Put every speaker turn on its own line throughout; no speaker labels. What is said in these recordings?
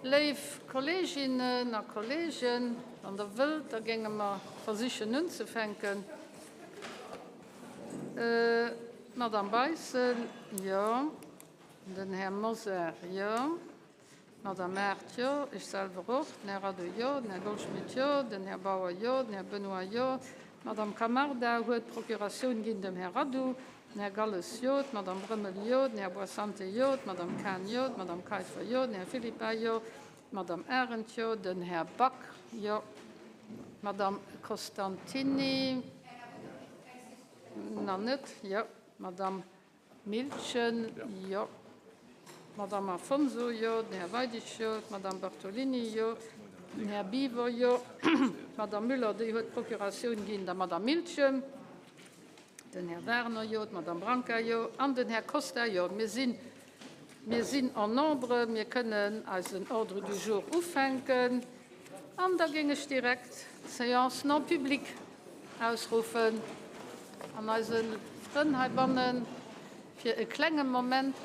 Léif Kolleeginnen a Kolleegen, wann Der wëllt, da géinge mer versichen unzefänken. D'Madame Beissel, jo. Den Här Mosar, jo. D'Madame Mart, jo. Ech selwer och. Den Här Addou, jo. Den Här Goldschmidt, jo. Den Här Bauer, jo. Den Här Benoy, jo. D'Madame Camarda huet d'Procuratioun ginn dem Här Addou. Den Här Galles, jo. D'Madame Brömmel, jo. Den Här Boissante, jo. D'Madame Cahen, jo. D'Madame Kaiffer, jo. Den Här Philippart, jo. D'Madame Arendt, jo. Den Här Back, jo. D'Madame Costantini, nach net, jo. D'Madame Miltgen, jo. D'Madame Afonso, jo. Den Här Weidig, jo. D'Madame Bartolini, jo. Den Här Biwer, jo. D'Madame Müller, déi huet d'Procuratioun ginn der Madame Miltgen. Den Här Werner, jo. D'Madame Branca, jo. An den Här Costa, jo. Mir sinn, mir sinn en nombre. Mir kënnen eisen Ordre du jour ufänken. An da géing ech direkt d'Séance non publique ausruffen an eise Frënn heibanne fir e klenge Moment.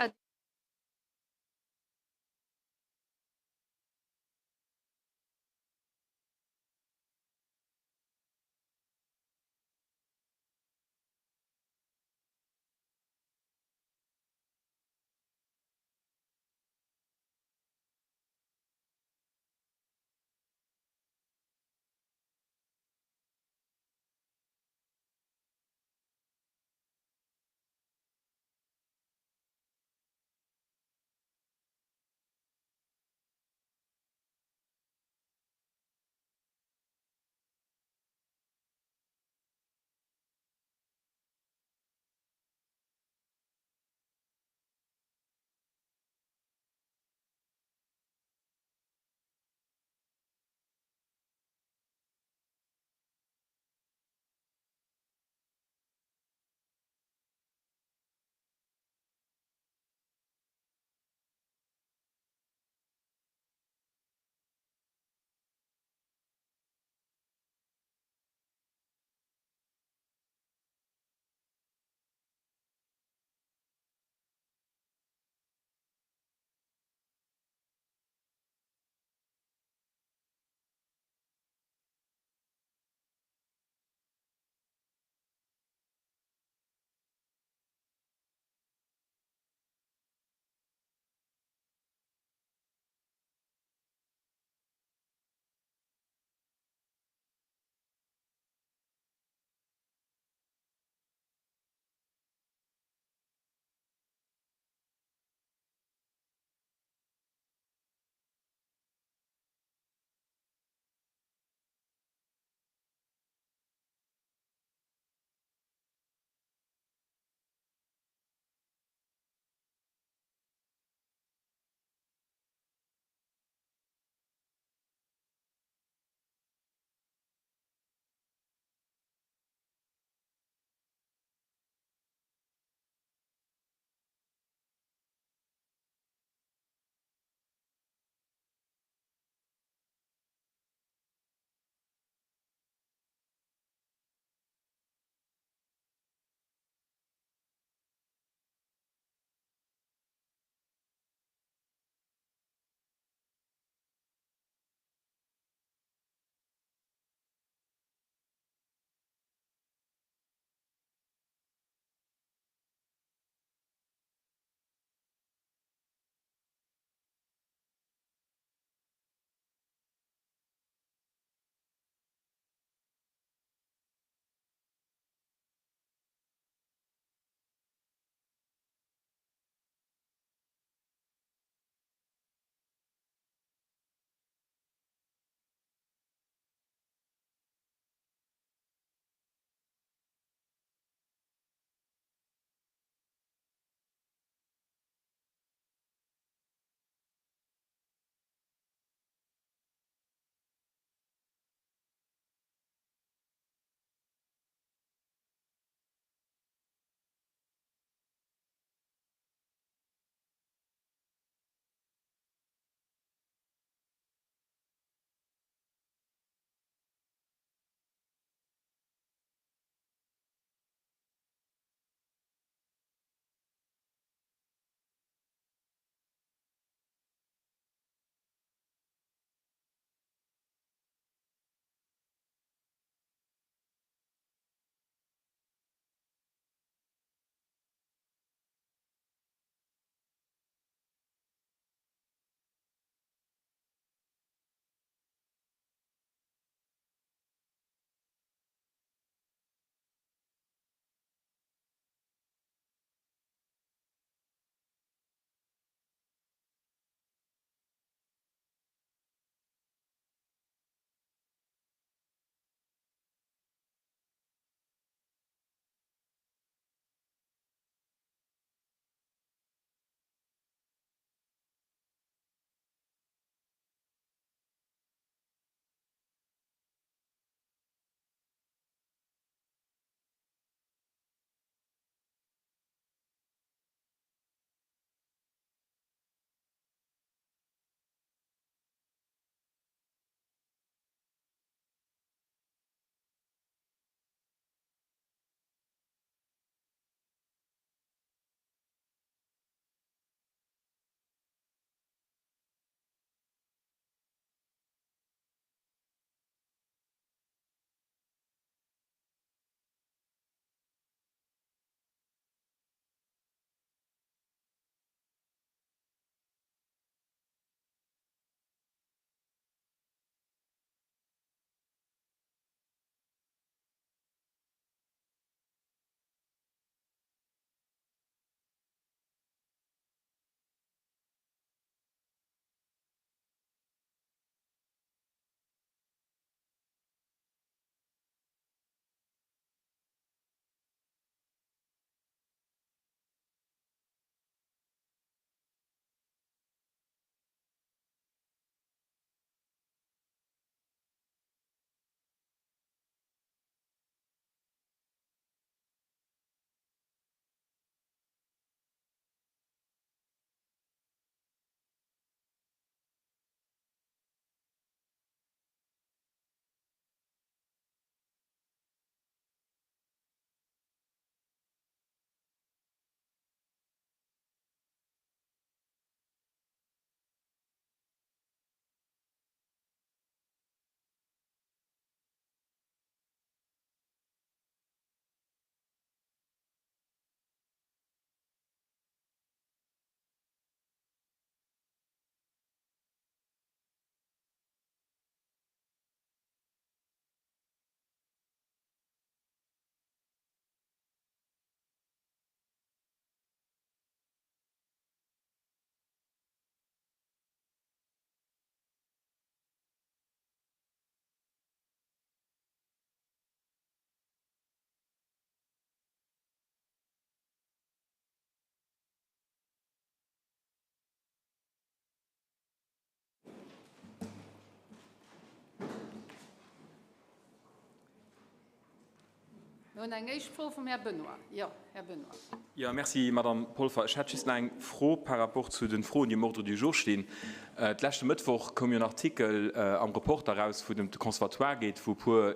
Mir hunn eng éischt Fro vum Här Benoy. Jo, Här Benoy.
Jo, merci, Madamm Polfer. Ech hätt just nach eng Fro par rapport zu de Froen, déi um Ordre du jour stinn. D'leschte Mëttwoch koum jo en Artikel am Reporter eraus, wou et ëm de Conservatoire geet, wou e puer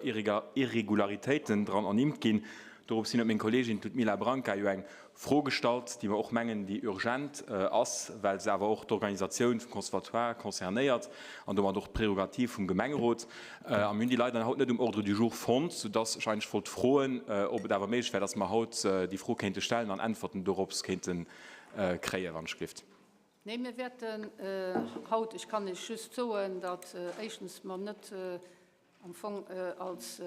Irregularitéiten dran ernimmt ginn. Dorops hin huet meng Kolleegin, d'Ludmila Branca, jo eng Fro gestallt, déi mer och mengen, déi urgent ass, well se awer och d'Organisatioun vum Conservatoire concernéiert an domat och d'Prerogativ vum Gemengerot. A mir hunn déi leider haut net um Ordre du jour fonnt, soudass ech eigentlech wollt froen, ob et awer méiglech wär, dass mer haut déi Fro kéinte stellen an Äntwerten dorops kéinte kréien, wann ech gelift.
Nee, mir wäerten haut, ech kann Iech just soen, datt éischtens mer net am Fong als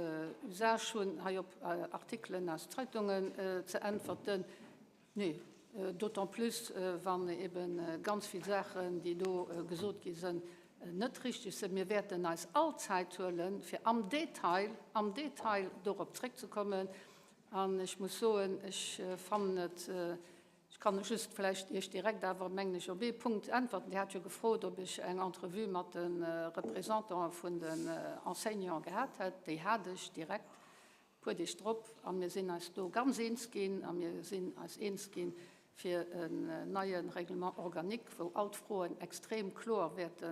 Usage hunn, hei op Artikelen aus Zeitungen ze äntwerten. Nee, d'autant plus, wann ebe ganz vill Saachen, déi do gesot gi sinn, net richtig sinn. Mir wäerten eis all Zäit huelen, fir am Detail, am Detail dorop zréckzekommen. An ech muss soen, ech fannen et, Ech kann just vläicht Iech direkt awer, mengen ech, op ee Punkt äntwerten. Dir hat jo gefrot, ob ech eng Entrevue mat de Représentante vun den Enseignants gehat hätt. Déi hat ech direkt e puer Deeg drop a mir sinn eis do ganz eens ginn a mir sinn eis eens ginn fir en neie Règlement organique, wou all d'Froen extrem kloer wäerte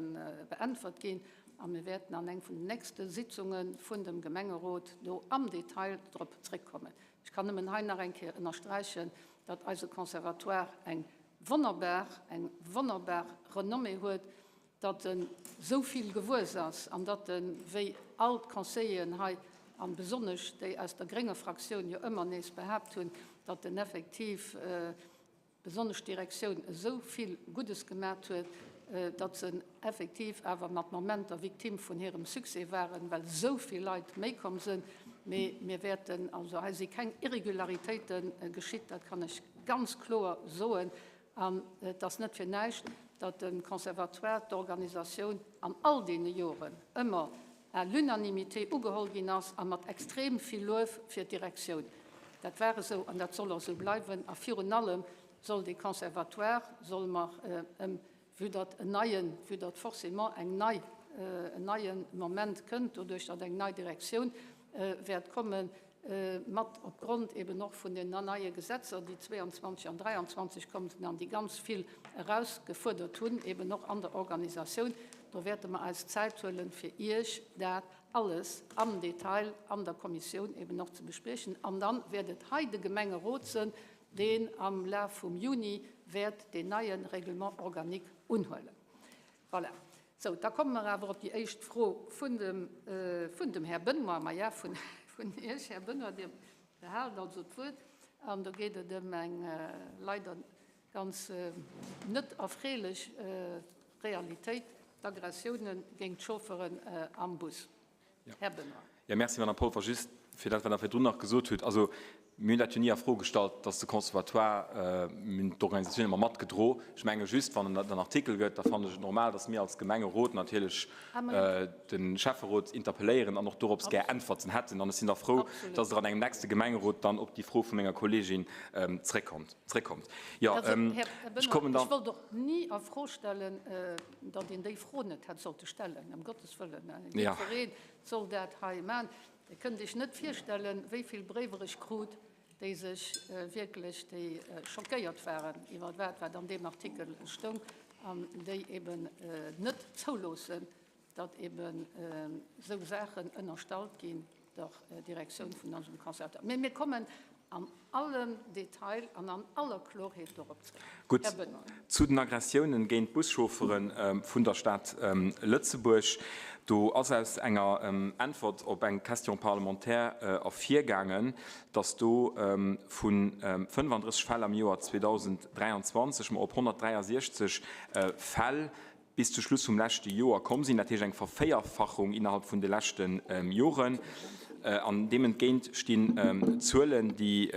beäntwert ginn. A mir wäerten an eng vun den nächste Sitzunge vun dem Gemengerot do am Detail drop zréckkommen. Ech kann nëmmen hei nach eng Kéier ënnersträichen, datt eise Conservatoire eng wonnerbar, eng wonnerbar Renommée huet, datt en esou vill gewuess ass an datt en, wéi all d'Conseilleren hei a besonnesch déi aus der grénger Fraktioun jo ëmmer nees behaapt hunn, datt en effektiv, besonnesch d'Direktioun esou vill Guddes gemat huet, datt se effektiv awer mat Momenter Victime vun hirem Succès waren, well esou vill Leit méi komm sinn. Mee mir wäerten, also hei si keng Irregularitéite geschitt, dat kann ech ganz kloer soen. An et ass net fir näischt, datt de Conservatoire, d'Organisatioun an all deene Joren ëmmer à l'unanimité ugeholl ginn ass a mat extrem vill Luef fir d'Direktioun. Dat war esou an dat soll och esou bleiwen. A virun allem soll dee Conservatoire, solle mer em, vue datt en neien, vue datt forcément eng nei, en neie Moment kënnt, doduerch datt eng nei Direktioun wäert kommen, mat opgrond eben och vun den neie Gesetzer, déi 22 an 23 komm sinn an déi ganz vill erausgefuerdert hunn, eben och an der Organisatioun. Do wäerte mer eis Zäit huelen, fir Iech dat alles am Detail an der Kommissioun eben och ze bespriechen. An dann wäert et hei de Gemengerot sënn, deen am Laf vum Juni wäert deen neie Règlement organique unhuelen. Voilà. Sou, da komme mer awer op déi éischt Fro vun dem, vun dem Här Benoy. Maja, vun, vun Iech, Här Benoy, Dir behaalt also d'Wuert. An do geet et ëm eng leider ganz net erfreelech Realitéit, d'Aggressioune géint d'Chaufferen am Bus. Här Benoy.
Jo, merci, Madame Polfer. Just fir dat, wat Der virdrun nach gesot hutt, also mir hunn dat jo ni a Fro gestallt, dass de Conservatoire, mir hunn d'Organisatioun ëmmer matgedro. Ech menge just, wann et en Artikel gëtt, da fannen ech et normal, dass mir als Gemengerot natierlech de Schäfferot interpelléieren an och dorops gär Äntwerten hätten. An ech sinn da frou, dass Der an engem nächste Gemengerot dann op déi Fro vu menger Kolleegin zréckkommt. Zréckkommt. Jo,
ech kommen dann. Ech wollt och ni a Fro stellen, datt een déi Fro net hätt sollte stellen, ëm Gottes wëllen. Jiddweree soll dat hei maachen. Dir kënnt Iech net virstellen, wéi vill Bréiwer ech krut, déi sech wierklech, déi schockéiert waren iwwer dat, wat an deem Artikel stoung an déi eben net zouloossen, datt eben esou Saachen ënnerstallt ginn der Direktioun vun onsem Conservatoire. Mee mir kommen an allem Detail an an aller Klorheet dorop zréck.
Gutt,
Här Benoy.
zu den Aggressiounen géint d'Buschauffere vun der Stad Lëtzebuerg. Do ass aus enger Äntwert op eng Question parlementaire ervirgaangen, datt do vu 35 Fäll am Joer 2023 mer op 163 Fäll bis zu Schluss vum leschte Joer komm sinn, dat heescht eng Vervéierfachung innerhalb vun de leschte Joren. An deem entgéint stinn Zuelen, déi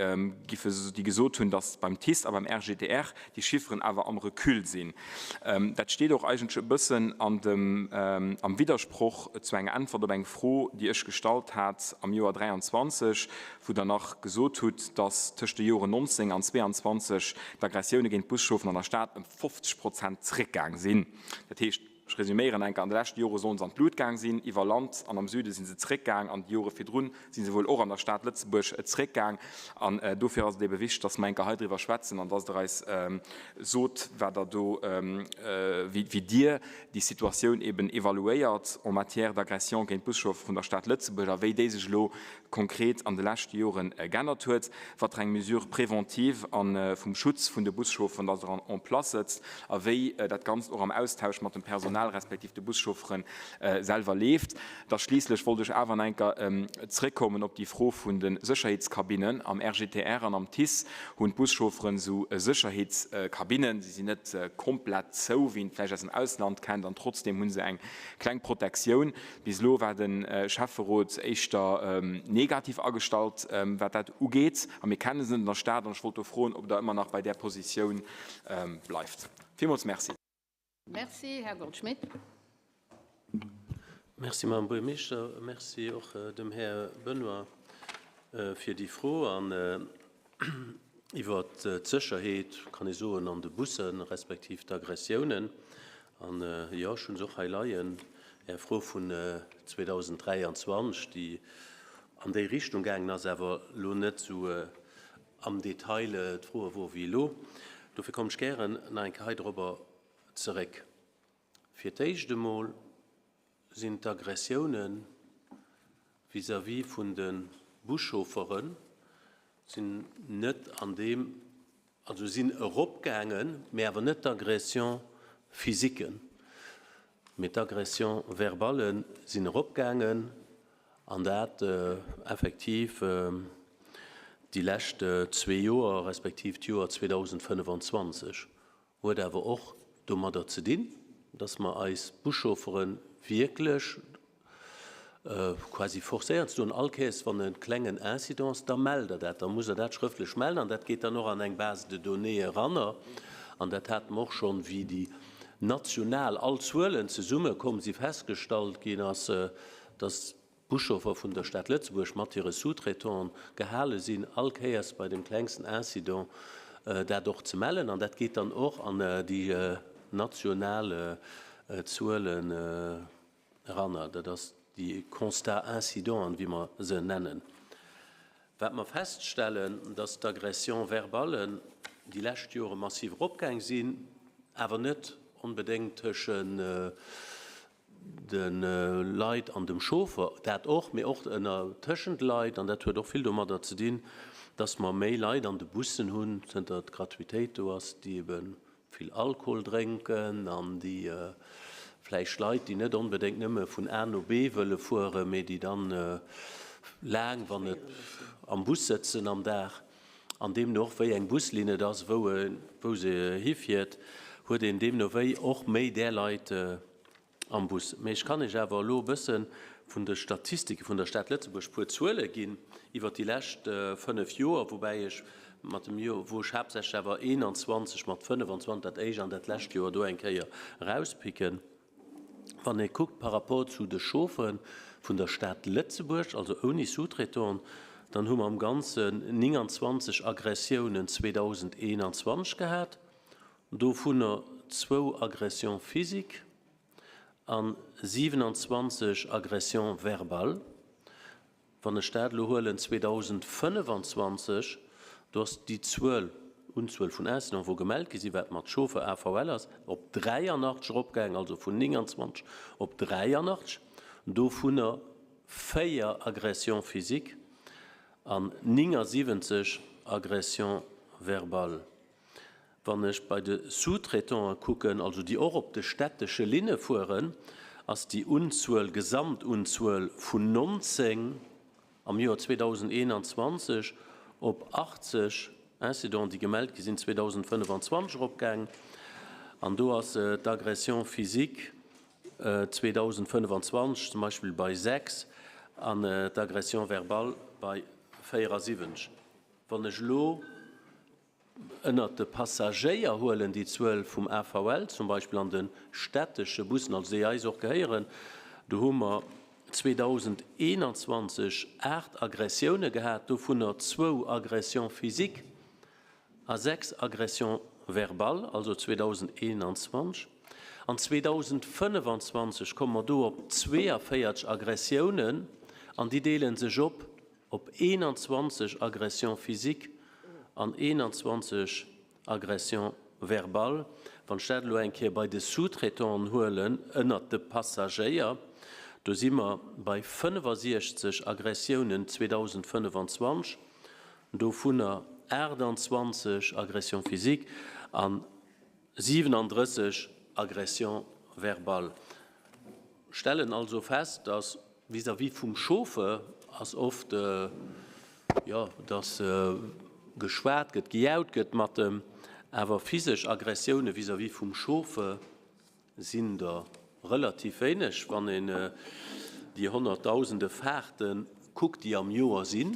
giffe, déi gesot hunn, datt beim TICE a beim RGTR déi Chifferen awer am Recul sinn. Dat steet och eigentlech e bëssen an dem, am Widdersproch zu enger Äntwert op eng Fro, déi ech gestallt hat am Joer 23, wou Der nach gesot hutt, datt tëscht de Joren 19 an 22 d'Aggressioune géint Buschaufferen an der Stad ëm 50 Prozent zréckgaang sinn. Dat heescht. Ech resüméieren enker, An de leschte Jore sollen se an d'Lut gaang sinn, iwwer Land an am Süde si se zréckgaang, an déi Jore virdrun si se wuel och an der Stad Lëtzebuerg zréckgaang. An dofir ass et ebe wichteg, dass mer enker hei driwwer schwätzen an dass Der eis sot, wat Der do, wéi Dir déi Situatioun eben evaluéiert en matière d'agression géint d'Buschauffer vun der Stad Lëtzebuerg a wéi déi sech elo konkret an de leschte Jore g'ännert huet, wat fir eng Mesure préventive a vum Schutz vun de Buschaufferen dass Der en place sëtzt a wéi dat Ganzt och am Austausch mat dem Personal respektiv de Buschauffere selwer leeft. Da schliisslech wollt ech awer nach eng Kéier zréckkommen op déi Fro vun de Sécherheetskabinnen. Am RGTR an am TICE hunn d'Buschaufferen esou Sécherheetskabinnen. Si sinn net komplett zou, wéi een et vläicht aus dem Ausland kennt, an trotzdeem hu se eng kleng Protektioun. Bis elo war de Schäfferot éischter negativ agestallt, wat dat ugeet. A mir kenne se net an der Stad. An ech wollt do froen, ob Der ëmmer nach bei där Positioun bleift. Villmools Merci.
Merci, Här Goldschmidt.
Merci, Madame Buergermeeschter. Merci och dem Här Benoy fir déi Fro. An iwwert d'Sécherheet, kann ee soen, an de Bussen, respektiv d'Aggressiounen. An, jo, ech hu se och hei leien, Är Fro vun 2023, déi an déi Richtung gaangen ass, awer elo net esou am Detail d'Froe wor wéi elo. Dofir kommen ech gären nach eng Kéier hei dorobber zeréck. Fir d'éischt emol sinn d'Aggressioune vis-à-vis vun de Buschauffere sinn net an deem, also sinn eropgaangen, mä awer net d'Agressions physiquen, mä d'Agressions verbales sinn eropgaangen, an dat effektiv déi lescht zwee Joer, respektiv d'Joer 2025. Huet awer och domadder ze dinn, dass mer eis Buschauffere wierklech quasi forcéieren ze soen, all Kéiers wann e klengen Incident ass, da mellt Der dat, da musst Der dat schrëftlech mellen an dat geet dann och an eng Base de données eranner. An dat hate mer och schonn, wéi déi national all Zuelen zesummekomm si festgestallt ginn ass, dass D'Buschauffer vun der Stad Lëtzebuerg mat hire Sous-traitanten gehale sinn, all Kéiers bei dem klengsten Incident dat och ze mellen. An dat geet dann och an déi national Zuelen eranner. Dat ass déi Constat-incidenten, wéi mer se nennen. Wat mer feststellen, dass d'Agressions verbales déi lescht Jore massiv eropgaang sinn, awer net onbedéngt tëschent de Leit an dem Chauffer, dat och, mee och ënner tëschent Leit, an dat huet och vill domadder ze dinn, dass mer méi Leit an de Bussen hunn, zënter d'Gratuitéit do ass, déi ebe vill Alkohol drénken an déi vläicht Leit, déi net onbedéngt nëmme vun A no B wëlle fueren, mee déi dann laang, wann et am Bus sëtzen am Dag. An deemno och wéi eng Buslinn et ass, wou e wou se hifiert, huet een deemno wéi och méi där Leit am Bus. Mee ech kann Iech awer elo e bësse vun de Statistike vun der Stad Lëtzebuerg puer Zuele ginn iwwert déi lescht 5 Joer, woubäi ech mat dem Joer, wou ech haaptsächlech awer 21 mat 25, dat éischt an dat lescht Joer do eng Kéier erauspicken. Wann ee kuckt par rapport zu de Chauffere vun der Stad Lëtzebuerg, also ouni Sous-traitanten, dann hu mer am Ganzen 29 Aggressiounen 2021 gehat, dovunner zwou Agressions physiques a 27 Agressions verbales. Wann ech dat elo huelen, 2025, do ass déi Zuel, Unzuel vun Incidenten, wou gemellt gi sinn, wat mat Chauffeur AVL ass, op 83 eropgaangen, also vun 29 op 83, dovunner 4 Agressions physiques an 79 Agressions verbales. Wann ech bei de Sous-traitante kucken, also déi och op de stättesche Linne fueren, ass déi Unzuel, Gesamtunzuel vun 19 am Joer 2021 op 80 Incidenten, déi gemellt gi sinn, 2025 eropgaang. An do ass d'Agression physique 2025 zum Beispill bei 6 an d'Agression verbale bei 74. Wann ech elo Ënnert de Passagéier huelen déi Zuel vum AVL zum Beispill an de stättesche Bussen, also déi eis och gehéieren, do hu mer 2021 8 Aggressioune gehat, dovunner zwou Agressions physiques a 6 Agressions verbales, also 2021. An 2025 komme mer do op 42 Aggressiounen an déi deele sech op op 21 Agressions physiques an 21 Agressions verbales. Wann ech dat elo eng Kéier bei de Sous-traitanten huelen, ënnert de Passagéier, do si mer bei 65 Aggressiounen 2025, dovunner 28 Agressions physiques an 37 Agressions verbales. Stellen also fest, dass vis-à-vis vum Chauffeur ass oft, jo, dass geschwat gëtt, gejaut gëtt mat em, awer physesch Aggressioune vis-à-vis vum Chauffeur sinn der relativ wéineg, wann een déi honnertdausende Fahrte kuckt, déi am Joer sinn.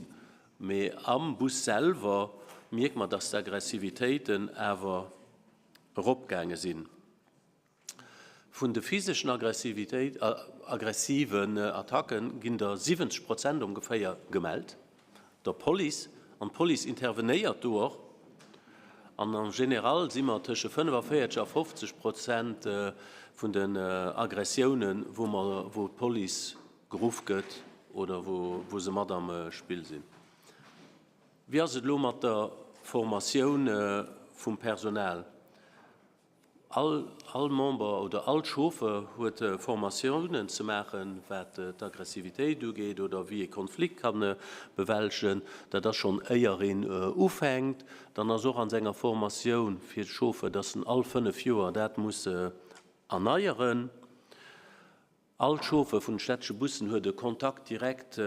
Mee am Bus selwer mierkt mer, dass d'Aggressivitéiten awer eropgaange sinn. Vun de physeschen Aggressivitéit, aggressiven Attacke ginn der 70 Prozent ongeféier gemellt der Police an d'Police intervenéiert do och. An en général si mer tësche 45 a 50 Prozent vun den Aggressiounen, wou mer, wou d'Police geruff gëtt oder wou se mat am Spill sinn. Wéi ass et elo mat der Formatioun vum Personal? All all Member oder all Chauffeur huet Formatiounen ze maachen, wat d'Aggressivitéit ugeet oder wéi ee Konflikt ka bewältegen. Dat ass schonn éier een ufänkt. Dann ass och an senger Formatioun fir de Chauffeur, dass en all 5 Joer dat muss erneieren. All Chauffeur vun den städtesche Bussen huet e Contact direct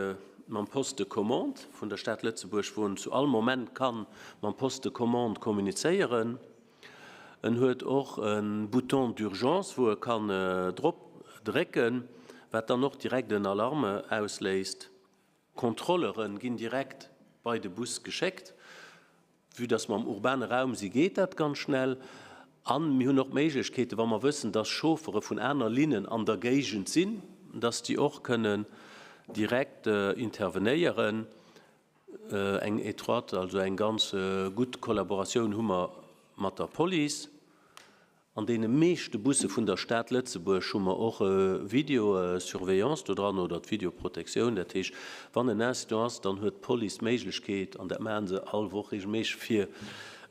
mam Poste de commande vun der Stad Lëtzebuerg, wou en zu all Moment ka mam Poste de commande kommunizéieren. En huet och e Bouton d'urgence, wou e kann drop drécken, wat dann och direkt en Alarme ausléist. Kontrollere ginn direkt bei de Bus geschéckt. Vue dass mer am urbane Raum si geet dat ganz schnell. A mir hunn och d'Méiglechkeeten, wa mer wëssen, dass Chauffere vun aner Linnen an der Géigend sinn, dass déi och kënnen direkt intervenéieren. Eng étroite, also eng ganz gutt Kollaboratioun hu mer mat der Police. An deene meeschte Busse vun der Stad Lëtzebuerg hu mer och Videosurveillance do dran oder d'Videoprotektioun. Dat heescht, wann en Incident ass, dann huet d'Police d'Méiglechkeet, an dat maache se all Woch regelméisseg, fir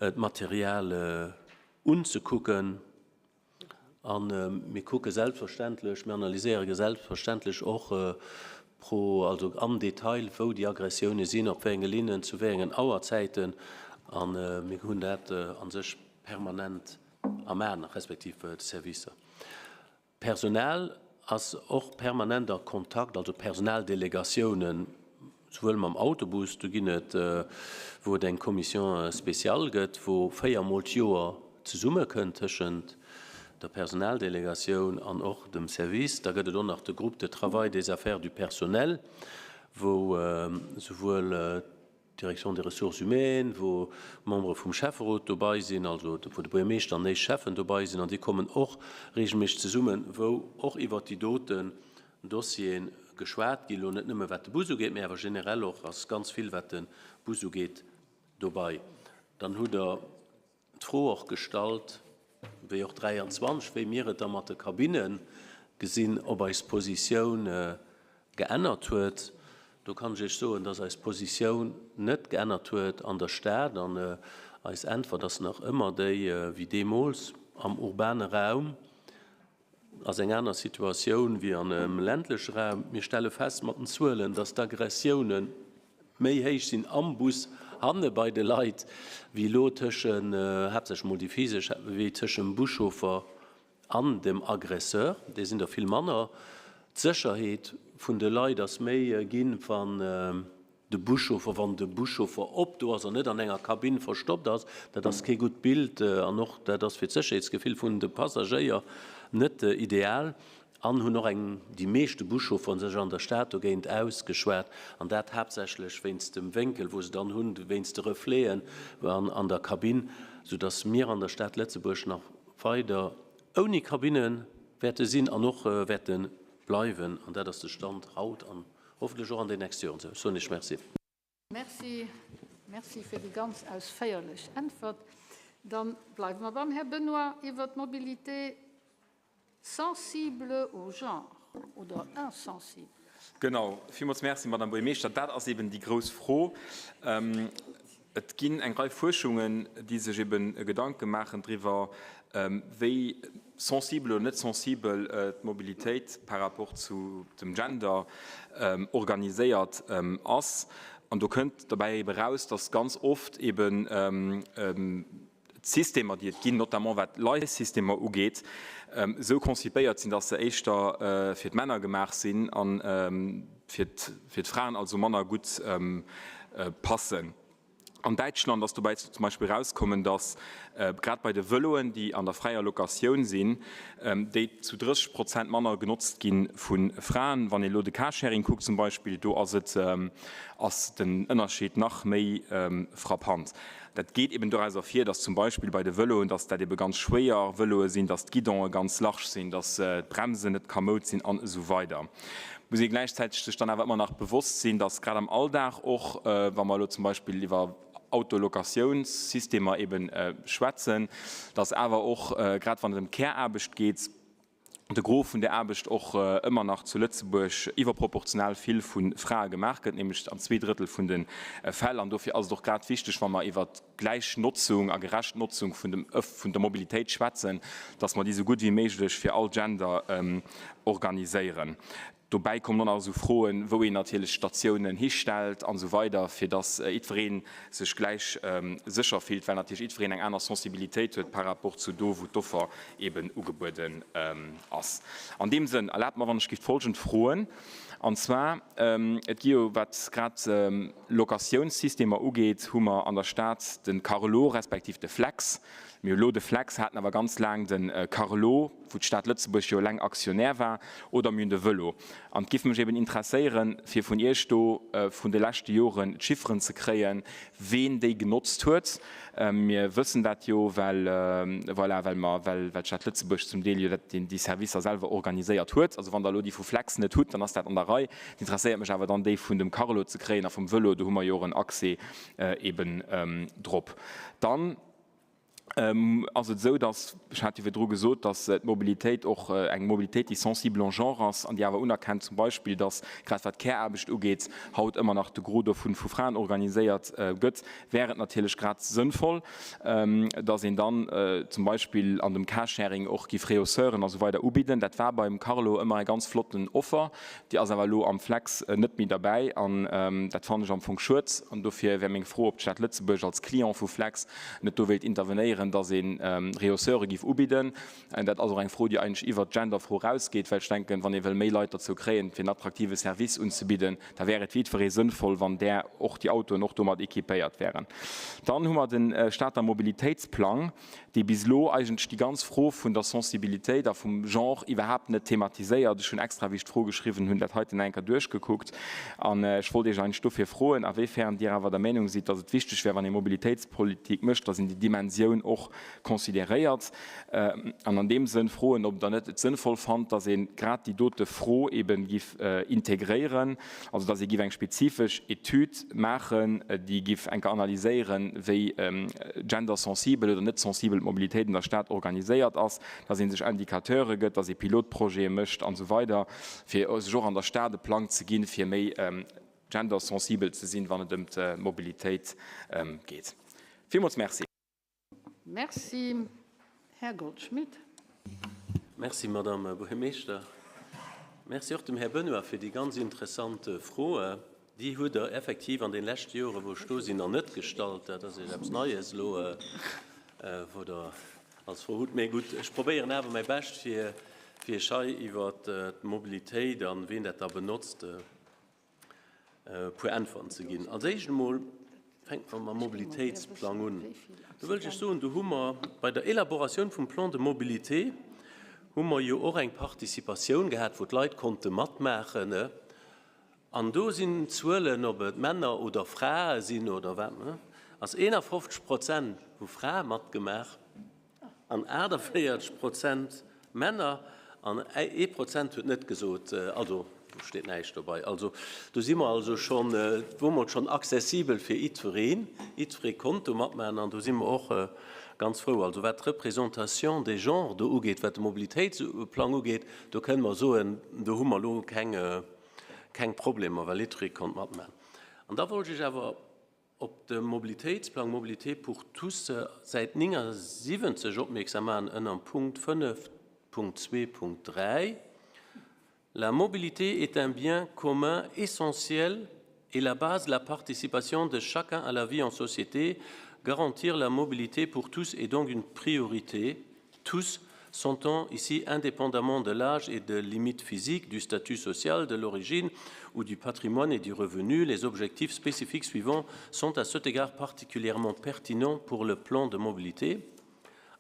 d'Material unzekucken. A mir kucke selbstverständlech, mir analyséiere selbstverständlech och pro, also am Detail, wou déi Aggressioune sinn, op wéi enge Linnen, zu wéi engen Auerzäiten. A mir hunn dat a sech permanent am Aen, respektiv d'Servicer. D'Personal ass och permanent a Kontakt, also d'Personaldelegatiounen, souwuel mam Autobus, do ginn et, wou et eng Commission spéciale gëtt, wou véiermol d'Joer zesummekënnt tëschent der Personaldelegatioun an och dem Service. Da gëtt et och nach de Groupe de travail des affaires du personnel, wou souwuel d'Direction des ressources humaines, wou Membere vum Schäfferot dobei sinn, also wou de Buergermeeschter an éis Schäffen dobei sinn, an déi kommen och regelméisseg zesummen, wou och iwwert déi doten Dossiere geschwat ginn, elo net nëmme wat de Bus ugeet, mä awer generell och ass ganz vill wat de Bus ugeet dobei. Dann hutt Der d'Fro och gestallt, wéi och 23, wéi mir et da mat de Kabinne gesinn, ob eis Positioun geännert huet. Do kann ech Iech soen, dass eis Positioun net geännert huet an der Stad an eis Äntwert ass nach ëmmer déi wéi deemools, am urbane Raum ass eng aner Situatioun wéi an em ländleche Raum. Mir stelle fest mat den Zuelen, dass d'Aggressioune méi héich sinn am Bus hanne bei de Leit wéi elo tëschen, haaptsächlech mol déi physesch, wéi tëschent dem Buschauffer an dem Aggresseur. Déi sinn der vill manner. D'Sécherheet vun de Leit ass méi ginn, wann De Buschauffer, wann de Buschauffer op do ass an net an enger Kabinn verstoppt ass, dat ass kee gutt Bild an och dat ass fir d'Sécherheetsgefill vun de Passagéier net ideal. An hunn och eng, déi meeschte Buschaufferen sech an der Stad dogéint ausgeschwat an dat haaptsächlech wéinst dem Wénkel wou se dann hunn, wéinst de Refleten an der Kabinn, soudass mir an der Stad Lëtzebuerg nach weider ouni Kabinne wäerte sinn an och wäerte bleiwen. An dat ass de Stand haut an Hoffentlech och an den nächste Joren esou. Ech soen Iech Merci.
Merci. Merci fir déi ganz ausféierlech Äntwert. Da bleiwe mer beim Här Benoy iwwert d'Mobilité. Sensible au genre oder insensible?
Genau. Villmools Merci, Madame Buergermeeschter. Dat ass eben déi grouss Fro. Et ginn eng Rei Fuerschungen, déi sech eben Gedanke maachen driwwer, wéi sensibel oder net sensibel d'Mobilitéit par rapport zu dem Gender organiséiert ass. An do kënnt derbäi ebe raus, dass ganz oft eben d'Systemer, déi et ginn, notamment wat d'Leihsystemer ugeet, esou konzipéiert sinn, dass se éischter fir d'Männer gemaach sinn a fir d'Fraen also manner gutt passen. An Däitschland ass dobäi zum Beispill erauskommen, dass grad bei de Vëloen, déi an der fräier Locatioun sinn, déi zu 30 Prozent manner genotzt gi vu Fraen. Wann ee elo de Carsharing kuckt zum Beispill, do ass et ass den Ënnerscheed nach méi frappant. Dat geet eben doraus ervir, dass zum Beispill bei de Vëloen, dass dat ebe ganz schwéier Vëloe sinn, dass d'Guidonë ganz large sinn, dass d'Bremsen net kamoud sinn an esou weider. Muss ee gläichzäiteg sech dann awer ëmmer nach bewosst sinn, dass grad am Alldag och, wa mer elo zum Beispill iwwer Autolocatiounssystemer eben schwätzen, dass awer och grad wann et ëm d'Care-Aarbecht geet, de Gros vun der Aarbecht och ëmmer nach zu Lëtzebuerg iwwerproportional vill vu Frae gemaach gëtt, nämlech an 2/3 vun de Fäll. An dofir ass et och grad wichteg, wa mer iwwert gläich Notzung a gerecht Notzung vun dem vun der Mobilitéit schwätzen, dass mer déi esou gutt wéi méiglech fir all Gender organiséieren. Dobäi kommen och nach esou Froen, wou een natierlech Statiounen histellt an esou weider, fir dass jiddweree sech gläich sécher fillt, well natierlech jiddwereen eng aner Sensibilitéit huet par rapport zu do, wou d'Offer eeben ugebueden ass. An deem Sënn, erlaabt mer, wann ech géif folgend froen, an zwar, Et gi jo, wat grad Locatiounssystemer ugeet, hu mer an der Stad de Carlo respektiv de Flex. Mir hu lo de Flex, haten awer ganz laang de Carlo, wou d'Stad Lëtzebuerg jo eleng Aktionär war, oder mir hunn de Vëlo. An et giff mech eben interesséieren, fir vun Iech do vun de leschte Joren d'Chifferen ze kréien, ween déi genotzt huet. Mir wëssen dat jo, well, voilà, well mer, well d'Stad Lëtzebuerg zum Deel jo dat, déi Servicer selwer organiséiert huet. Also wann Der elo déi vu Flex net hutt, dann ass dat an der Rei. Et interesséiert mech awer dann, déi vun dem Carlo ze kréien a vum Vëlo, do hu mer jo och en Accès eben drop. Dann. Ass et esou, dass, ech hat jo virdru gesot, dass d'Mobilitéit och eng Mobilitéit, déi sensible en genre ass an déi awer unerkennt zum Beispill, dass grad wat d'Care-Aarbecht ugeet, haut ëmmer nach de Gros dovun vu Fraen organiséiert gëtt, wär et natierlech grad sënnvoll, dass een dann zum Beispill an dem Carsharing och giff Rehausseuren a sou weider ubidden. Dat war beim Carlo ëmmer eng ganz flotten Offer. Déi ass awer elo am Flex net méi derbäi an dat fannen ech am Fong schued. An dofir wär meng Fro, ob d'Stad Lëtzebuerg als Client vu Flex net do wéilt intervenéieren, dass ee Rehausseure giff ubidden. Dat ass och eng Fro, déi eigentlech iwwert d'Genderfro erausgeet, well ech denken, wann ee wëll méi Leit derzou kréien, fir en attraktive Service unzebidden, da wär et fir jiddweree sënnvoll, wann där och déi Autoen och domat équipéiert wären. Dann hu mer de Stater Mobilitéitsplang. dee bis elo eigentlech déi ganz Fro vun der Sensibilitéit a vum Genre iwwerhaapt net thematiséiert. Ech hunn extra, wéi ech d'Fro geschriwwen hunn, dat heiten eng Kéier duerchgekuckt an ech wollt Iech eigentlech dofir froen, awéifern Dir awer der Meenung sidd, dass et wichteg wär, wann ee Mobilitéitspolitik mécht, dass een déi Dimensioun och consideréiert an an deem Sënn froen, ob Der net et sënnvoll fannt, dass ee grad déi dote Fro eeben giff integréieren, also dass ee giff eng spezifesch Etüd maachen, déi giff eng Kéier analyséieren, wéi gendersensibel oder net sensibel d'Mobilitéit an der Stad organiséiert ass, dass ee sech Indicateure gëtt, dass ee Pilotprojete mécht an esou weider, fir sech och an der Stad e Plang ze ginn, fir méi gendersensibel ze sinn, wann et ëm d'Mobilitéit geet. Villmools Merci.
Merci. Här Goldschmidt.
Merci, Madame Buergermeeschter. Merci och dem Här Benoy fir déi ganz interessant Froe. Déi hutt Der effektiv an de leschte Joren, wou ech do sinn, nach net gestallt. Dat ass eppes Neies elo, wou Der als Fro hutt. Mee gutt, ech probéieren awer mäi Bescht, fir Iech hei iwwert d'Mobilitéit a wien dat da benotzt, e puer Äntwerten ze ginn. Als éischt emol fänke mer mam Mobilitéitsplang un. Do wëll ech Iech soen, do hu mer bei der Elaboratioun vum Plan de mobilité hu mer jo och eng Participatioun gehat, wou d'Leit konnte matmaachen. An do sinn d'Zuelen, ob et Männer oder Frae sinn oder wat, ass 51 Prozent hu Frae matgemaach. An 48 Prozent Männer an ee Prozent huet net gesot, also do steet näischt dobei. Also do si mer also schonn, wor mer schonn accessibel fir jiddwereen. Jiddweree konnt do matmaachen an do si mer och. ganz frou. Also wat d'Représentation des genres do ugeet, wat de Mobilitéitsplang ugeet, do kënnen mer soen, do hu mer elo keng, keng Problemer, well jiddweree konnt matmachen. An da wollt ech Iech awer op de Mobilitéitsplang Mobilité pour tous, Säit 79 opmierksam maachen ënner Punkt 5.2.3, La mobilité est un bien commun essentiel et la base de la participation de chacun à la vie en société. Garantir la mobilité pour tous est donc une priorité. Tous s'entend ici indépendamment de l'âge et de limites physiques, du statut social, de l'origine ou du patrimoine et du revenu. Les objectifs spécifiques suivants sont à cet égard particulièrement pertinents pour le plan de mobilité.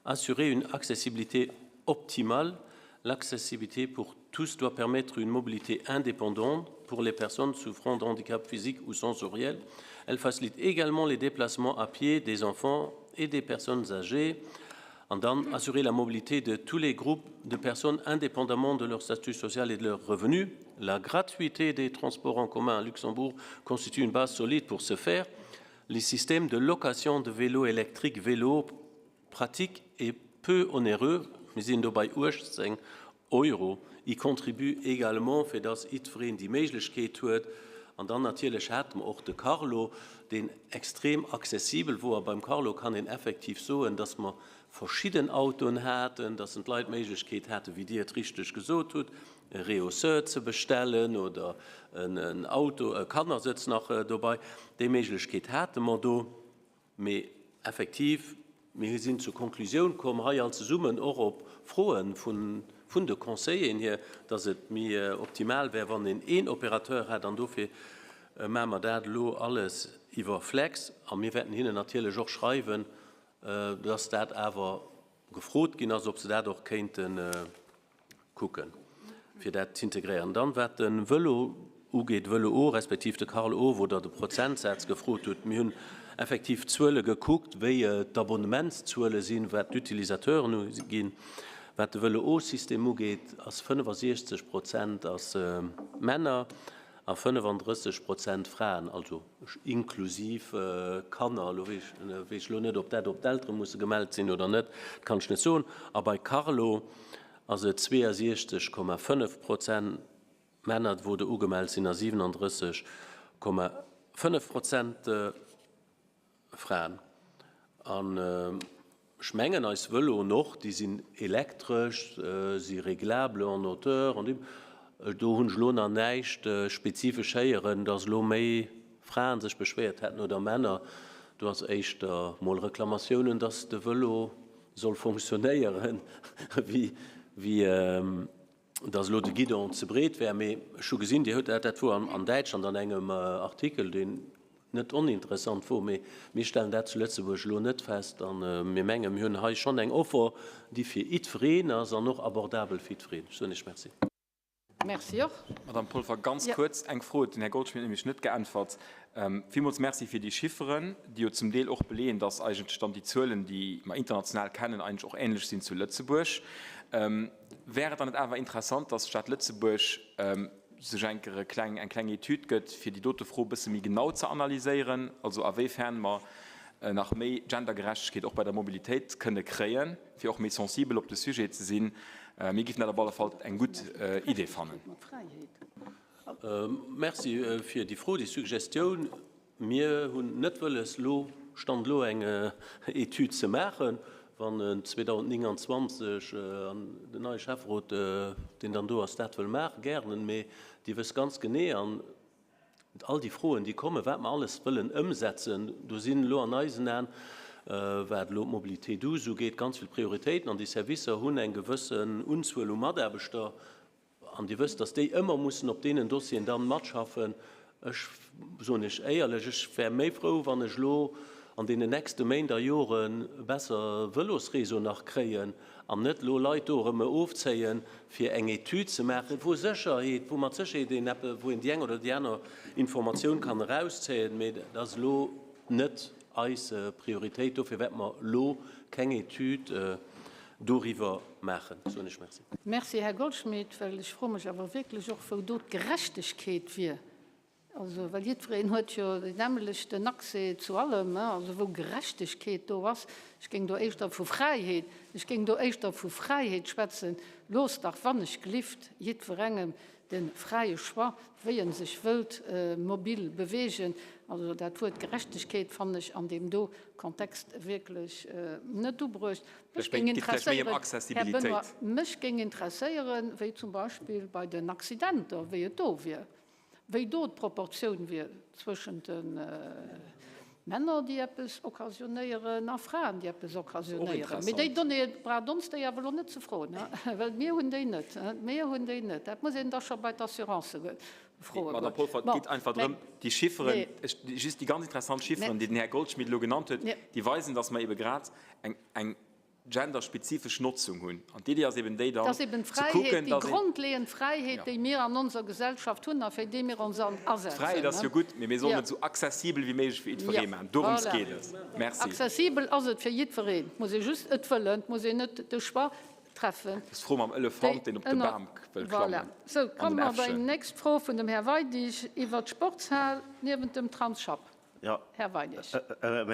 Assurer une accessibilité optimale, l'accessibilité pour tous doit permettre une mobilité indépendante pour les personnes souffrant de handicap physique ou sensoriel. Elle facilite également les déplacements à pied des enfants et des personnes âgées. An dann assurer la mobilité de tous les groupes de personnes indépendamment de leur statut social et de leurs revenus. La gratuité des transports en commun à Luxembourg constitue une base solide pour ce faire. Les systèmes de location de vélos électriques, vélos pratiques et peu onéreux, mir sinn do bei 18 Euro, y contribuent également, fir dass jiddwereen déi Méiglechkeet huet. An dann natierlech hate mer och de Carlo, deen extrem accessibel wor. A beim Carlo kann een effektiv soen, dass mer verschidden Autoen haten, dass en d'Leit d'Méiglechkeet haten, wéi Dir et richteg gesot hutt, e Rehausseur ze bestellen oder en Auto, e Kannersëtz nach dobei. Déi Méiglechkeet hate mer do. Mee effektiv, mir sinn zur Konklusioun komm, hei all zesummen, och op Froe vun de Conseilleren hier, dass et méi optimal wär, wann een een Opérateur hätt. An dofir maache mer dat elo alles iwwer Flex. A mir wäerten hinnen natierlech och schreiwen, dass dat awer gefrot ginn ass, ob se dat och kéinte kucken, fir dat z'integréieren. Dann, wat de Vëlo ugeet, Vëlo O respektiv de Carl O, wou Der de Prozentsaz gefrot hutt, Mir hunn effektiv d'Zuele gekuckt, wéi d'Abonnementszuele sinn, wat d'Utilisateuren uginn. Wat de Vëlo O-System ugeet, ass 65 Prozent ass Männer a 35 Prozent Fraen, also inklusiv Kanner. Elo weess ech elo net, ob dat op d'Eltere musse gemellt sinn oder net, dat kann ech net soen. A bei Carlo ass et 62,5 Prozent Männer, wou der ugemellt sinn, a 37,5 Prozent Fraen. An ech mengen, eis Vëloen och, déi sinn elektresch, si réglable en hauteur. An do hunn ech elo nach näischt spezifesch héieren, dass elo méi Fraen sech beschwéiert hätten oder Männer. Do ass éischter mol Reklamatiounen, dass de Vëlo soll fonctionnéieren, wéi dass elo de Guidon ze breet wär. Mee ech hu gesinn, Dir hutt dat, dat wor an Däitschland an engem Artikel, deen net oninteressant wor, mee mir stellen dat zu Lëtzebuerg elo net fest a mir mengen, mir hunn hei schonn eng Offer, déi fir jiddwereen ass an och abordabel fir jiddwereen. Ech soen Iech Merci.
Merci och.
Madame Polfer, ganz kuerz eng Fro, den Här Goldschmidt huet nämlech net geäntwert. Villmools Merci fir déi Chifferen, déi jo zum Deel och beleeën, dass eigentlech dann déi Zuelen, déi mer international kennen, eigentlech och ähnlech sinn zu Lëtzebuerg. Wär et dann net awer interessant, dass d'Stad Lëtzebuerg sech eng kleng eng kleng Etüd gëtt, fir déi dote Fro e bësse méi genau ze analyséieren, also awéifern mer nach méi Gendergerechtegkeet och bei der Mobilitéit kënne kréien, fir och méi sensibel op de Sujet ze sinn? Mir géifen dat op alle Fall eng gutt Idee fannen.
Merci fir déi Fro, déi Suggestioun. Mir hunn net wëlles, elo, Stand elo, eng Etüd ze maachen. Wann 2029 den neie Schäfferot, deen dann do ass, dat wëll maachen, gären. Mee Dir wësst ganz genee, an all déi Froen, déi kommen, wat mer alles wëllen ëmsetzen, do sinn elo an eisen Aen, wat elo d'Mobilité douce ugeet, ganz vill Prioritéiten. An déi Servicer hunn eng gewëssen Unzuel u Mataarbechter. An Dir wësst, dass déi ëmmer mussen op deenen Dossieren dann matschaffen. Ech soen Iech éierlech, ech wär méi frou, wann ech elo an deenen nächste Méint a Jore besser Vëlosréseau nach kréien an net elo Leit do erëm ofzéien, fir eng Etüd ze maachen, wou Sécherheet, wou mat Sécherheet een eppe, wou een déi eng oder déi aner Informatioun kann erauszéien. Mee dat ass elo net eis Prioritéit. Dofir wäerte mer elo keng Etüd doriwwer maachen, soen ech Merci.
Merci, Här Goldschmidt, well ech froe mech awer wierklech och, wou do d'Gerechtegkeet wier. Also, well jiddwereen huet jo deen nämmelechten Accès zu allem, also wou Gerechtegkeet do ass. Ech géing do éischter vu Fräiheet, ech géing do éischter vu Fräiheet schwätzen. Loosst dach wannechgelift jiddwerengem de fräie Choix, wéi en sech wëllt mobil bewegen. Also dat Wuert Gerechtegkeet fannen ech an deem do Kontext wierklech net ubruecht. Mech géing interesséieren, Här Benoy, mech géing interesséieren, wéi zum Beispill bei den Accidenter, wéi et do wier. Wéi do d'Proportioun wier zwëschent de Männer, déi eppes occasionéieren, a Fraen, déi eppes occasionéieren. Mee déi Donnéeë braucht ons déi awer elo net ze froen, well mir hunn déi net. Mir hunn déi net. Dat muss een da scho bei d'Assurancë froe goen.
Madame Polfer, et geet einfach drëm, déi Chifferen, just déi ganz interessant Chifferen, déi den Här Goldschmidt elo genannt huet, déi weisen, datt mer ebe grad eng genderspezifesch Notzung hunn. An d'Iddi ass eben déi,
dann ze kucken, datt een. Dat ass eben d'Fräiheet, déi grondleeënd Fräiheet, déi mir an onser Gesellschaft hunn a fir déi mir ons asetzen.
D'Fräiheet ass jo gutt, mee mir sollen et esou accessibel wéi méiglech fir jiddweree maachen. Dorëms geet et. Merci.
Accessibel ass et fir jiddwereen. Et muss ee just et wëllen, et muss een net de Choix treffen.
Dat ass d'Fro mam Elefant, deen op de Bam wëll klammen.
Voilà. Sou, komme mer bei déi nächst Fro vun dem Här Weidig iwwert d'Sportshal niewent dem Tramsschapp.
Jo,
Här Weidig.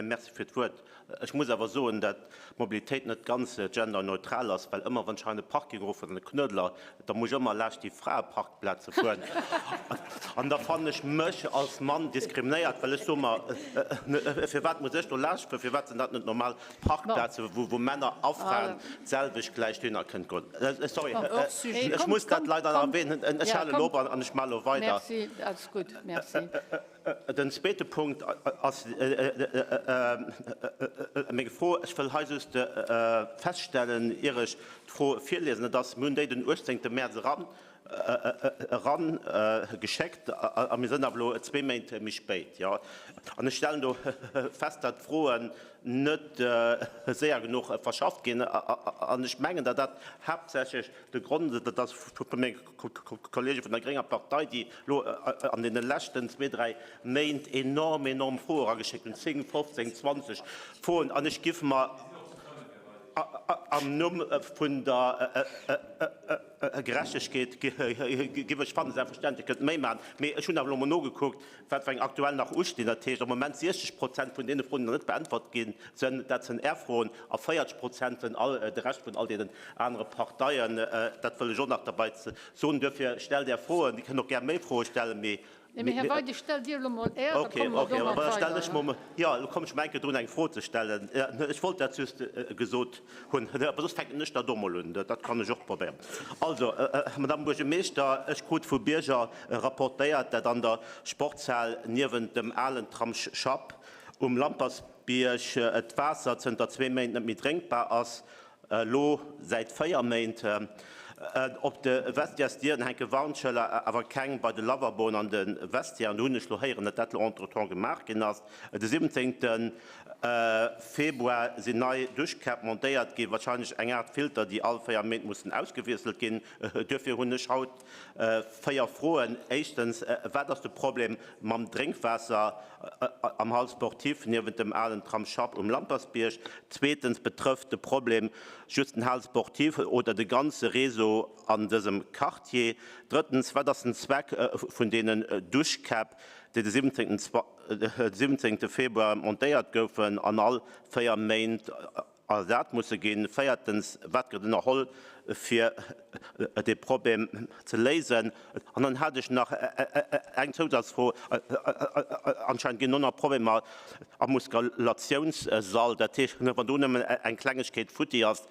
Merci fir d'Wuert. Ech muss awer soen, dat d'Mobilitéit net ganz genderneutral ass, well ëmmer wann ech hei an de Parking erofueren, an de Knuedler, da muss ech ëmmer laascht déi Fraeparkplaze fueren. An da fannen ech mech als Mann diskriminéiert, well ech soe mer, firwat muss ech do laascht fueren, firwat sinn dat net normal Parkplaze wou Männer a Fraen d'selwecht gläich dohinner kënnen goen. Sorry, ech muss dat leider nach erwähnen. Ech halen elo op an ech maache elo weider.
Merci, alles gutt, merci.
Den zweete Punkt ass meng Fro. Ech wëll hei just feststellen, ier ech d'Fro virliesen, et ass, mir hunn déi den 18. Mäerz eran erangeschéckt a mir sënn awer elo zwee Méint méi spéit. Jo, an ech stellen do fest, datt d'Froen net séier genuch verschafft ginn. An ech mengen, datt dat haaptsächlech de Grond, dat ass vu menge Kollege vun der grénger Partei, déi elo an deene leschten zwee, dräi Méint enorm, enorm Froe erageschéckt hunn, 10, 15, 20 Froen. An ech giff mer am Numm vun der Gerechtegkeet, giff ech fannen, selbstverständlech kënnt méi maachen, mee ech hunn awer elo emol nogekuckt, wat fir eng aktuell nach ustinn. Dat heescht am Moment 60 Prozent vun deene Froen, déi nach net beäntwert gi sinn, dat sinn Är Froen, a 40 Prozent sinn all de Rescht vun all deenen anere Parteien. Dat wëll ech och nach derbei soen. Duerfir stellt Är Froen. Dir kënnt och gär méi Froe stellen, mee.
Nee, mee Här Weidig, stellt Dir elo mol Är, da komme mer domat weider.
Jo, elo kommen ech mol eng Kéier drun, eng Fro ze stellen. Ech wollt dat just gesot hunn, awer soss fänken ech dat och mol un. Dat kann ech och probéieren. Also, Madame Buergermeeschter, ech krut vu Bierger rapportéiert, dat an der Sportshal niewent dem alen Tramsschapp um Lampertsbierg d'Waasser zënter zwee Méint net méi drénkbar ass, elo säit 4 Méint. Op de Vestiairesdieren hänke Warnschëller, awer keng bei de Lavaboen an de Vestiairen. Do hunn ech elo héieren, datt dat elo entretemps gemaach ginn ass. De 17. Februar sinn nei Duschkäpp montéiert ginn, wahrscheinlech eng Aart Filter, déi all 4 Méint mussen ausgewiesselt ginn. Duerfir hunn ech haut 4 Froen. Éischtens, Wat ass de Problem mam Drénkwaasser am Hall sportif niewent dem alen Tramsschapp um Lampersbierg? Zweetens, Betrëfft de Problem just den Hall sportif oder de ganze Réseau an dësem Quartier? Drëttens, Wat ass den Zweck vun deenen Duschkäpp, déi de 17. Februar montéiert goufen an all 4 Méint ersat musse ginn? Véiertens, wat gëtt ënnerholl, fir dee Problem ze léisen? An dann hat ech nach eng Zousazfro, Anscheinend ginn och nach Problemer am Muskulatiounssall. Dat heescht, wann do nëmmen eng Klengegkeet futti ass,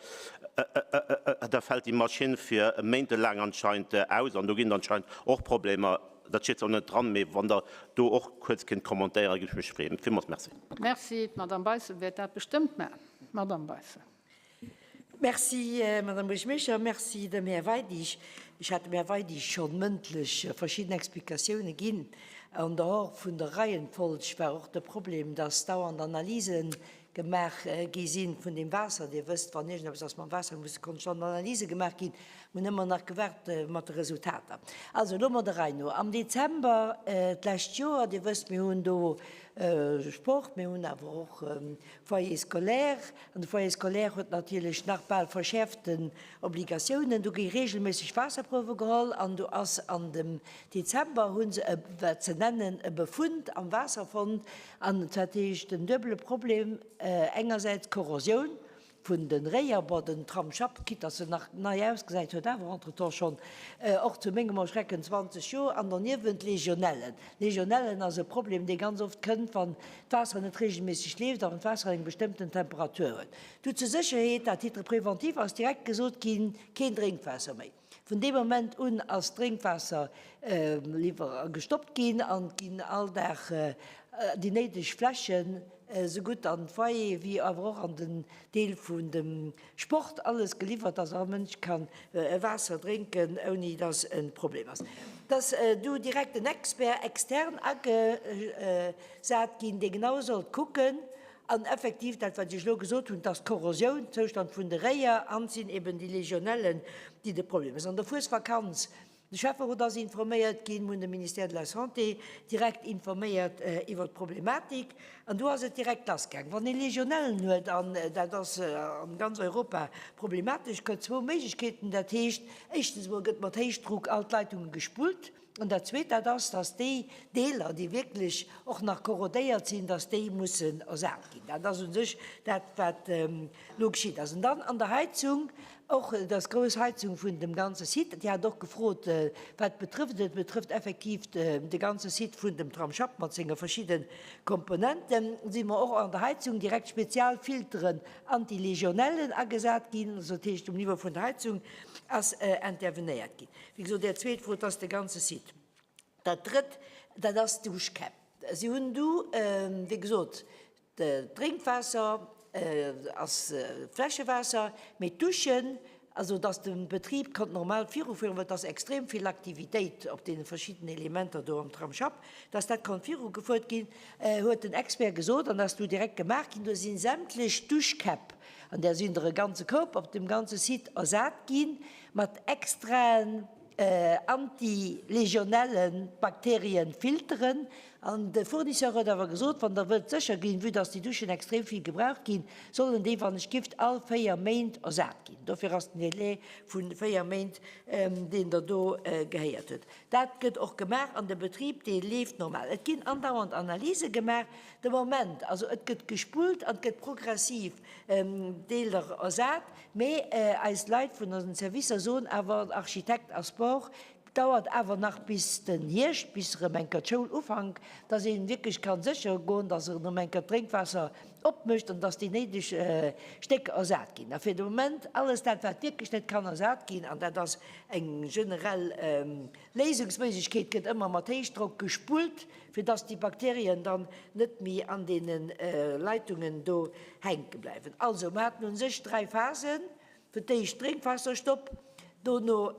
da fält déi Maschinn fir méintelaang anscheinend aus an do ginn et anscheinend och Problemer. Dat steet zwar net dran, mee wann Der do och kuerz kéint kommentéieren, géif ech mech freeën. Villmools Merci.
Merci. D'Madame Beissel wäert dat bestëmmt maachen. Madame Beissel.
Merci, Madame Buergermeeschter. Merci dem Här Weidig. Ech hat dem Här Weidig scho mëndlech verschidden Explikatioune ginn. En dehors vun der Reihenfolg war och de Problem, dass dauernd Analyse. gemaach gi sinn vun deem Waasser. Dir wësst, wann iergendeppes ass mam Waasser, musse konstant Analyse gemaach ginn. Mir hunn ëmmer nach gewaart mat de Resultater. Also, elo mol der Rei no. Am Dezember d'lescht Joer, Dir wësst, mir hunn do Sport, mir hunn awer och Foyer scolaire, an de Foyer scolaire huet natierlech nach bal verschäerften Obligatiounen. Do gi regelméisseg Waasserprouwe geholl an do ass an dem Dezember hu se e, wat se nennen, e Befund am Waasser fonnt. An dat heescht en duebele Problem, engersäits d'Korrosioun vun de Réier, bon den Tramsschapp, quitte dass en nach nei ausgesäit, huet awer entretemps schonn, och zu mengem Erschrecken, 20 Joer, an doniewent Legionellen. Legionellen ass e Problem, dee ganz oft kënnt, wann d'Waasser net regelméisseg leeft a wann d'Waasser eng bestëmmten Temperatur huet. Du zur Sécherheet, à titre préventif ass direkt gesot ginn, keen Drénkwaasser méi. Vun deem Moment un ass d'Drénkwaasser gestoppt ginn an et ginn all Dag déi néideg Fläschen esou gutt an d'Foyer wéi awer och an den Deel vun dem Sport alles geliwwert, dass all Mënsch ka Waasser drénken, ouni dass e Problem ass. Et ass du direkt en Expert extern agesat ginn, dee genau sollt kucken, An effektiv, dat wat ech elo gesot hunn, dass d'Korrosioun, Zoustand vun de Réier an et sinn eben déi Legionellen, déi de Problem ass. An der Fuesvakanz, de Schäfferot ass informéiert ginn, mir hunn de Ministère de la Santé direkt informéiert iwwert d'Problematik an do ass et direkt lassgaang. Wann ee Legionellen huet, an dat ass an ganz Europa problematesch, gëtt zwou Méiglechkeeten, dat heescht, éischtens emol gëtt mat Héichdruck all d'Leitunge gespullt, An dat Zweet, dat ass, dass déi Deeler, déi wierklech och nach korrodéiert sinn, dass déi mussen ersat ginn. Dat ass u sech dat, wat elo geschitt ass. An dann an der Heizung, och dass grouss Heizung vun dem ganze Site, Dir hat och gefrot, wat betrëfft et, Et betrëfft effektiv de ganze Site vun dem Tramsschapp mat senge verschidde Komponenten, si mer och an der Heizung direkt spezial Filteren anti-Legionellen agesat ginn. Also dat heescht, um Niveau vun der Heizung ass intervenéiert ginn. Wéi gesot, Är zweet Fro, 't ass de ganze Site. Dat Drëtt, dat ass d'Duschkäpp. Si hunn du, wéi gesot, d'Drénkwaasser ass Fläschewaasser, mee d'Duschen, also dass de Betrib konnt normal virufueren, well et ass extrem vill Aktivitéit op deene verschiddenen Elementer do am Tramsschapp, dass dat konnt virugefuert ginn, huet den Expert gesot, an dat ass du direkt gemaach ginn. Do si sämtlech Duschkäpp, an där sinn der e ganze Koup op dem ganze Site, ersat ginn. Mat extraen Anti-Legionellen-Bakterien filteren. An de Fournisseur huet awer gesot, wann der wëllt sécher ginn, vue dass déi Duschen extrem vill gebraucht ginn, sollen déi wann ech gift all 4 Méint ersat ginn. Dofir ass den Délai vu 4 Méint, deen der do gehéiert hutt. Dat gëtt och gemaach an de Betrib, dee leeft normal. Et ginn andauernd Analyse gemaach de Moment. Also et gëtt gespullt an et gëtt progressiv Deeler ersat. Mee eis Leit vun den Servicer soen awer, Architekt a Sport, dauert awer nach bis den Hierscht, bis erëm eng Kéier d'Schoul ufank, dass ee wierklech ka sécher goen, dass erëm eng Kéier d'Drénkwaasser opmécht an dass déi néideg Stécker ersat ginn. A fir de Moment alles dat, wat wierklech net kann ersat ginn, an dat ass eng generell Léisungsméiglechkeet, gëtt ëmmer mat Héichdrock gespullt, fir dass déi Bakterien dann net méi an deene Leitungen do hänke bleiwen. Also, mer haten u sech 3 Phasen, fir d'éischt Drénkwaasserstopp, dono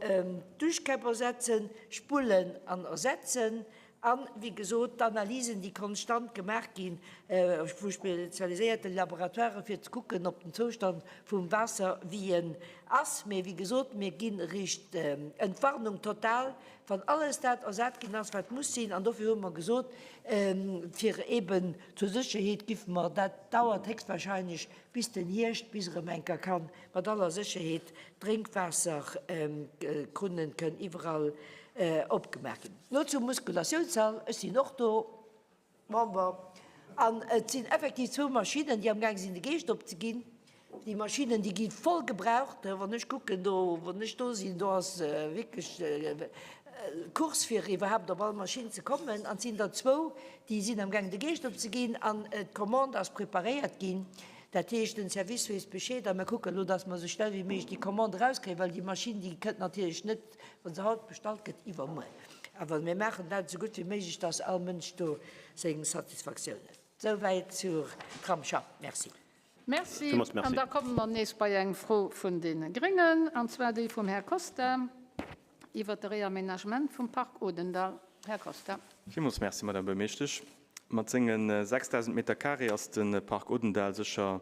d'Duschkäpp ersetzen, spullen an ersetzen an, wéi gesot, d'Analysen, déi konstant gemaach gi vu spezialiséierte Laboratoiren, fir ze kucken, ob den Zoustand vum Waasser wéi en ass. Mee wéi gesot, mir ginn eréischt Entwarnung total, Wann alles dat ersat ginn ass, wat muss sinn, an dofir hu mer gesot, fir eeben zur Sécherheet giffe mer, dat dauert héchstwahrscheinlech bis den Hierscht, bis erëm eng Kéier ka mat aller Sécherheet d'Drénkwaasserkrunnen kënn iwwerall opgemaach ginn. Elo zum Muskulatiounssall, Ech sinn och do. Member. An et sinn effektiv zwou Maschinnen, déi amgaang sinn, de Geescht opzeginn. Déi Maschinnen, déi gi voll gebraucht. Wann ech kucken do, wann ech do sinn, do ass wierklech Course, fir iwwerhaapt op all Maschinn ze kommen. An et sinn der zwou, déi sinn amgaang, de Geescht opzeginn. An d'Commande ass preparéiert ginn. Dat heescht, den Service weess Bescheed a mir kucken elo, dass mer esou schnell wéi méiglech déi Commande erauskréien, well déi Maschinn, déi kënnt natierlech net, wa se haut bestallt gëtt, iwwermuer. Awer mir maachen dat esou gutt wéi méiglech, dass all Mënsch do seng Satisfaktioun huet. Souwäit zur Tramsschapp. Merci.
Merci. An da komme mer nees bei eng Fro vun deene Gréngen, an zwar déi vum Här Costa iwwert de Réaménagement vum Parc Odendahl. Här Costa.
Villmools Merci, Madame Buergermeeschtesch. Mat senge 6.000 Meter carré ass de Parc Odendaal sécher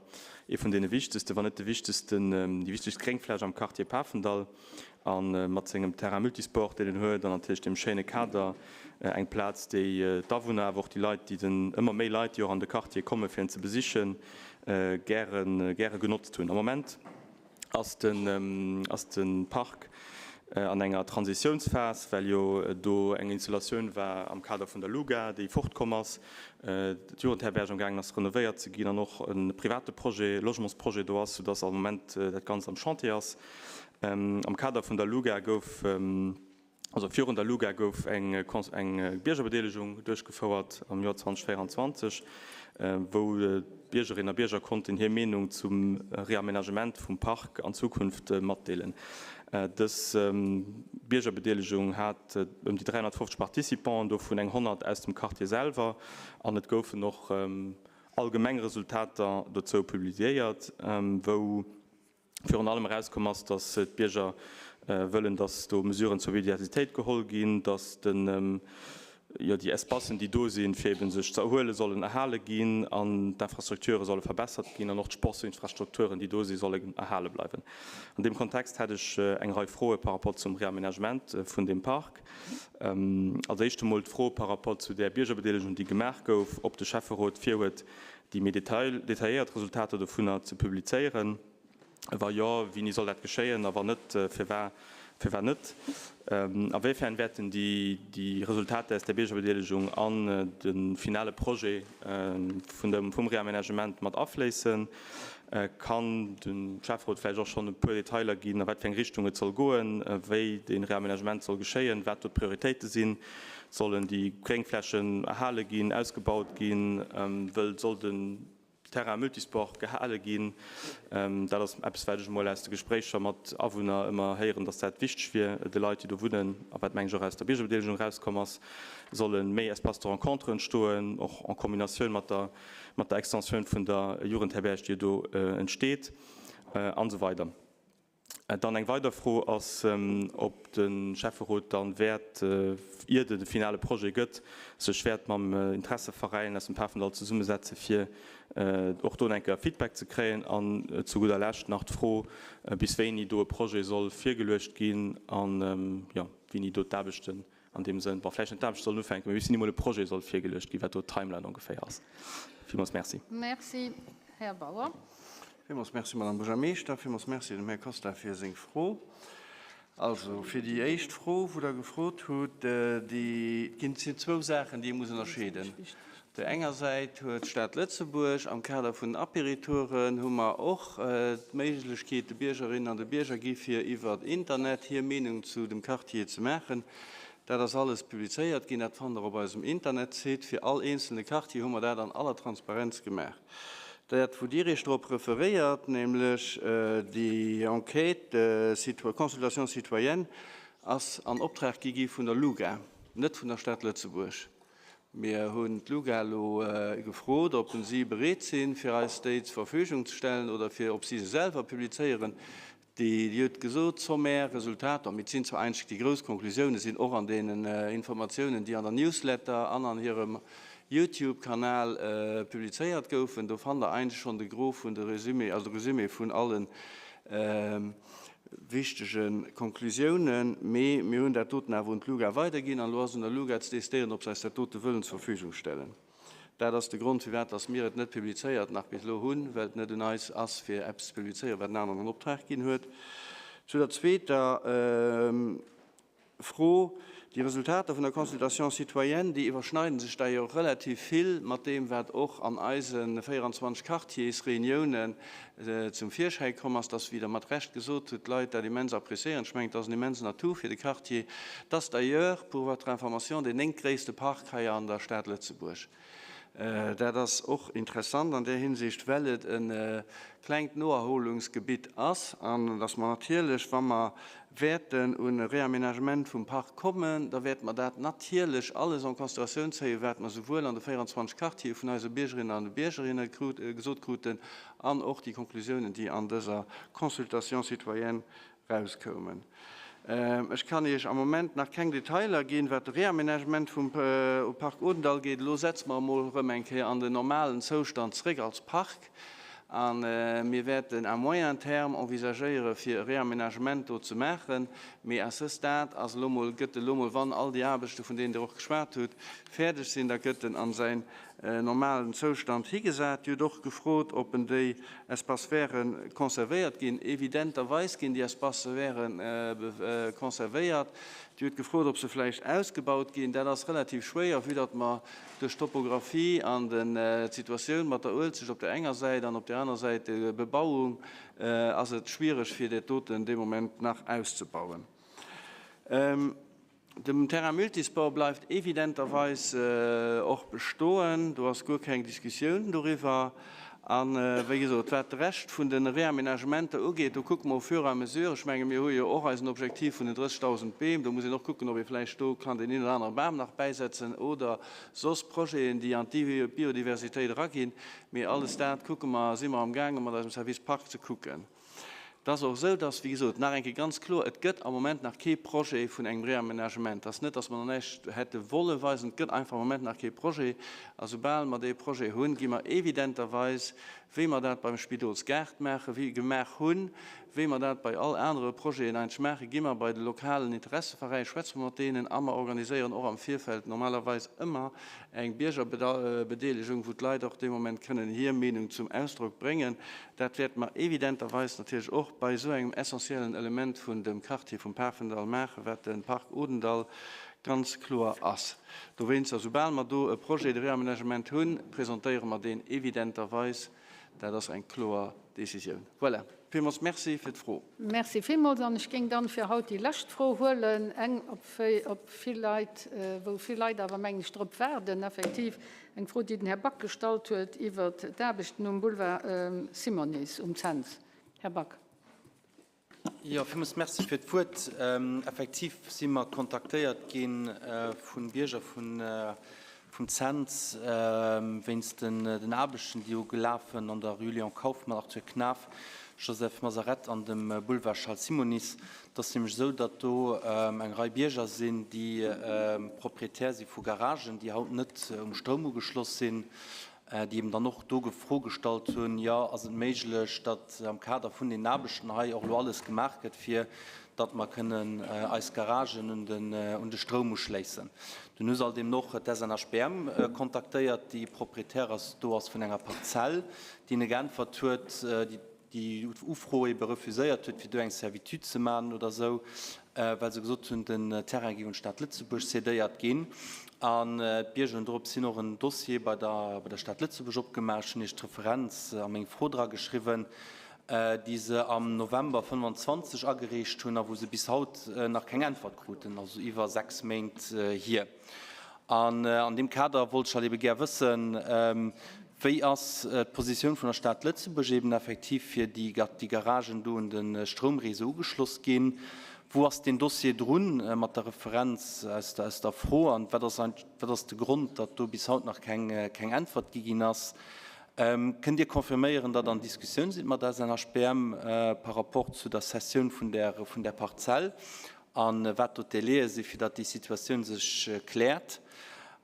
ee vun deene wichtegsten, wann net de wichtegsten, déi wichtegst Gréngfläch am Quartier Pafendall. A mat sengem Terrain multisport, deen en huet, an natierlech deem schéine Kader, eng Plaz, déi d'Awunner, awer och déi Leit, déi den, ëmmer méi Leit, déi och an de Quartier kommen, fir en ze besichen, gäre, gäre genotzt hunn. Am Moment ass den ass de Park an enger Transitiounsphas, well jo do eng Installatioun war am Kader vun der LUGA, déi fortkomm ass, d'Jugendherberg am gaangen ass renovéiert ze ginn an och e private Projet, Logementsprojet do ass, soudass am Moment dat Ganzt am Chantier ass. Am Kader vun der LUGA gouf. Also virun der LUGA gouf eng Biergerbedeelegung duerchgefouert am Joer 2024, wou d'Biergerinnen a Bierger konnten hir Meenung zum Reamenagement vum Park an Zukunft matdeelen. Dës Biergerbedeelegung hat ëm déi 350 Participanten, dovun eng 100 aus dem Quartier selwer, an et goufen och allgemeng Resultater dozou publiziéiert, wou virun allem erauskomm ass, datt d'Bierger wëllen, datt do Mesuren zur Biodiversitéit geholl ginn, datt den, jo, déi Espacen, déi do sinn, fir eben sech ze erhuelen, sollen erhale ginn an d'Infrastrukture solle verbessert ginn an och d'Sportsinfrastrukturen, déi do sinn, sollen erhale bleiwen. An deem Kontext hätt ech eng Rei Froe par rapport zum Réaménagement vun deem Park. Als éischt emol d'Fro par rapport zu där Biergerbedeelegung, déi gemaach gouf, ob de Schäfferot virhuet, déi méi detailléiert Resultater dovunner ze publizéieren? Wa jo, wéini soll dat geschéien a wann net, firwat net? A wéifern wäerten déi Resultater aus der Biergerbedeelegung an de finale Projet vum Reamenagement mat afléissen? Kann de Schäfferot vläicht och schonn e puer Detailer ginn, a wat fir eng Richtung et soll goen, wéi de Reamenagement soll geschéien, wat do d'Prioritéite sinn? Sollen déi Gréngflächen erhale ginn, ausgebaut ginn? Wëll soll den Terrain multisport gehale ginn? Dat ass eppes, wat ech emol aus de Gespréicher mat Awunner ëmmer héieren, dass dat wichteg wier de Leit, déi do wunnen, a wat, meng ech, och aus der Biergerbedeelegung erauskomm ass, solle méi Espaces de rencontre entstoen, och en Kombinatioun mat der mat der Extensioun vun der Jugendherberg, déi jo do entsteet, an esou weider. Dann eng weider Fro ass, ob de Schäfferot dann wäert, iert et e finale Projet gëtt, sech wäert mam Interesseveräin aus dem Pafendall zesummesetze fir och do eng Kéier Feedback ze kréien. An zu gudder Lescht nach d'Fro, bis wéini do e Projet soll virgeluecht ginn an, jo, wéini do d'Aarbechten An deem Sënn, bon, vläicht net d'Aarbechte sollen ufänken, mee bis hin emol e Projet soll virgeluecht ginn, wat do d'Timeline ongeféier ass. Villmools Merci.
Merci, Här Bauer.
Villmools Merci, Madame Buergermeeschter. Villmools Merci dem Här Costa fir seng Fro. Also, fir déi éischt Fro, wou Der gefrot hutt, déi, et ginn, et sinn zwou Saachen, déi ee muss ënnerscheeden. Op där enger Säit huet d'Stad Lëtzebuerg am Kader vun den Apéritouren hu mer och d'Méiglechkeet de Biergerinnen an de Bierger gi fir iwwer Internet hir Meenung zu dem Quartier ze maachen. Dat ass alles publizéiert ginn, dat fannt Der op eisem Internetsite. Fir all eenzelne Quartier hu mer dat an aller Transparenz gemaach. Dat wou Dir Iech drop referéiert, nämlech déi Enquête, Consultation citoyenne, ass an Optrag gi gi vun der LUGA, net vun der Stad Lëtzebuerg. Mir hunn d'LUGA elo gefrot, ob si bereet sinn, fir eis déi zur Verfügung ze stellen oder fir ob si se selwer publizéieren. Déi huet gesot, sommaire Resultater, mee et sinn zwar eigentlech déi grouss Konklusiounen sinn och an deenen Informatiounen, déi an der Newsletter an an hirem YouTube-Kanal publizéiert goufen. Do fannt Der eigentlech schonn de Gros vun de Résumé, also de Résumé vun allen wichtege Konklusiounen, mee mir hunn dat doten awer un d'LUGA weiderginn an elo ass un der LUGA ze decidéieren, ob se eis dat dote wëllen zur Verfügung stellen. Dat ass de Grond, firwat dass mir et net publizéiert nach bis elo hunn, well et net un eis ass, fir eppes ze publizéieren, wat en aneren an Optrag ginn huet. Zu der zweeter. Fro, Déi Resultater vun der Consultation citoyenne, déi iwwerschneiden sech da jo relativ vill mat deem, wat och an eise 24 Quartiersreuniounen zum Virschäi komm ass, dass, wéi Der mat Recht gesot hutt, d'Leit dat immens appréciéieren. Ech mengen, et ass en immensen Atout fir de Quartier. Et ass d'ailleurs, pour votre information, deen néngtgréisste Park hei an der Stad Lëtzebuerg. Dat ass och interessant an där Hinsicht, well et e klengt Noerholungsgebitt ass an dass mer natierlech, wa mer wäerten un e Réaménagement vum Park kommen, da wäerte mer dat natierlech alles en considératioun zéien, wat mer souwuel an de 24 Quartiere vun eise Biergerinnen an de Biergerinne gesot kruten an och déi Konklusiounen, déi an dëser Consultation citoyenne rauskoumen. Ech kann Iech am Moment nach keng Detailer ginn, wat de Réaménagement vum Parc Odendall geet. Elo setze mer emol erëm eng Kéier an den normalen Zoustand zréck als Park a mir wäerten à moyen terme envisagéiere fir e Réaménagement do ze maachen. Mee à ce stade ass elo mol, gëtt elo mol, wann all déi Aarbechte vun deenen Dir och geschwat hutt, fäerdeg sinn, da gëtt en an säin normalen Zoustand higesat. Dir hutt och gefrot, ob en déi Espaces verts conservéiert ginn. Evidenterweis ginn déi Espaces verts conservéiert. Dir hutt gefrot, ob se vläicht ausgebaut ginn. Dat ass relativ schwéier, vue datt mer duerch d'Topographie an d'Situatioun mat der Uelzecht op där enger Säit an op där aner Säit d'Bebauung, ass et schwiereg fir dat doten dee Moment nach auszebauen. Den Terrain multisport bleift evidenterweis och bestoen, do ass guer keng Diskussioun doriwwer. A wéi gesot, wat de Rescht vun de Réaménagementer ugeet, do kucke mer au fur et à mesure. Ech menge mir hu jo och eisen Objektiv vun den 30.000 Beem. Do muss een och kucken, ob ee vläicht do kann deen een oder anere Bam nach bäisetzen oder soss Projeten, déi an d'Biodiversitéit eraginn. Mee alles dat kucke mer, si mer amgaange mat eisem Service Parc ze kucken. Et ass och esou, dass, wéi gesot, nach eng Kéier ganz kloer, et gëtt am Moment nach kee Projet vun engem Réaménagement. Et ass net, dass mer nach näischt hätte wolle weisen, et gëtt einfach am Moment nach kee Projet. A soubal mer dee Projet hunn, gi mer evidenterweis, wéi mer dat beim Spidolsgaart maachen, wéi gemaach hunn, wéi mer dat bei all anere Projeten eigentlech maachen, gi mer bei de lokalen Interesseveräi, schwätze mer mat deenen a mer organiséieren och am Virfeld normalerweis ëmmer eng Biergerbedeelegung, wou d'Leit och dee Moment kënnen hir Meenung zum Ausdrock bréngen. Dat wäerte mer evidenterweis natierlech och bei esou engem essentiellen Element vun dem Quartier vum Pafendall maachen, wat de Parc Odendall ganz kloer ass. Dowéinster, soubal mer do e Projet de réaménagement hunn, presentéiere mer deen evidenterweis. Dat ass eng kloer Décisioun. Voilà. Villmools Merci fir d'Fro.
Merci villmools. An ech géing dann fir haut déi lescht Fro huelen, eng, op vill Leit, wou vill Leit awer, mengen ech, drop waarden, effektiv eng Fro, déi den Här Back gestallt huet iwwert d'Aarbechten um Boulevard Simonis um Cents. Här Back.
Jo, villmools Merci fir d'Wuert. Effektiv si mer kontaktéiert gi vu Bierger vum Cents wéinst den Aarbechten, déi ugelafen an der Rue Léon Kauffmann, Arthur Knaff, Joseph Mazaret an dem Boulevard Charles Simonis. Et ass nämlech esou, datt do eng Rei Bierger sinn, déi Proprietär si vu Garagen, déi haut net um Stroum ugeschloss sinn, déi eben dann och do Fro gestallt hunn, jo, ass et méiglech, datt am Kader vun deenen Aarbechten hei och elo alles gemaach gëtt, fir datt mer kënnen eis Garagen un de Stroum uschléissen. Dunn hu se alt eben och d'SNHBM kontaktéiert, déi Proprietär ass do ass vun enger Parzell, déi hinne geäntwert huet, déi déi Ufro ebe refuséiert huet, fir do eng Servitude ze maachen oder esou, well se gesot hunn, den Terrain géif un d'Stad Lëtzebuerg cédéiert ginn. An d'Bierger hunn dorops hin och en Dossier bei der bei der Stad Lëtzebuerg opgemaach. Ech hunn Iech d'Referenz a meng Fro drageschriwwen, déi se am November 25 agereecht hunn a wou se bis haut nach keng Äntwert kruten, also iwwer 6 Méint hier. An an deem Kader wollt ech halt ebe gär wëssen, Wéi ass d'Positioun vun der Stad Lëtzebuerg eben effektiv, fir déi Garagen do un de Stroumréseau ugeschloss ginn? Wou ass deen Dossier drun mat der Referenz aus der Fro? An wat ass wat ass de Grond, datt do bis haut nach keng Äntwert gi ginn ass? Kënnt Dir confirméieren, datt an Diskussioun sidd mat SNHBM par rapport zu der Cessioun vun där Parzell a wat do d'Délaië si fir datt déi Situatioun sech kläert?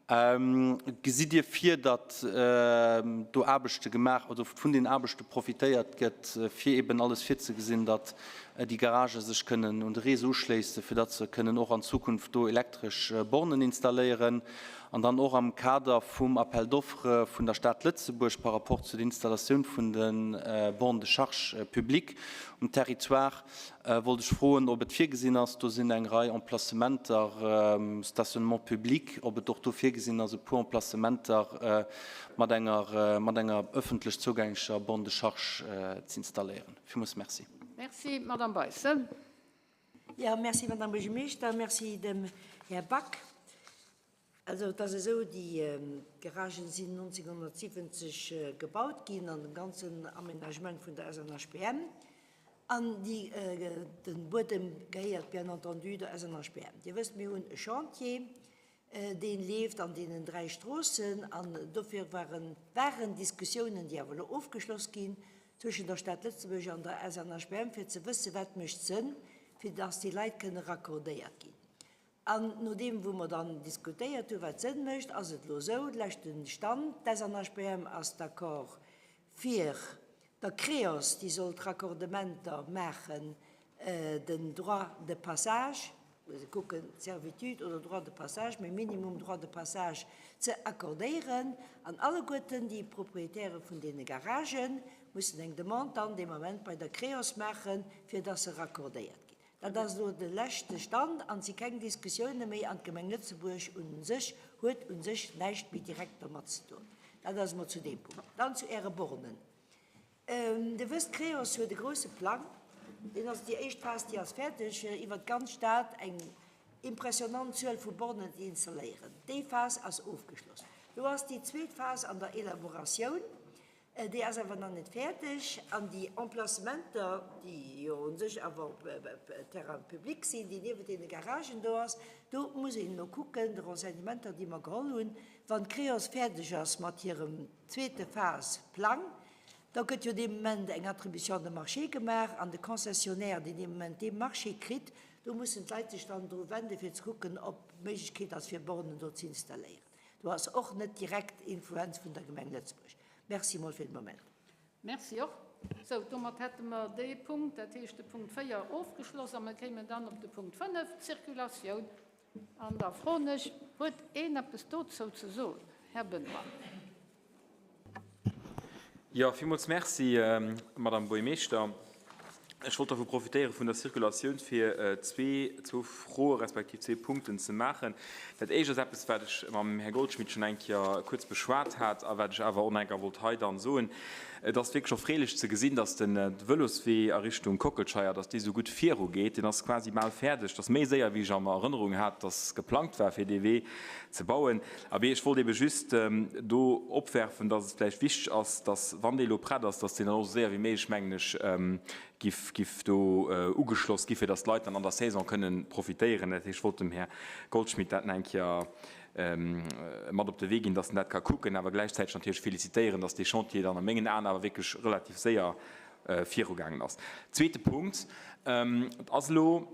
Gesitt Dir vir, datt do Aarbechte gemaach oder vun den Aarbechte profitéiert gëtt, fir eben alles virzegesinn, datt déi Garagë sech kënnen un de Réseau uschléissen, fir datt se kënnen och an Zukunft do elektresch Bornen installéieren? An dann och am Kader vum Appel d'offres vun der Stad Lëtzebuerg par rapport zu der Installatioun vun de Bornes de charge publiques um Territoire, Wollt ech froen, ob et virgesinn ass, do sinn eng Rei Emplacementer, Stationnement public, ob et och do virgesinn ass, e puer Emplacementer mat enger, mat enger ëffentlech zougänglecher Borne de charge z'installéieren. Villmools merci.
Merci. Madame Beissel.
Jo, merci, Madame Buergermeeschter. Merci dem Här Back. Also et ass esou, déi Garagen sinn 1970 gebaut ginn an dem ganzen Aménagement vun der SNHBM. An déi, de Buedem gehéiert bien entendu der SNHBM. Dir wësst, mir hunn e Chantier, dee leeft an deenen 3 Stroossen. An dofir waren, waren Diskussiounen, déi awer elo ofgeschloss ginn, zwëschen der Stad Lëtzebuerg an der SNHBM, fir ze wëssen, wat mécht Sënn. fir dass déi Leit kënne raccordéiert ginn. An nodeem wou mer dann diskutéiert hunn, wat Sënn mécht, ass et elo esou, de leschte Stand, d'SNHBM ass d'accord fir der Creos, déi soll d'Raccordementer maachen, den Droit de passage, muss ee kucken, Servitude oder Droit de passage, mee minimum Droit de passage ze accordéieren. An alleguerten déi Proprietäre vun deene Garagë mussen eng Demande dann dee Moment bei der Creos maachen, fir dass se raccordéiert ginn. Dat ass elo de leschte Stand an et si keng Diskussioune méi an d'Gemeng Lëtzebuerg u sech huet u sech näischt méi direkt domat ze doen. Dat ass emol zu deem Punkt. Dann zu Äre Bornen. Dir wësst, Creos huet e grousse Plang. Deen ass, déi éischt Phas, déi ass fäerdeg, fir iwwert d'ganz Stad eng impressionant Zuel vu Bornen ze installéieren. Déi Phas ass ofgeschloss. Lo ass déi zweet Phas an der Elaboratioun. Déi ass awer nach net fäerdeg. An déi Emplacementer, déi jo u sech awer op Terrain public sinn, déi niewent deene Garagen do ass, do muss een elo kucken, de Renseignementer, déi mer geholl hunn, wann d'Creos fäerdeg ass mat hirem zweete Phas Plang, da gëtt jo dee Moment eng Attribution de marché gemaach an de Concessionnaire, deen dee Moment dee Marché kritt, do mussen d'Leit sech dann dru wenden, fir ze kucken, ob d'Méiglechkeet ass, fir Bornen do ze installéieren. Do ass och net direkt Influenz vun der Gemeng Lëtzebuerg. Merci mol fir de Moment.
Merci och. Sou, domat hätte mer dee Punkt, dat heescht de Punkt 4, ofgeschloss a mer kéimen dann op de Punkt 5, d'Circulatioun. An da froen ech, Huet een eppes dozou ze soen? Här Benoy.
Jo, villmools Merci, Madame Buergermeeschter. Ech wollt dervu profitéiere vun der Circulatioun, fir zwee, zwou Froe respektiv zwee Punkten ze maachen. Dat éischt ass eppes, wat ech mam Här Goldschmidt schonn eng Kéier kuerz beschwat hat a wat ech awer och nach eng Kéier wollt hei dann soen. Et ass wierklech erfreelech ze gesinn, dass de Vëloswee a Richtung Kockelscheier, dass dee sou gutt virugeet. Deen ass quasi bal fäerdeg. Dat ass méi séier, wéi ech an Erënnerung hat, dass geplangt war, fir dee Wee ze bauen. Abee, ech wollt eebe just do opwerfen, dass et vläicht wichteg ass, dass, wann dee elo prett ass, dass deen dann och esou séier wéi méiglech, mengen ech, giff, giff do ugeschloss gi fir dass d'Leit dann an der Saison kënnen profitéieren. Dat heescht, ech wollt dem Här Goldschmidt dat nach eng Kéier mat op de Wee ginn, dass en dat ka kucken, awer gläichzäiteg natierlech félicitéieren, dass dee Chantier dann a mengen Aen awer wierklech relativ séier virugaangen ass. Zweete Punkt, Et ass elo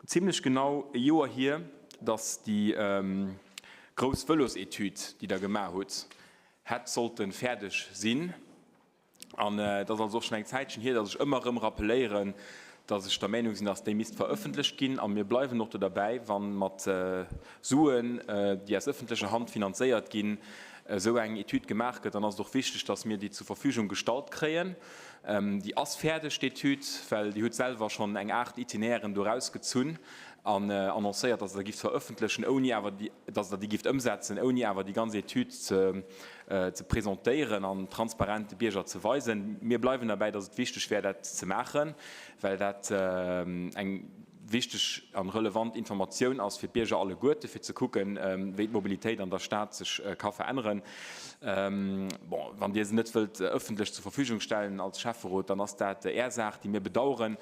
zimlech genau e Joer hier, dass déi grouss Vëlosetüd, déi Der gemaach hutt, hätt sollte fäerdeg sinn. An et ass also och schonn eng Zäitchen hier, dass ech ëmmer erëm rappeléieren, dass ech der Meinung sinn, dass déi misst verëffentlecht ginn. A mir bleiwen och do derbäi, wa mat Suen, déi aus ëffentlecher Hand finanzéiert ginn, esou eng Etüd gemaach gëtt, dann ass et och wichteg, dass mir déi zur Verfügung gestallt kréien. Déi ass fäerdeg, d'Etüd, well Dir hutt selwer schonn eng Aart Itinéairen do erausgezunn an annoncéiert, dass Der der gift verëffentlechen, ouni awer déi, dass Der déi gift ëmsetzen, ouni awer déi ganz Etüd ze ze presentéieren an transparent de Bierger ze weisen. Mir bleiwen derbäi, dass et wichteg wär, dat ze maachen, well dat eng wichteg an relevant Informatioun ass fir d'Bierger alleguerte, fir ze kucken, wéi d'Mobilitéit an der Stad sech ka veränneren. Bon, wann Dir se net wëllt ëffentlech zur Verfügung stellen als Schäfferot, dann ass dat Är Saach, déi mir bedauern.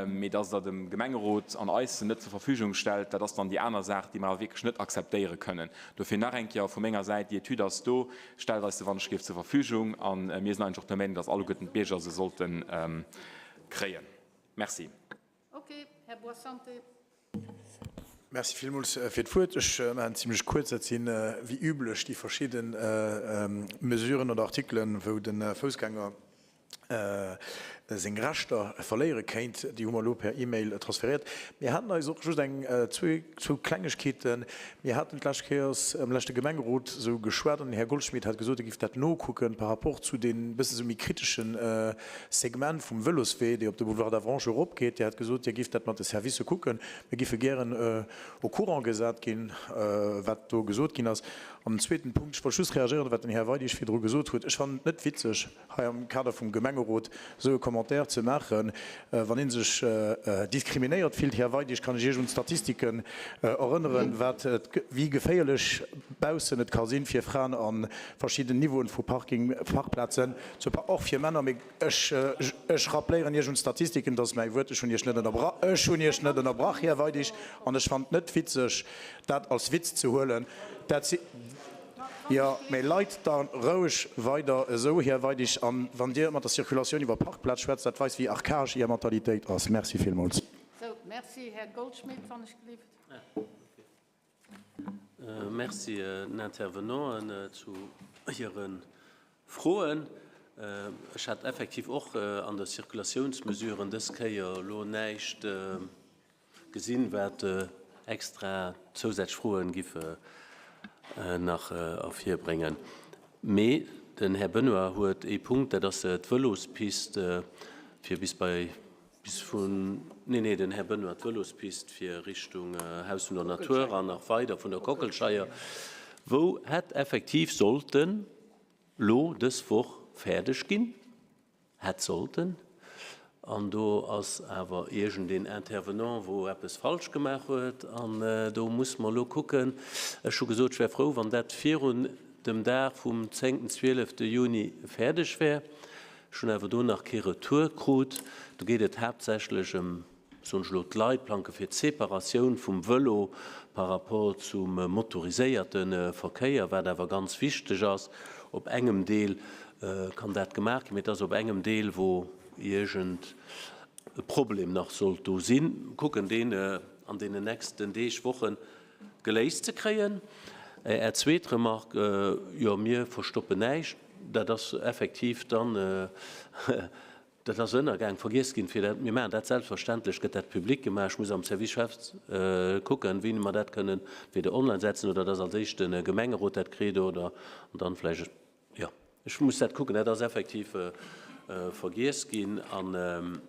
Mee dass Der dem Gemengerot an eis se net zur Verfügung stellt, dat ass dann déi aner Saach, déi mer awer wierklech net akzeptéiere kënnen. Dofir nach eng Kéier vu menger Säit, Déi Etüd ass do, stellt eis se wann ech géif zur Verfügung. A mir sinn eigentlech och der Meenung, dass alleguerten d'Bierger se sollte kréien. Merci.
Ok, Här Boissante.
Merci villmools fir d'Wuert. Ech maachen et zimlech kuerz. Dat sinn, wéi üblech, déi verschidde Mesuren oder Artikelen, wou de Foussgänger seng Rechter verléiere kéint. Déi hu mer elo per E-Mail transfériert. Mir haten eis och just eng, zwou Klengegkeeten. Mir haten d'lescht Kéiers am leschte Gemengerot esou geschwat an den Här Goldschmidt hat gesot, e géif dat nokucken par rapport zu deem bësse sou méi kritesche Segment vum Vëloswee, dee op de Boulevard d'Avranches eropgeet. Dir hat gesot, Dir géift dat mat de Servicë kucken. Mir géife gären au courant gesat ginn, wat do gesot ginn ass. An den zweeten Punkt, ech wollt just reagéieren, wat den Här Weidig virdru gesot huet. Ech fannen et net witzeg, hei am Kader vum Gemengerot esou e Commentaire ze maachen, wann ee sech diskriminéiert fillt. Här Weidig, kann ech Iech un d'Statistiken erënneren, wat, wéi geféierlech baussen et ka sinn fir Fraen a verschidden Niveauen vu Parking, Parkplazen, och fir Männer. Mee Ech, ech rappléieren Iech un d'Statistiken, dat ass mäi Wuert, ech hunn Iech net ënnerbrach, ech hunn Iech net ënnerbrach, Här Weidig, an ech fannen et net witzeg, dat als Witz ze huelen. Dat si, jo, mä leit da roueg weider esou, Här Weidig, an wann Dir mat der Circulatioun iwwer Parkplaz schwätzt, dat weist, wéi archaesch Är Mentalitéit ass. Merci villmools.
Sou, merci. Merci. Här Goldschmidt, wann ech gelift.
Merci den Intervenanten zu hire Froen. Ech hat effektiv och an der Circulatiounsmesuren dës Kéier elo näischt gesinn, wat extra zousätzlech Froen giff nach ervirbréngen. Mee den Här Benoy huet ee Punkt, dat ass d'Vëlospist fir bis bei, bis vun, nee, nee, den Här Benoy, d'Vëlospist fir Richtung Haus vun der Natur an nach weider vun der Kockelscheier, wou hätt effektiv sollten lo dës Woch fäerdeg ginn. Hätt sollten. An do ass awer iergendeen Intervenant, wou eppes falsch gemaach huet. An do musse mer elo kucken. Ech hu gesot, ech wär frou, wann dat virun dem Dag vum zéngten, zwielefte Juni fäerdeg wär. Ech hunn awer do nach kee Retour krut. Do geet et haaptsächlech ëm soen ech elo, d'Leitplanke fir d'Separatioun vum Vëlo par rapport zum motoriséierte Verkéier, wat awer ganz wichteg ass. Op engem Deel kann dat gemaach ginn, mee et ass op engem Deel, wou iergend e Problem nach sollt do sinn. Kucken, deen an deenen nächsten Deeg, Woche geléist ze kréien. Är zweet Remarque, jo, mir verstoppen näischt, dat ass effektiv dann, Dat ass ënnergaang, vergiess ginn, fir dat, mir maachen dat selbstverständlech, gëtt dat public gemaach. Ech muss am Service Chefs kucken, wéini mer dat kënnen entweder online setzen oder dass als éischt de Gemengerot dat kritt oder an dann vläicht, jo, ech muss dat kucken. Dat ass effektiv vergiess ginn. An.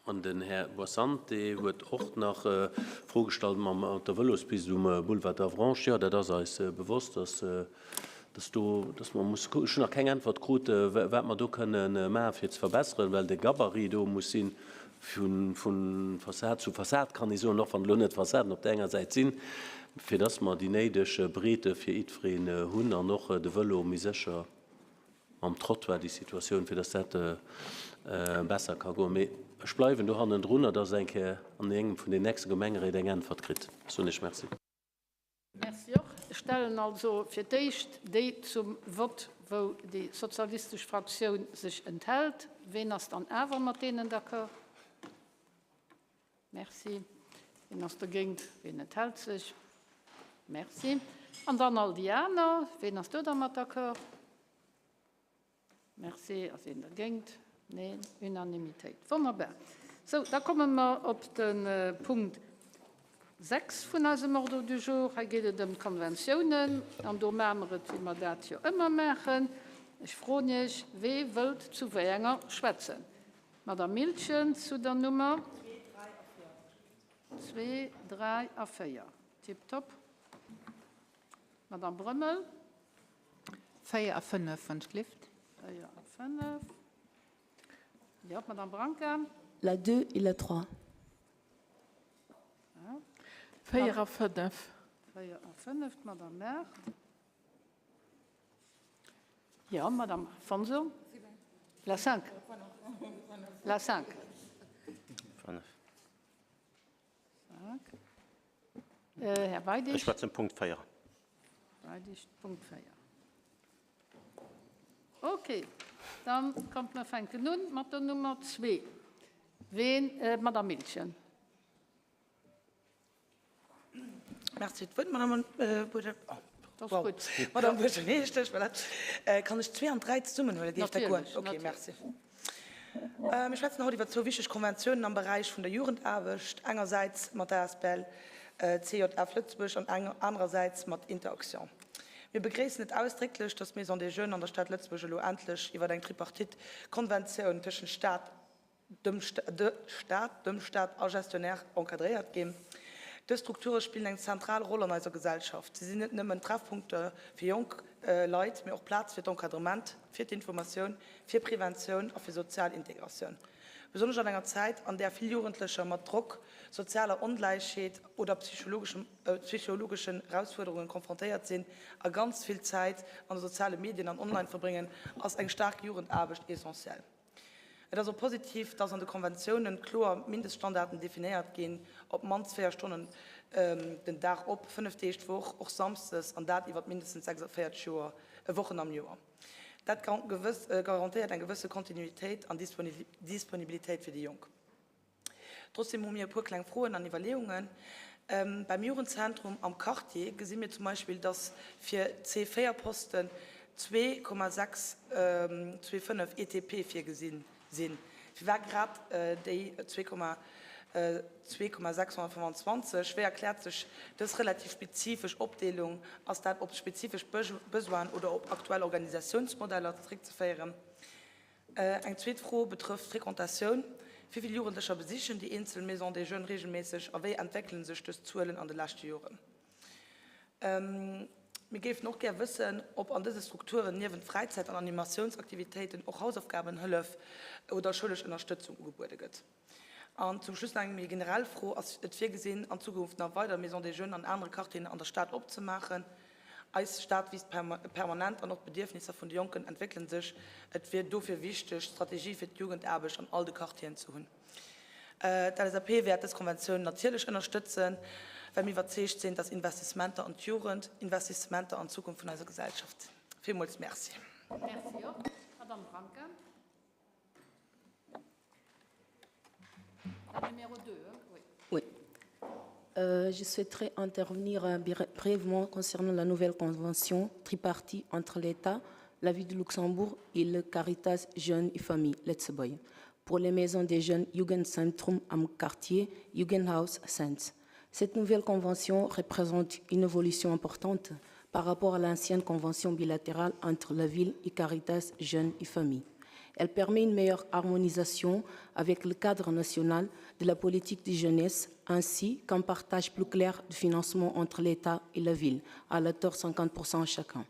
An den Här Boissante huet och nach d'Fro gestallt mat der Vëlospist um Boulevard d'Avranches. Jo, dat ass eis bewosst, dass, dass do, dass mer musse kucken. Ech hunn nach keng Äntwert krut, wat mer do kënne maachen, fir ze verbesseren, well de Gabarit do muss si vu Fassad zu Fassad, kann ee soen, och wann elo net Fassaden op där enger Säit sinn, fir dass mer déi néideg Breete fir jiddwereen hunn an och de Vëlo méi sécher mam Trottoir déi Situatioun, fir dass dat besser ka goen. Mee ech bleiwen do hannendrunner, dass Der eng Kéier an engem vun den nächste Gemengeréit eng Äntwert kritt. Ech soen Iech Merci.
Merci och. Ech stellen also fir d'éischt déi zum Vott, wou déi sozialistesch Fraktioun sech enthält. Ween ass dann awer mat deenen d'accord? Merci. Ween ass dogéint? Ween enthält sech? Merci. An dann all déi aner. Ween ass do dermat d'accord? Merci. Ass een dergéint? Neen. Unanimitéit. Wonnerbar. Sou, da komme mer op de Punkt 6 vun eisem Ordre du jour. Hei geet et ëm d'Konventiounen. An do maache mer et, wéi mer dat jo ëmmer maachen. Ech froen Iech, Wee wëllt zu wéi enger schwätzen? D'Madame Miltgen zu der Nummer zwee, dräi a véier. Tiptop. D'Madame Brömmel.
Véier a fënnef, wann ech gelift.
Véier a fënnef. Jo, d'Madame Branca.
La deux et la trois.
Véier a fënnef.
Véier a fënnef, d'Madame Mart. Jo, Madame Afonso. La cinq. La cinq.
Fënnef.
Cinq. Här Weidig.
Ech schwätzen Punkt 4.
Weidig, Punkt 4. Okay, dann kommt, mer fänken un mat der Nummer zwee. Ween, d'Madame Miltgen.
Merci fir d'Wuert, Madame Madame Buergermeeschtesch. Voilà. Kann ech zwee an dräi zesummen huelen? Géif dat goen? Okay, merci. Mir schwätzen haut iwwer zwou wichteg Konventiounen am Beräich vun der Jugendaarbecht, engersäits mat der asbl CJF Lëtzebuerg an anerersäits mat Interaction. Mir begréissen et ausdrécklech, dass d'Maison des Jeunes an der Stad Lëtzebuerg elo endlech iwwer eng Tripartite-Konventioun tëschent Stad, dem Staat, dem Staat a Gestionnaire encadréiert ginn. Dës Strukture spillen eng zentral Roll an eiser Gesellschaft. Si sinn net nëmmen Treffpunkte fir jonk Leit, mee och Plaz fir d'Encadrement, fir d'Informatioun, fir Preventioun a fir sozial Integratioun. Besonnesch an enger Zäit, an där vill Jugendlecher mat Drock, sozialer Ongläichheet oder psychologeschen Erausfuerderunge konfrontéiert sinn a ganz vill Zäit an de soziale Medien an online verbréngen, ass eng staark Jugendaarbecht essentiell. Et ass och positiv, dass an de Konventiounen kloer Mindeststandarden definéiert ginn, op d'mannst 4 Stonnen den Dag op 5 Deeg d'Woch, och samsdes, an dat iwwer mindestens 46 Joer, Wochen am Joer. Dat garantéiert eng gewësse Kontinuitéit an Disponibilitéit fir déi Jonk. Trotzdem hu mir e puer kleng Froen an Iwwerleeungen. Beim Jugendzentrum am Quartier gesi mir zum Beispill, dass fir C4-Posten 2,625 ETP virgesi sinn. Firwat grad déi 2,625? Wéi erkläert sech dës relativ spezifesch Opdeelung? Ass dat op spezifesch Besoinen oder op aktuell Organisatiounsmodeller zeréckzeféieren? Eng zweet Fro betrëfft d'Fréquentatioun. Wéi vill Jugendlecher besichen déi eenzel Maisons des Jeunes reegelméisseg a wéi entwéckele sech dës Zuelen an de leschte Joren? Mir géifen och gär wëssen, ob an dëse Strukturen niewent Fräizäit an Animatiounsaktivitéiten och Hausaufgabenhëllef oder schoulesch Ënnerstëtzung ugebuede gëtt. An zum Schluss nach eng méi generell Fro, Ass et virgesinn, an Zukunft nach weider Maisons des Jeunes an anere Quartieren an der Stad opzemaachen? Eis Stad wiisst permanent an och d'Bedierfnisser vun de Jonken entwéckele sech. Et wier dofir wichteg, Strategie fir d'Jugendaarbecht an all de Quartieren ze hunn. D'LSAP wäert dës Konventioun natierlech ënnerstëtzen, well mir iwwerzeegt sinn, dass Investissementer an d'Jugend Investissementer an d'Zukunft vun eiser Gesellschaft sinn. Villmools Merci.
Merci och. Madame Branca. La numéro 2, oui.
Oui. Euh, je souhaiterais intervenir euh, brièvement concernant la nouvelle convention tripartite entre l'État, la ville de Luxembourg et le Caritas Jeunes et Familles, Let's Boy, pour les maisons des jeunes Jugendzentrum am quartier Jugendhaus Sens. Cette nouvelle convention représente une évolution importante par rapport à l'ancienne convention bilatérale entre la ville et Caritas Jeunes et Familles. Elle permet une meilleure harmonisation avec le cadre national de la politique de jeunesse ainsi qu'un partage plus clair du financement entre l'État et la ville, à la hauteur 50% chacun.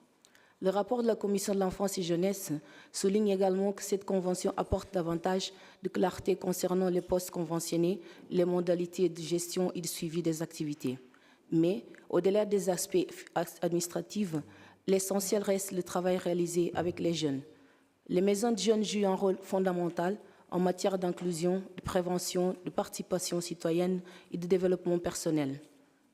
Le rapport de la Commission de l'enfance et jeunesse souligne également que cette convention apporte davantage de clarté concernant les postes conventionnés, les modalités de gestion et de suivi des activités. Mais, au-delà des aspects administratifs, l'essentiel reste le travail réalisé avec les jeunes. Les maisons de jeunes jouent un rôle fondamental en matière d'inclusion, de prévention, de participation citoyenne et de développement personnel.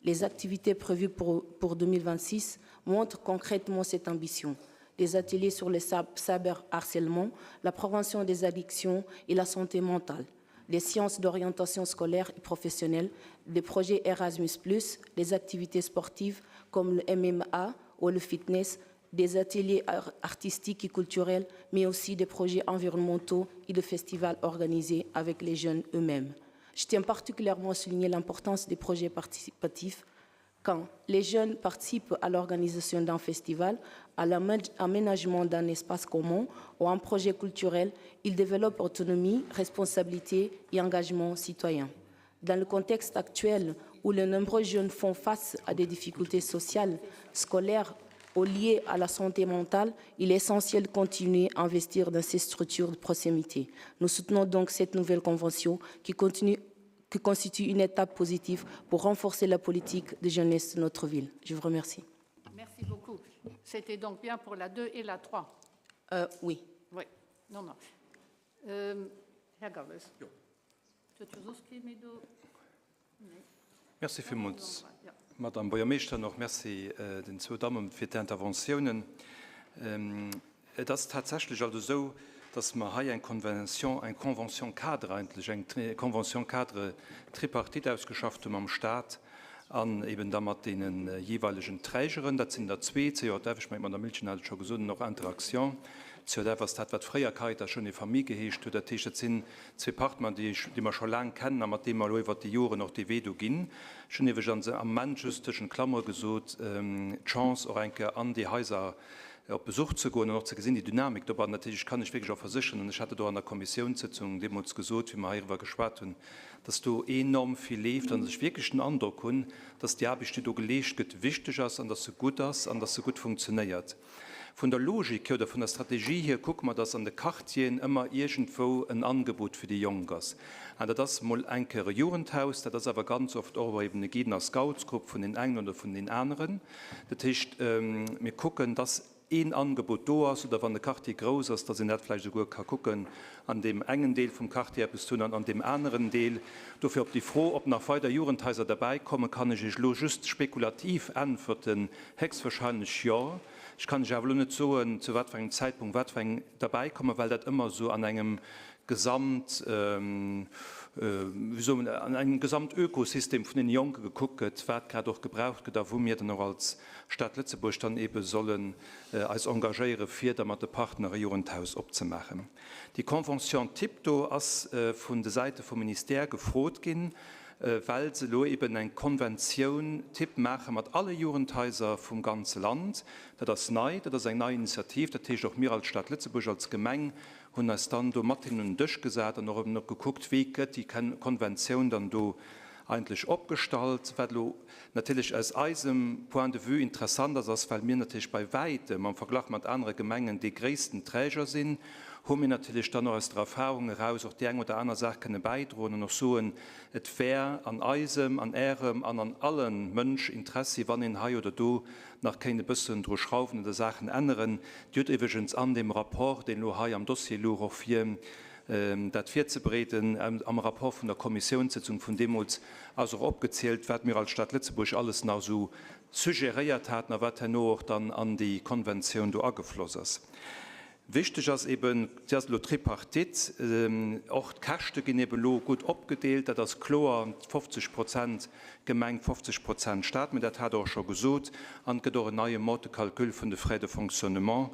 Les activités prévues pour, pour 2026 montrent concrètement cette ambition. Des ateliers sur le cyberharcèlement, la prévention des addictions et la santé mentale, des sciences d'orientation scolaire et professionnelle, des projets Erasmus+, des activités sportives comme le MMA ou le fitness, des ateliers artistiques et culturels, mais aussi des projets environnementaux et de festivals organisés avec les jeunes eux-mêmes. Je tiens particulièrement à souligner l'importance des projets participatifs quand les jeunes participent à l'organisation d'un festival, à l'aménagement d'un espace commun ou à un projet culturel, ils développent autonomie, responsabilité et engagement citoyen. Dans le contexte actuel où de nombreux jeunes font face à des difficultés sociales, scolaires ou liées à la santé mentale, il est essentiel de continuer à investir dans ces structures de proximité. Nous soutenons donc cette nouvelle convention qui continue qui constitue une étape positive pour renforcer la politique de jeunesse de notre ville. Je vous remercie.
Merci beaucoup. C'était donc bien pour la 2 et la 3
euh, Oui.
Oui. Non, non. Euh, Här Galles.
Jo. Merci villmools, Madame Buergermeeschter, an och Merci den zwou Damme fir d'Interventiounen. Et ass tatsächlech also esou, dass mer hei eng Convention, eng Convention-cadre eigentlech, eng Convention-cadre tripartite ausgeschafft hu mam Stat an eben da mat deene jeeweilegen Trägeren. Dat sinn der zwee, CJF, ech mengen d'Madame Miltgen hat et scho gesot, an och Interaction. CJF ass dat, wat fréier Caritas Jeunes et Familles geheescht huet. Dat heescht, dat sinn zwee Partner, déi ech, déi mer scho laang kennen a mat deene mer elo iwwert déi Joren och dee Wee do ginn. Ech hunn iwwregens am Ament, just tëschent Klammere gesot, d'Chance och eng Kéier an déi Haiser op Besuch ze goen an och ze gesinn, déi Dynamik dobannen. Dat heescht, ech kann lech wierklech och versécheren, an ech hat et och an der Kommissiounssëtzung deemools gesot, wéi mer heiriwwer geschwat hunn, dass do enorm vill leeft an dass ech wierklech den Androck hunn, dass déi Aarbecht, déi do geleescht gëtt, wichteg ass an dass se gutt ass an dass se gutt funktionéiert. Vun der Logik hier oder vun der Strategie hier kucke mer, dass an de Quartieren ëmmer iergendwou en Angebot fir déi Jonk ass. An dat ass mol eng Kéier e Jugendhaus, dat ass awer ganz oft och eben e Guiden a Scoutsgrupp vun den engen oder vun den aneren. Dat heescht, mir kucken, dass een Angebot do ass, oder wann de Quartier grouss ass, dass een dat vläicht esouguer ka kucken, an deem engen Deel vum Quartier eppes ze hunn an an deem aneren Deel. Dofir op déi Fro, ob nach weider Jugendhaiser derbäikommen, kann ech Iech elo just spekulativ äntwerten, héchstwahrscheinlech jo. Ech kann Iech awer elo net soen, zu wat fir engem Zäitpunkt wat fir eng derbäikommen, well dat ëmmer esou an engem. Gesamt, wéi soe mer, an engem Gesamtökosystem vun deene Jonke gekuckt gëtt, wat grad och gebraucht gëtt a wou mir dann och als Stad Lëtzebuerg dann eebe sollen eis engagéiere fir da mat de Partner e Jugendhaus opzemaachen. Déi Convention type do ass vun de Säite vum Ministère gefrot ginn, well se elo eeben eng Conventioun type maache mat alle Jugendhaiser vum ganze Land. Dat ass nei, dat ass eng nei Initiativ. Dat heescht, och mir als Stad Lëtzebuerg, als Gemeng hunn eis dann do mat hinnen un den Dësch gesat an och eben och gekuckt, wéi gëtt déi Konventioun dann do eigentlech opgestallt. Wat elo natierlech aus eisem Point de vue interessant ass, ass, well mir natierlech bei wäitem am Verglach mat anere Gemengen dee gréissten Träger sinn, hu mir natierlech dann och aus der Erfahrung eraus och déi eng oder aner Saach kënne bäidroen an och soen, et wär an eisem, an Ärem an an alle Mënsch Interessi, wann een hei oder do nach kéint e bëssen dru schrauwen oder Saachen änneren. Dir hutt iwwregens an deem Rapport, deen elo hei am Dossier louch, och fir dat virzebereeden, am Rapport vun der Kommissiounssëtzung vun deemools ass och opgezielt, wat mir als Stad Lëtzebuerg alles nach esou suggeréiert haten a wat herno och dann an déi Konventioun do agefloss ass. Wichteg ass eben, si ass elo Tripartite, och d'Käschte ginn eben elo gutt opgedeelt, dat ass kloer, 50 Prozent Gemeng, 50 Prozent Stat, mä dat hat Der och scho gesot. An et gëtt och en neie Mode de calcul vun de Frais de fonctionnement,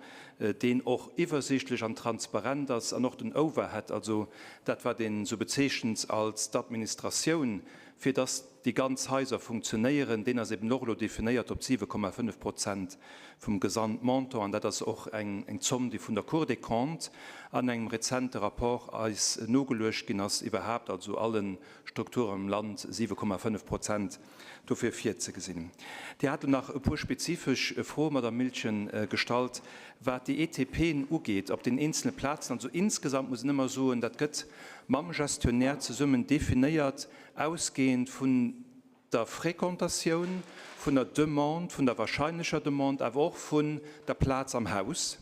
deen och iwwersiichtlech an transparent ass an och den Overhead, also dat wat een esou bezeechent als d'Administratioun, fir dass déi ganz Haiser funktionéieren, deen ass eben och elo definéiert op 7,5 Prozent vum Gesamtmontant. An dat ass och eng Zomm, déi vun der Cour des Comptes an engem rezente Rapport eis nogeluecht ginn ass, iwwerhaapt also alle Strukturen am Land 7,5 Prozent dofir virzegesinn. Dir hat elo nach e puer spezifesch Froe, Madame Miltgen, gestallt, wat déi ETPen ugeet op den eenzele Plazen. Also insgesamt muss een ëmmer soen, dat gëtt mam Gestionnaire zesummen definéiert, ausgehend vun der Fréquentatioun, vun der Demande, vun der wahrscheinlecher Demande, awer och vun der Plaz am Haus.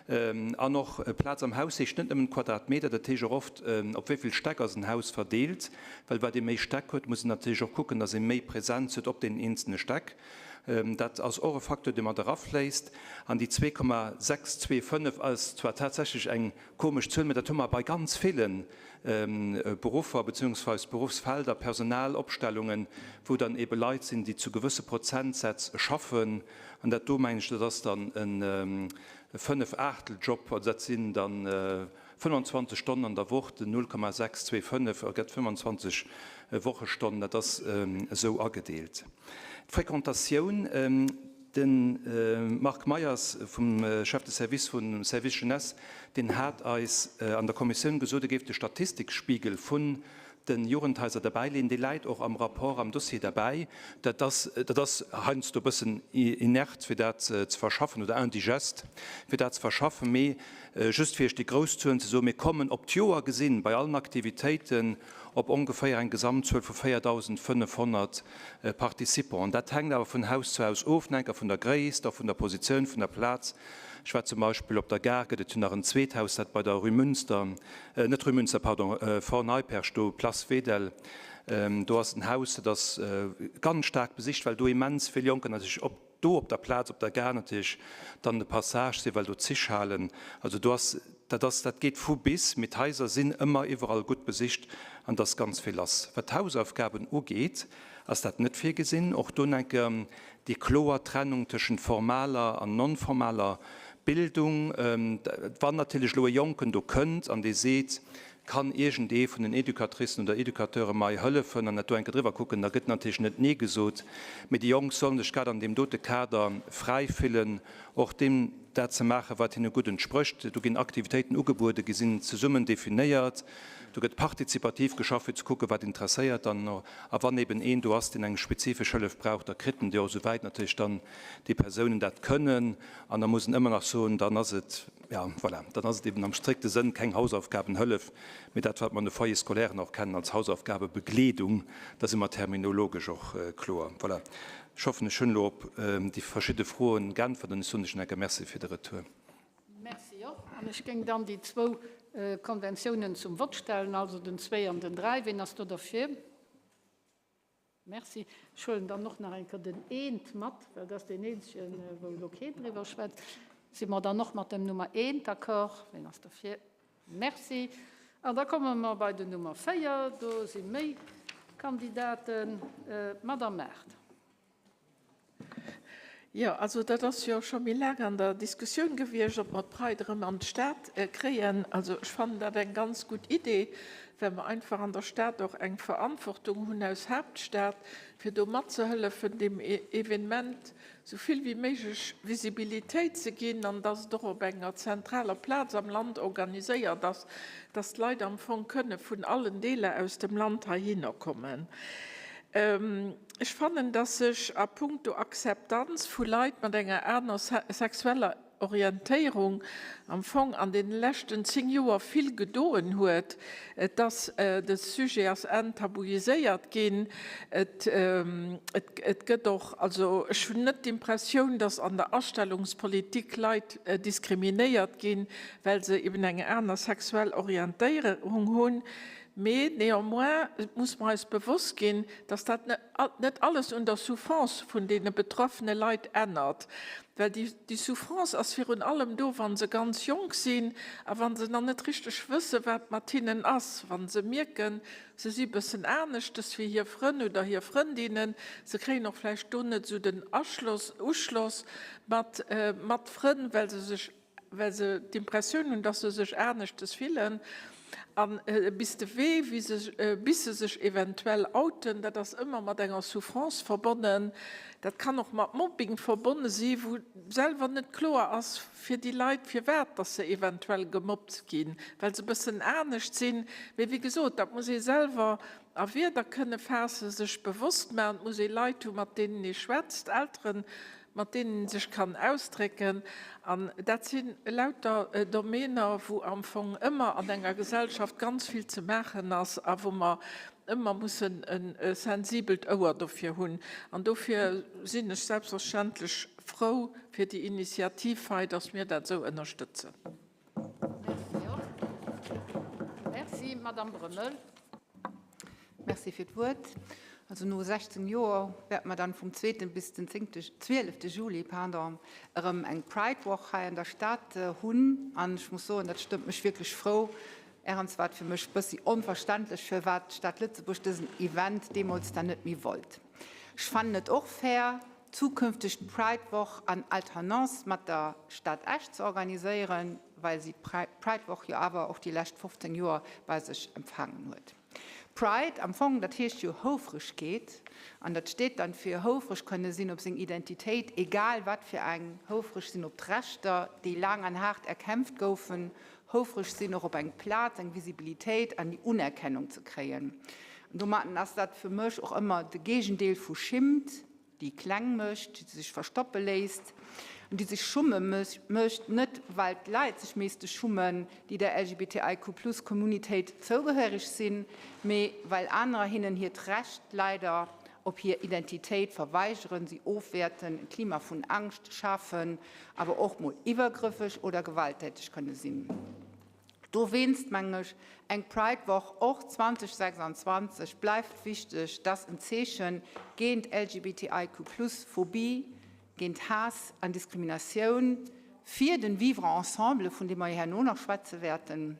An och Plaz am Haus heescht net nëmmen Quadratmeter, dat heescht och oft, op wéi vill Stäck ass en Haus verdeelt. Well wat ee méi Stäck huet, muss een natierlech och kucken, datt ee méi Präsenz huet op deenen eenzele Stäck. Dat ass och e Facteur, dee mat erafléisst. An déi 2,625 ass zwar tatsächlech eng komesch Zuel, mä dat hu mer bei ganz ville Beruffer beziehungsweis Berufsfelder, Personalopstellungen, wou dann eebe Leit sinn, déi zu gewësse Prozentsätz schaffen. An dat do, mengen ech, dat ass dann e Fënnef-Aachtel-Job, also dat sinn da 25 Stonnen an der Woch, den 0,625 ergëtt 25 Wochestonnen, dat ass esou agedeelt. D'Fréquentatioun, De Marc Meyers vum Chef de service vum Service Jeunesse, deen hat eis an der Kommissioun gesot, e géif de Statistikspiegel vun de Jugendhaiser derbäileeën. Dee läit och am Rapport, am Dossier derbäi. Dat ass, dat ass heiansdo e bëssen inert, fir dat ze verschaffen, oder indigeste, fir dat ze verschaffen. Mee just fir Iech déi grouss Zuelen ze soen, Mir kommen op d'Joer gesinn bei allen Aktivitéiten op ongeféier eng Gesamtzuel vu 4.500 Participanten. Dat hänkt awer vun Haus zu Haus of, enker vun der Gréisst, och vun der Positioun vun der Plaz. Ech war zum Beispill op der Gare, gëtt et jo nach en zweet Haus, dat bei der Rue Münster, net Rue Münster, pardon, Fort Neipperg do, Place Wedel, do ass en Haus, dat ass ganz staark besicht, well do immens vill Jonker natierlech op do op der Plaz op der Gare natierlech dann de Passage sinn, well do Zich halen. Also do ass, dat ass, dat geet vu bis, mee d'Haiser sinn ëmmer iwwerall gutt besicht an et ass ganz vill lass. Wat d'Hausaufgaben ugeet, ass dat net virgesinn. Och do enke déi kloer Trennung tëschent formaler an non-formaler Bildung. Wann natierlech elo e Jonken do kënnt an dee seet, Kann iergendee vun den Educatricen oder Educateure mei hëllefen an dat do eng Kéier driwwer kucken, da gëtt natierlech net Nee gesot. Mee déi Jonk sollen sech grad an deem dote Kader fräi fillen, och deem dat ze maachen, wat hinne gutt entsprécht. Do ginn Aktivitéiten ugebueden, gi sinn zesummen definéiert. Do gëtt partizipativ geschafft, fir ze kucken, wat interesséiert dann. A wann eben een do ass, deen eng spezifesch Hëllef brauch, da kritt en déi och, esouwäit natierlech dann déi Persounen dat kënnen. An da muss en ëmmer nach soen, dann ass et, ja, voilà, dann ass et eben am strikte Sënn keng Hausaufgabenhëllef, mee dat, wat mer an de Foyers scolairen och kennen als Hausaufgabebegleedung. Da si mer terminologesch och kloer. Voilà, ech hoffen, ech hunn elo op déi verschidde Froen geäntwert an ech soen lech nach eng Kéier Merci fir de Retour.
Merci och. An ech géing dann déi zwou Konventiounen zum Vott stellen, also den zwee an den dräi. Ween ass do derfir? Merci. Ech huelen dann och nach eng Kéier den eent mat, well dat ass deen eenzegen, wou elo keen driwwer schwätzt. Si mer dann och mat dem Nummer eent d'accord? Ween ass derfir? Merci. An da komme mer bei den Nummer 4. Do si méi Kandidaten. D'Madame Maart.
Jo, also dat ass jo scho méi laang an der Diskussioun gewiescht, ob mer d'Pride erëm an d'Stad kréien. Also ech fannen dat eng ganz gutt Idee, well mer einfach an der Stad och eng Verantwortung hunn aus Haaptstad, fir do matzehëllefen, deem Evenement sou vill wéi méiglech Visibilitéit ze ginn an dass et och op enger zentraler Plaz am Land organiséiert ass, dass d'Leit am Fong kënne vun allen Deeler aus dem Land heihinner kommen. Ech fannen, dass sech a puncto Akzeptanz vu Leit mat enger aner sexueller Orientéierung am Fong an deene leschten 10 Joer vill gedoen huet. Et ass, de Sujet ass enttabuiséiert ginn. Et, et gëtt och, also ech hunn net d'Impressioun, dass an der Astellungspolitik Leit diskriminéiert ginn, well se eben eng aner sexuell Orientéierung hunn. Mee néanmoins muss mer eis bewosst ginn, dass dat net alles un der Souffrance vun deene betroffene Leit ännert. Well déi Souffrance ass virun allem do, wa se ganz jonk sinn a wa se nach net richteg wëssen, wat mat hinnen ass, wa se mierken, se si bëssen aneschtes wéi hir Frënn oder hir Frëndinnen, se kréien och vläicht do net esou den Aschloss, Uschloss mat Frënn, well se sech well se d'Impressioun hunn, dass se sech aneschtes fillen, a bis de Wee, wéi se, bis se sech eventuell outen, dat ass ëmmer mat enger Souffrance verbonnen, dat kann och mat Mobbing verbonne si wou selwer net kloer ass fir déi Leit, firwat dass se eventuell gemobbt ginn, well se e bëssen anescht sinn. Mee wéi gesot, dat muss ee selwer a Wierder kënne faassen, sech bewosst maachen, et muss ee Leit hu mat deenen ee schwätzt, Elteren, mat deenen een sech kann ausdrécken. An dat si lauter Domäner, wou am Fong ëmmer an enger Gesellschaft ganz vill ze maachen ass a wou mer ëmmer mussen e sensibelt Ouer dofir hunn. An dofir sinn ech selbstverständlech frou fir déi Initiativ hei, dass mir dat esou ënnerstëtzen.
Merci och. Merci, Madame Brömmel.
Merci fir d'Wuert. Also no 16 Joer wäerte mer dann vum zweeten bis den zéngte, zwielefte Juli, pardon, erëm eng Pride Woch hei an der Stad hunn. An ech muss soen, dat stëmmt mech wierklech frou. Ärens war et fir mech bëssi onverständlech, firwat d'Stad Lëtzebuerg dësen Event deemools dann net méi wollt. Ech fannen et och fair, zukünfteg d'Pride-Woch an Alternance mat der Stad Esch ze organiséieren, well si d'Pride-Woch jo awer och déi lescht 15 Joer bei sech empfaangen huet. Pride am Fong, dat heescht jo Houfregkeet an dat steet dann fir houfreg kënne sinn op seng Identitéit, egal wat fir eng, houfreg sinn op d'Rechter, déi laang an haart erkämpft goufen, houfreg sinn och op eng Plaz, eng Visibilitéit an déi Unerkennung ze kréien. An domatten ass dat fir mech och ëmmer de Géigendeel vu Schimmt, déi kleng mécht, déi sech verstoppe léisst an déi sech schumme mécht, net well d'Leit sech meeschte schummen, déi der LGBTIQ-Plus-Communitéit zougehéiereg sinn, mee well anerer hinnen hiert Recht leider op hir Identitéit verweigeren, si ofwäerten, e Klima vun Angscht schafen, awer och mol iwwergrëffeg oder gewalttäteg kënne sinn. Dowéinst mengen ech, eng Pride-Woch och 2026 bleift wichteg, dat ass en Zeeche géint LGBTIQ-Plus-Phobie, géint Haass an Diskriminatioun, fir den Vivre ensemble, vun deem mer jo herno nach schwätze wäerten.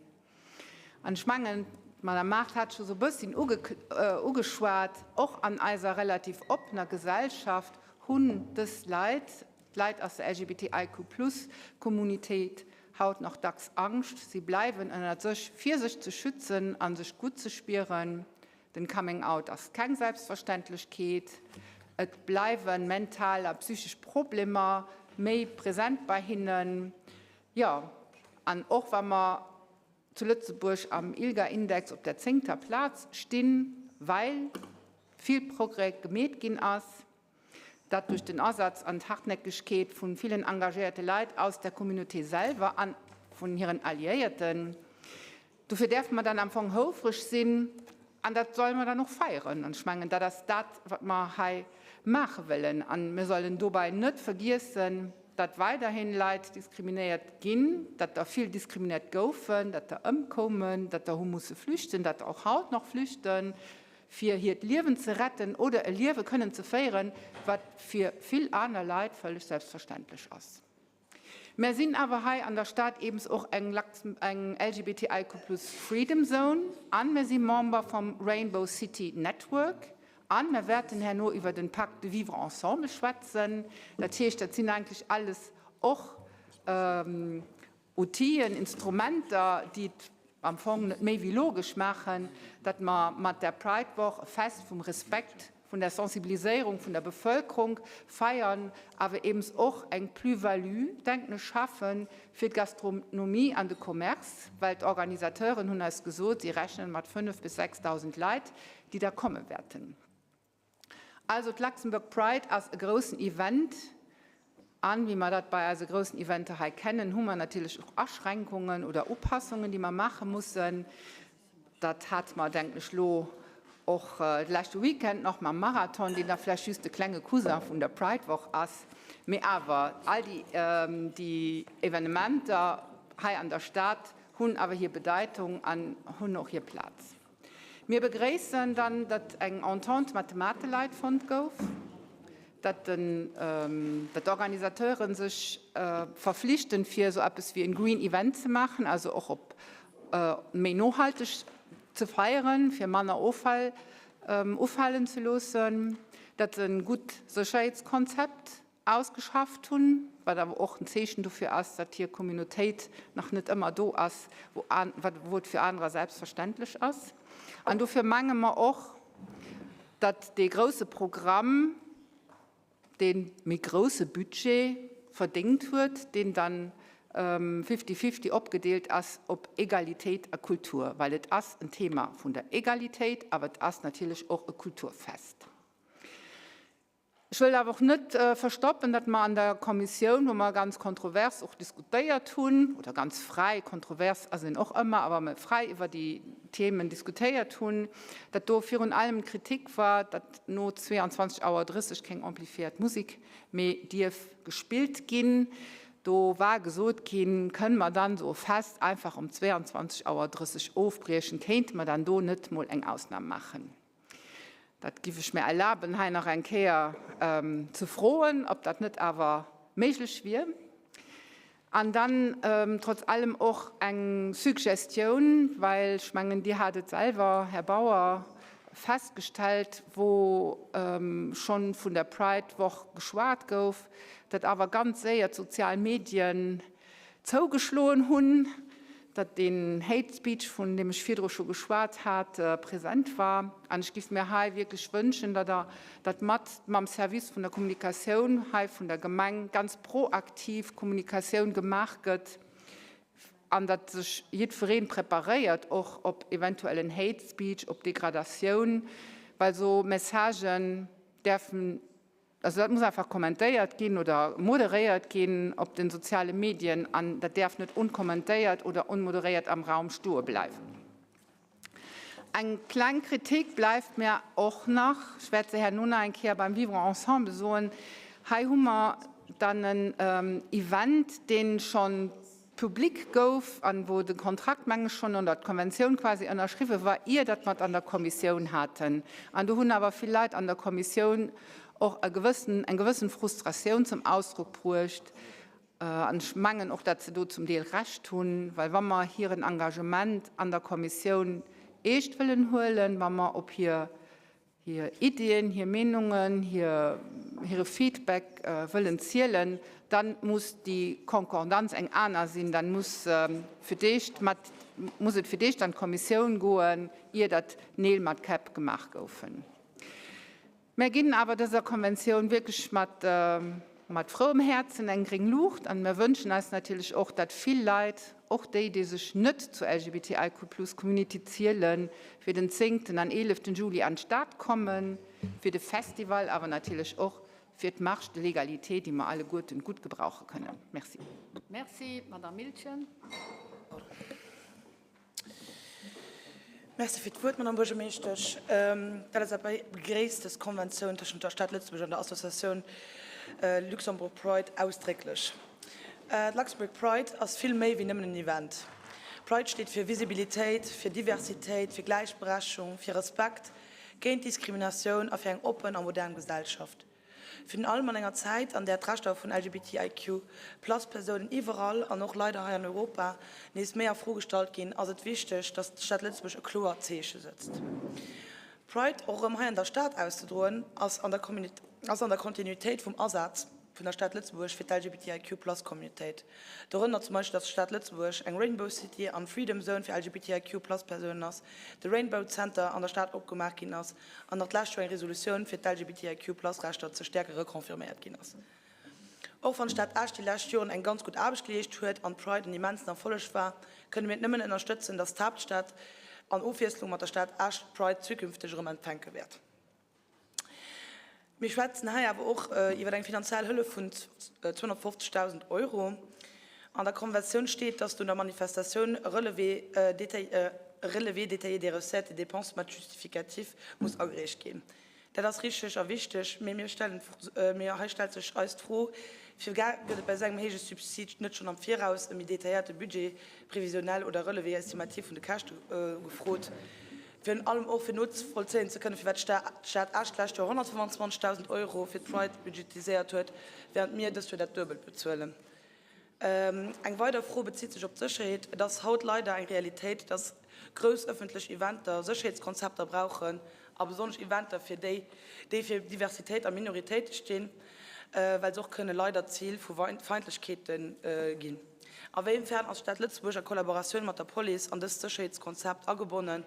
An ech mengen, d'Madame Mart hat scho sou e bësschen ugeschwat, och an eiser relativ oppener Gesellschaft hunn dës Leit, D'Leit aus der LGBTIQ-Plus-Kommunitéit haut nach dacks Angscht. Si bleiwen ënnert sech, fir sech ze schützen a sech gutt ze spieren. Den Coming Out ass keng Selbstverständlechkeet. Et bleiwe mental a psychesch Problemer méi present bei hinnen. Jo, an och wa mer zu Lëtzebuerg am ILGA-Index op der zéngter Plaz stinn, well vill Progrès gemeet ginn ass, Dat duerch den Asaz an d'Hartnäckegkeet vu villen engagéierte Leit aus der Communauté selwer an vun hiren Alliéierten. Dofir däerfe mer dann am Fong houfreg sinn an dat solle mer dann och feieren. An ech mengen, dat ass dat, wat mer hei maache wëllen. A mir sollen dobäi net vergiessen, datt weiderhin Leit diskriminéiert ginn, datt der vill diskriminéiert goufen, datt der ëmkoumen, datt der hu musse flüchten, datt der och haut nach flüchten. fir hiert Liewen ze retten oder e Liewe kënnen ze féieren, wat fir vill aner Leit vëlleg selbstverständlech ass. Mär sinn awer hei an der Stad eems och eng eng LGBTIQ plus Freedom Zone an mär si Member vum Rainbow City Network an mär wäerten herno iwwer den Pacte de vivre ensemble schwätzen. Dat heescht, dat sinn eigentlech alles och Outile, Instrumenter, déi et am Fong net méi wéi logesch maachen, datt mer mat der Pride-Woch e Fest vum Respekt, vun der Sensibiliséierung vun der Bevölkerung feiern, awer eems och eng Plus-value, denken ech, schafe fir d'Gastronomie an de Commerce, well d'Organisateuren hunn eis gesot, si rechnen mat 5 bis 6.000 Leit, déi da komme wäerten. Also d'Luxembourg Pride ass e groussen Event an wéi mer dat bei eise groussen Eventer hei kennen, hu mer natierlech och Aschränkungen oder Upassungen, déi mer maache mussen. Dat hate mer, denken ech, lo och de leschte Weekend nach mam Marathon, deen da vläicht just de klenge Cousin vun der Pride-Woch ass. Mee awer, all déi Evenementer hei an der Stad hunn awer hir Bedeitung an hunn och hir Plaz. Mir begréissen dann, datt eng Entente mat de Mateleit fonnt gouf, datt d'Organisateure sech verflichten, fir esou eppes wéi en Green Event ze maachen, also och op méi nohalteg ze feieren, fir manner Offall ufalen ze loossen, datt se e gutt Sécherheetskonzept ausgeschafft hunn, wat awer och en Zeechen dofir ass, datt hir Communautéit nach net ëmmer do ass, wou et fir anerer selbstverständlech ass. An dofir menge mer och, datt dee grouse Programm dee méi grouse Budget verdéngt huet, deen dann fifty-fifty opgedeelt ass op Egalitéit a Kultur, well et ass en Thema vun der Egalitéit, awer et ass natierlech och e Kulturfest. Ech wëll awer och net verstoppen, datt mer an der Kommissioun, wou mer ganz kontrovers och diskutéiert hunn, oder ganz fräi, kontrovers ass een och ëmmer, awer mer fräi iwwer déi Themen diskutéiert hunn, datt do virun allem d'Kritik war, datt no 22 Auer 30 keng amplifiéiert Musek méi dierf gespillt ginn. Do war gesot ginn, Kënne mer dann esou e Fest einfach um 22 Auer 30 ofbriechen? Kéinte mer dann do net mol eng Ausnam maachen? Dat giff ech mir erlaben, hei nach eng Kéier ze froen, ob dat net awer méiglech wier. An dann trotz allem och eng Suggestioun, well ech mengen, Dir hat et selwer, Här Bauer, festgestellt, wou schonn vun der Pride-Woch geschwat gouf, datt awer ganz séier d'sozial Medien zougeschloen hunn, datt deen Hate Speech, vun deem ech virdru scho geschwat hat, present war. An ech géif mir hei wierklech wënschen, datt Der dat mat mam Service vun der Kommunikatioun hei vun der Gemeng ganz proaktiv Kommunikatioun gemaach gëtt an datt sech jiddweree preparéiert och op eventuellen Hate Speech, op Degradatioun, well esou Messagen däerfen Also dat muss einfach kommentéiert ginn oder moderéiert ginn op den soziale Medien an dat däerf net onkommentéiert oder onmoderéiert am Raum stoe bleiwen. Eng kleng Kritik bleift mir och nach, ech wäert se herno nach eng Kéier beim Vivre ensemble soen, Hei hu mer dann en Event, dee schonn public gouf an wou de Kontrakt, meng ech, schonn, oder d'Konventioun quasi ënnerschriwwe war, ier datt mer et an der Kommissioun haten. An do hunn awer vill Leit an der Kommissioun och e gewëssen, eng gewëssen Frustratioun zum Ausdruck bruecht. An ech mengen och, datt se do zum Deel Recht hunn, well wa mer hiren Engagement an der Kommissioun eescht wëllen huelen, wa mer op hir hir Iddien, hir Meenungen, hire Feedback wëllen zielen, dann muss déi Konkordanz eng aner sinn, dann muss fir d'éischt mat, muss et fir d'éischt an d'Kommissioun goen, ier datt Neel mat Käpp gemaach goufen. Mär ginn awer dëser Konventioun wierklech mat, mat frouem Häerzen eng gréng Luucht an mär wënschen eis natierlech och, datt vill Leit, och déi, déi sech net zur LGBTIQ-Plus-Community zielen, fir den zéngten an eeleften Juli an d'Stad kommen, fir de Festival, awer natierlech och fir d'Marche de l'égalité, déi mer alleguerten gutt gebrauche kënnen. Merci.
Merci, Madamm Miltgen.
Merci fir d'Wuert, Madamm Buergermeeschtesch. D'LSAP begréisst dës Konventioun tëschent der Stad Lëtzebuerg an der Associatioun Luxembourg Pride ausdrécklech. D'Luxembourg Pride ass vill méi wéi nëmmen en Event. Pride steet fir Visibilitéit, fir Diversitéit, fir Gläichberechtung, fir Respekt, géint Diskriminatioun a fir eng oppen a modern Gesellschaft. Virun allem an enger Zäit, an där d'Rechter vun LGBTIQ plus Persounen iwwerall, an och leider hei an Europa, nees méi a Fro gestallt ginn, ass et wichteg, datt d'Stad Lëtzebuerg e kloert Zeeche sëtzt. Pride och erëm hei an der Stad auszedroen, ass an der Kontinuitéit vum Asaz vun der Stad Lëtzebuerg fir d'LGBTIQ plus Communautéit. Dorënner zum Beispill, datt d'Stad Lëtzebuerg eng Rainbow City an Freedom Zone fir LGBTIQ plus Persounen ass, de Rainbow Center an der Stad opgemaach ginn ass an nach d'lescht Joer eng Resolutioun fir d'LGBTIQ plus Rechter ze stäerke reconfirméiert ginn ass. Och wann d'Stad Esch déi lescht Joren eng ganz gutt Aarbecht geleescht huet an d'Pride en immensen Erfolleg war, kënne mir et nëmmen ënnerstëtzen, datt d'Haaptstad an Ofwiesslung mat der Stad Esch d'Pride zukünfteg erëm empfänke wäert. Mir schwätzen hei awer och iwwer eng finanziell Hëllef vun 250.000 Euro. An der Konventioun steet, dass no der Manifestatioun e Relevé relevé détaillé des recettes et dépenses mat Justificatif muss agereecht ginn. Dat ass richteg a wichteg, mee mir stellen, mee hei stellt sech eis d'Fro, Firwat gëtt et bei esou engem héije Subsid net schonn am Viraus e méi detailléierte Budget prévisionnel oder Relevé estimatif vun de Käschte gefrot? Virun allem och fir novollzéien ze kënnen, firwat d'Stad Esch d'lescht Joer 125.000 Euro fir d'Pride budgetiséiert huet, während mir dëst Joer dat Duebelt bezuelen. Eng weider Fro bezitt sech op d'Sécherheet. Et ass haut leider eng Realitéit, dass grouss ëffentlech Eventer Sécherheetskonzepter brauchen, a besonnesch Eventer fir déi, déi fir Diversitéit a Minoritéite stinn, well se och kënne leider Zil vu Feindlechkeete ginn. A wéifern ass d'Stad Lëtzebuerg a Kollaboratioun mat der Police an dëst Sécherheetskonzept agebonnen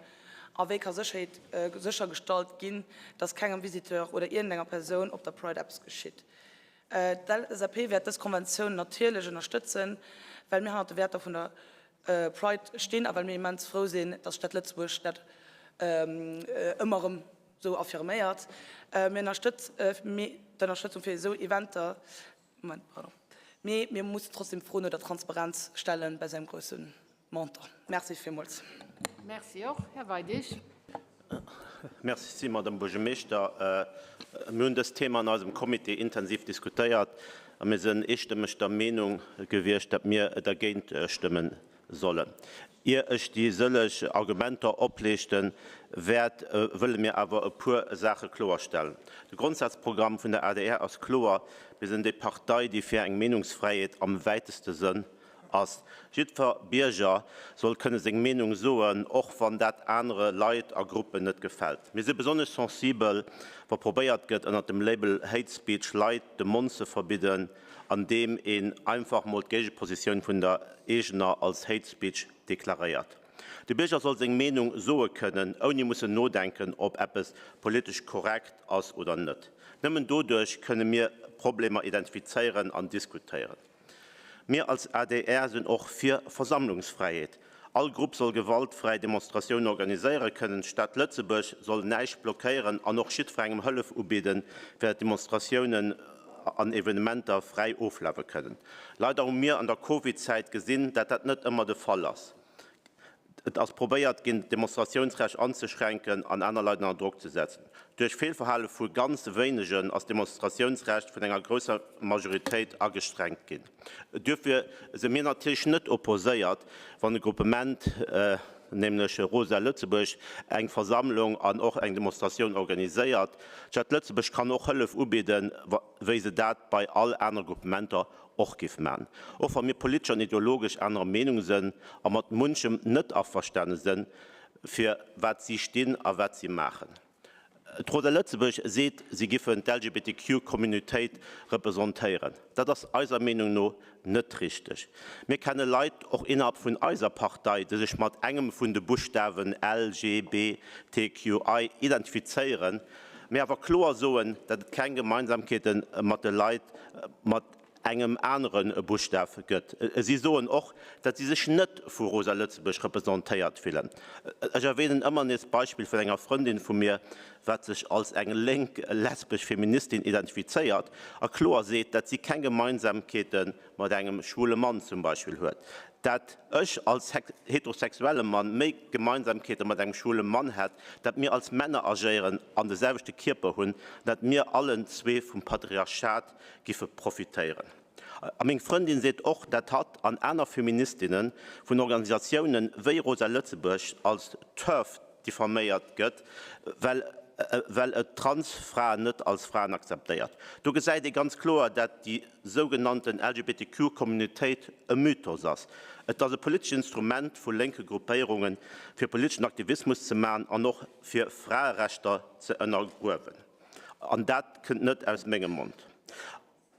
a wéi ka Sécherheet séchergestallt ginn, dass kengem Visiteur oder iergendenger Persoun op der Pride eppes geschitt? D'LSAP wäert dës Konventioun natierlech ënnerstëtzen, well mir hannert de Wäerter vun der Pride stinn a well mir immens frou sinn, dass d'Stad Lëtzebuerg dat ëmmer erëm esou affirméiert. Mir d'Ënnerstëtzung fir esou Eventer, Moment, pardon, mee mir mussen trotzdem d'Fro no der Transparenz stellen bei esou engem grousse Montant. Merci villmools.
Merci och. Här Weidig.
Merci, Madame Buergermeeschter. Mir hunn dëst Thema an eisem Comité intensiv diskutéiert a mir sinn eestëmmeg der Meenung gewiescht, datt mir dergéint stëmmen sollen. Ier ech déi sëlleg Argumenter opleeschte wäert, wëlle mir awer e puer Saache kloerstellen. De Grondsazprogramm vun der adr ass kloer, Mir sinn déi Partei, déi fir eng Meenungsfräiheet am wäiteste Sënn ass. Jiddwer Bierger soll kënne seng Meenung soen, och wann dat anere Leit a Gruppen net gefält. Mir si besonnesch sensibel, wa probéiert gëtt, ënnert dem Label Hate Speech Leit de Mond ze verbidden, andeem een einfach mol d'Géigepositioun vun der eegener als Hate Speech deklaréiert. De Bierger soll seng Meenung soe kënnen, ouni mussen nodenken, ob eppes politesch korrekt ass oder net. Nëmmen doduerch kënne mir Problemer identifizéieren an diskutéieren. Mir als adr sinn och fir Versammlungsfräiheet. All Grupp soll gewaltfräi Demonstratiounen organiséiere kënnen. D'Stad Lëtzebuerg soll näischt blockéieren an och jiddwerengem Hëllef ubidden, fir dat Demonstratiounen an Evenementer fräi oflafe kënnen. Leider hu mir an der Covid-Zäit gesinn, dat dat net ëmmer de Fall ass. Et ass probéiert ginn, d'Demonstratiounsrecht anzeschränken an aner Leit ënner Drock ze setzen. Duerch Feelverhale vu ganz wéinegen ass d'Demonstratiounsrecht vun enger grousser Majoritéit agestrengt ginn. Duerfir si mir natierlech net opposéiert, wann e Gruppement, nämlech Rosa Lëtzebuerg, eng Versammlung an och eng Demonstratioun organiséiert. D'Stad Lëtzebuerg kann och Hëllef ubidden, wéi se dat bei all anere Gruppementer och giff man. Och wa mir politesch an ideologesch anerer Meenung sënn a mat munchem net averstane sënn, fir wat si stinn a wat si maachen. D'Rosa Lëtzebuerg seet, si giffen d'LGBTQ-Communautéit representéieren. Dat ass eiser Meenung no net richteg. Mir kenne Leit, och innerhalb vun eiser Partei, déi sech mat engem vun de Buschtawen L, G, B, T, Q, I identifizéieren, mee awer kloer soen, dat et keng Gemeinsamkeete mat de Leit mat engem anere Buschtaf gëtt. Si soen och, dat si sech net vu Rosa Lëtzebuerg representéiert fillen. Ech erwähnen ëmmer nees d'Beispill vun enger Frëndin vu mir, wat sech als eng lénk lesbesch Feministin identifizéiert a kloer seet, dat si keng Gemeinsamkeete mat engem schwule Mann zum Beispill huet. Dat ech als heterosexuelle Mann méi Gemeinsamkeete mat engem schwule Mann hätt, dat mir als Männer agéieren an de selwechte Kierper hunn, dat mir allen zwee vum Patriarchat giffe profitéieren. A meng Frëndin seet och, dat hatt an aner Feministinne vun Organisatiounen wéi Rosa Lëtzebuerg als TERF diffaméiert gëtt, well. well et Transfraen net als Fraen akzeptéiert. Do gesäit ee ganz kloer, dat déi sougenannten LGBTQ-Communautéit e Mythos ass. Et ass e politescht Instrument vu lénke Gruppéierungen, fir politeschen Aktivismus ze maachen an och fir Fraerechter ze ënnergruewen. An dat kënnt net aus mengem Mond.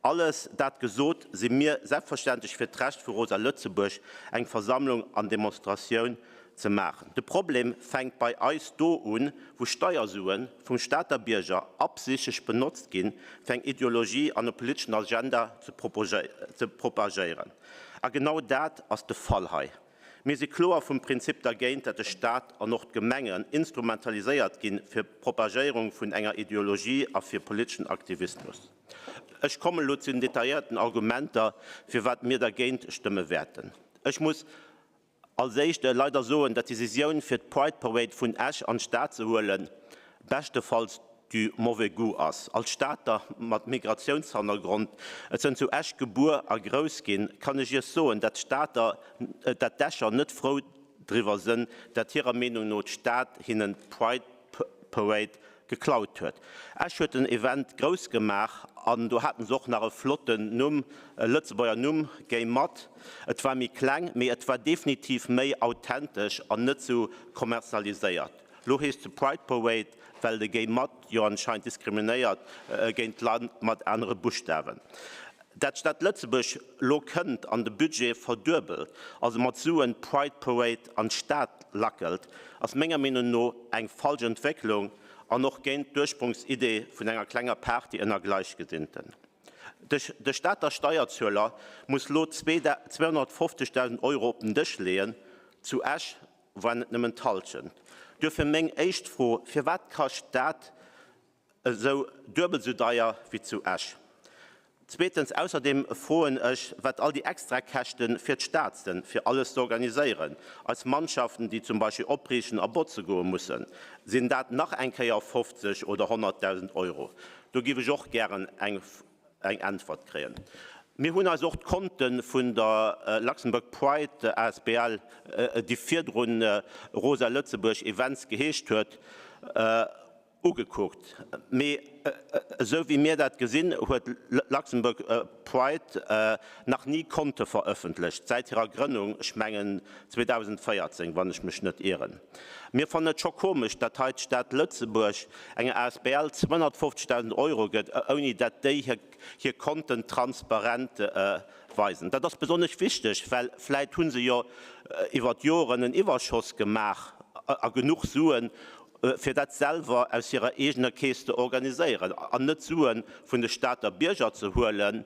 Alles dat gesot, si mir selbstverständlech fir d'Recht vu Rosa Lëtzebuerg, eng Versammlung an Demonstratioun ze maachen. De Problem fänkt bei eis do un, wou Steiersue vum Stater Bierger absichtlech benotzt ginn, fir eng Ideologie an e politeschen Agenda ze propagéieren. A genau dat ass de Fall hei. Mir si kloer vum Prinzip dergéint, dat de Staat an och d'Gemengen instrumentaliséiert ginn fir d'Propagéierung vun enger Ideologie a fir politeschen Aktivismus. Ech kommen elo zu den detailléierten Argumenter, firwat mir dergéint stëmme wäerten. Ech muss als éischt leider soen, dat d'Decisioun fir d'Pride Parade vun Esch an d'Stad ze huelen, beschtefalls du mauvais goût ass. Als Stater mat Migratiounshannergrond, ech sënn zu Esch gebuer a grouss ginn, kann ech Iech soen, dat d'Stater, dat d'Escher net frou driwwer sënn, dat hirer Meenung no d'Stad hinnen d'Pride Parade geklaut huet. Esch huet den Event grouss gemaach an do haten se och nach e flotten Numm, e Lëtzebuerger Numm, Géi mat. Et war méi kleng, mee et war definitiv méi authentesch an net sou kommerzialiséiert. Lo heescht se Pride Parade, well de Géi mat jo anscheinend diskriminéiert géint Leit mat anere Buschtawen. Dat d'Stad Lëtzebuerg lo kënnt an de Budget verduebelt, also mat Suen d'Pride Parade an d'Stad lackelt, ass menger Meenung no eng falsch Entwécklung an och géint d'Ursprungsidee vun enger klenger Party ënner Gleichgesinnten. De Stater Steierzueler muss lo 250.000 Euro op den Dësch leeën, zu Esch waren et nëmmen d'Hallschent. Duerfir meng éischt Fro, Firwat kascht dat esou duebel esou deier wéi zu Esch? Zweetens, ausserdeem froen ech, wat all déi Extrakäschte fir d'Stad sinn, fir alles ze organiséieren, eis Mannschaften, déi zum Beispill opriichten a botze goe mussen. Sinn dat nach eng Kéier 50 oder 100.000 Euro? Do géif ech och gären eng Äntwert kréien. Mir hunn eis och d'Konte vun der Luxembourg Pride asbl, déi virdrun Rosa Lëtzebuerg Events geheescht huet, Ugekuckt. Mee esou wéi mir dat gesinn, huet Luxembourg Pride nach ni Konte verëffentlecht, säit hirer Grënnung, ech mengen 2014, wann ech mech net ieren. Mir fannen et scho komesch, datt hei d'Stad Lëtzebuerg enger asbl 250.000 Euro gëtt, ouni datt déi hir Konten transparent weisen. Dat ass besonnesch wichteg, well vläit hu se jo iwwer d'Joren en Iwwerschoss gemaach a genuch Suen, fir dat selwer aus hirer eegener Keess ze organiséieren an net Sue vun de Stater Bierger ze huelen,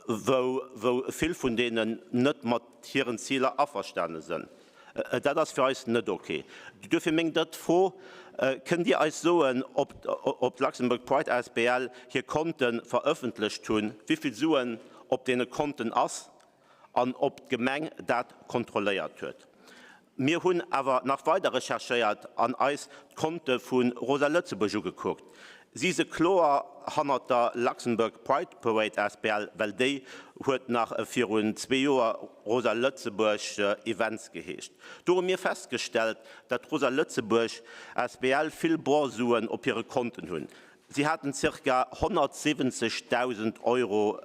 wou vill vun deenen net mat hiren Ziler averstane sënn. Dat ass fir eis net ok. Duerfir meng drëtt Fro, Kënnt Dir eis soen, ob d'Luxembourg Pride asbl hir Konte verëffentlecht hunn, wéivill Suen op deene Konten ass an ob d'Gemeng dat kontrolléiert huet? Mir hunn awer nach weider recherchéiert an eis d'Konte vu Rosa Lëtzebuerg ugekuckt. Si se kloer hannert der Luxembourg Pride Parade asbl, well déi huet nach virun zwee Joer Rosa Lëtzebuerg Events geheescht. Do hu mir festgestellt, dat d'Rosa Lëtzebuerg asbl vill Borsuen op hire Konten hunn. Si haten zirka 170.000 Euro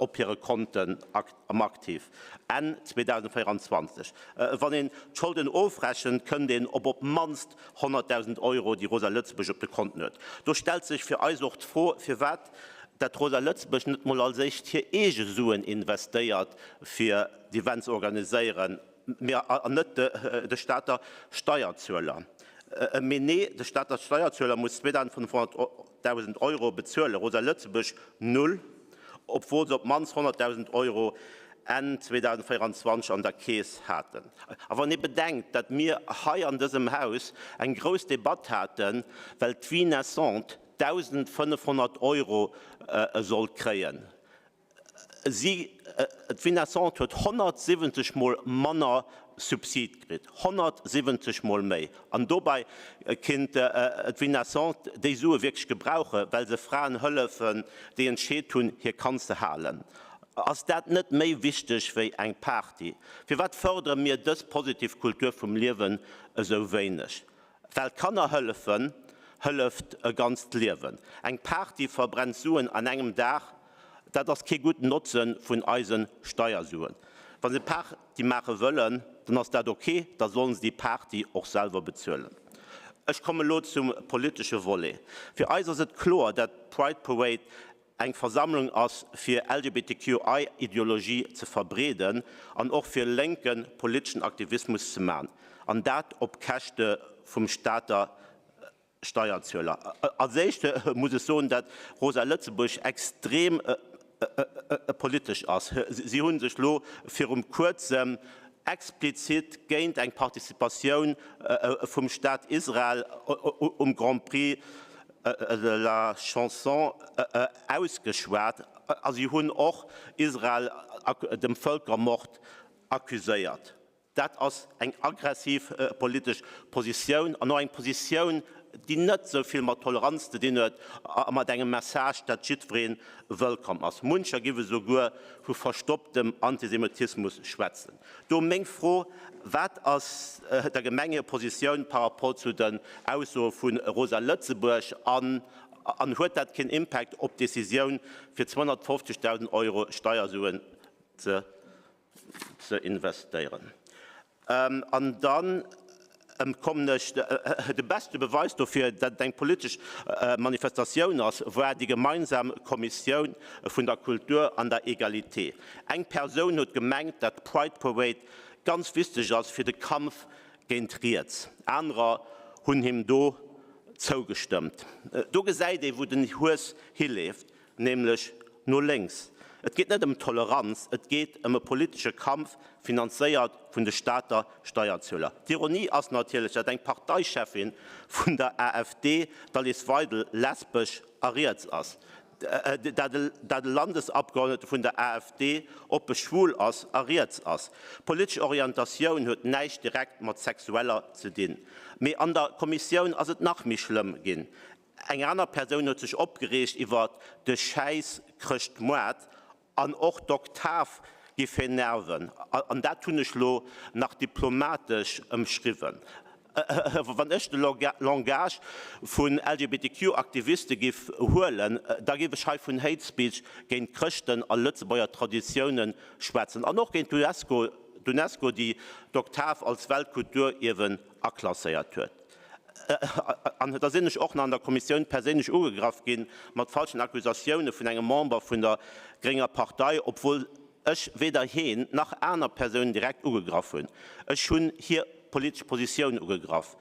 op hire Konten am Aktiv Enn 2024. Wann een d'Scholden ofrechent, kënnt een op op d'mannst 100.000 Euro, déi Rosa Lëtzebuerg op de Konten huet. Do stellt sech fir eis och d'Fro, firwat dat Rosa Lëtzebuerg net mol als éischt hir eege Suen investéiert, fir d'Event ze organiséieren. Mee an net de Stater Steierzueler. Mee nee, de Stater Steierzueler muss 2.500.000 Euro bezuelen, Rosa Lëtzebuerg null, obwuel se op d'mannst 100.000 Euro Enn 2024 an der Keess haten. A wann ee bedenkt, datt mir hei an dësem Haus eng grouss Debatt haten, well d'Vie naissante 1.500 Euro sollt kréien, Si, d'Vie naissante huet 170 mol manner Subsid kritt, 170 mol méi! An dobäi kinnt d'Vie naissante déi Sue wierklech gebrauchen, well se Fraen hëllefen, déi entscheet hunn, hir Kand ze halen. Ass dat net méi wichteg wéi eng Party? Firwat fërdere mir dës positiv Kultur vum Liewen esou wéineg? Well Kanner hëllefen. hëlleft e ganzt Liewen. Eng Party verbrennt Suen an engem Dag, dat ass kee gudden Notze vun eise Steiersuen. Wa se Party maache wëllen, dann ass dat ok, da sollen se déi Party och selwer bezuelen. Ech komme lo zum politesche Volet. Fir eis ass et kloer, dat d'Pride Parade eng Versammlung ass fir LGBTQI-Ideologie ze verbreeden an och fir lénke politeschen Aktivismus ze man, an dat op Käschte vum Stater Steierzueler. Als éischt muss ech soen, dat Rosa Lëtzebuerg extrem politesch ass. Si hu sech lo virum kuerzem explizit géint eng Participatioun vum Staat Israel um Grand Prix de la Chanson ausgeschwat a si hunn och Israel dem Vëlkermord accuséiert. Dat ass eng aggressiv politesch Positioun an och eng Positioun, déi net esou vill mat Toleranz ze dinn huet a mat engem Message, dat jiddweree wëllkomm ass. Muncher giff esouguer vu verstopptem Antisemitismus schwätzen. Do meng Fro, Wat ass der Gemeng hir Positioun par rapport zu den Aussoe vu Rosa Lëtzebuerg an huet dat keen Impact op d'Decisioun fir 250.000 Euro Steiersuen ze ze investéieren. An dann kommen ech, de beste Beweis dofir, datt et eng politesch Manifestatioun ass, war déi gemeinsam Kommissioun vun der Kultur an der Egalité. Eng Persoun huet gemengt, datt d'Pride Parade ganz wichteg ass fir de Kampf géint Riets. Anerer hunn him do zougestëmmt. Do gesäit ee wou den Hues hileeft. Nämlech no lénks. Et geet net ëm Toleranz, et geet ëm e politesche Kampf, finanzéiert vun de Stater Steierzueler. D'Ironie ass natierlech, datt eng Parteicheffin vun der AfD, d'Alice Weidel, lesbesch a riets ass, dat e Landesabgeordnete vun der AfD oppe schwul ass a riets ass. Politesch Orientatioun huet näischt direkt mat sexueller ze dinn. Mee an der Kommissioun ass et nach méi schlëmm ginn. Eng aner Persoun huet sech opgereegt iwwer de schäiss Chrëschtmoart an och d'Oktav giff hien nerven. An dat hunn ech lo nach diplomatesch ëmschriwwen. Wann ech de Langage vun LGBTQ-Aktiviste giff huelen, da giff ech hei vun Hate Speech géint Chrëschten a Lëtzebuerger Traditioune schwätzen. An och géint d'UNESCO, déi d'Oktav als Weltkulturierwen aklasséiert huet. An da sinn ech och nach an der Kommissioun perséinlech ugegraff gi mat falschen Accusatioune vun engem Member vun der grénger Partei, obwuel ech weder heen nach aner Persounen direkt ugegraff hunn. Ech hunn hir politesch Positioun ugegraff.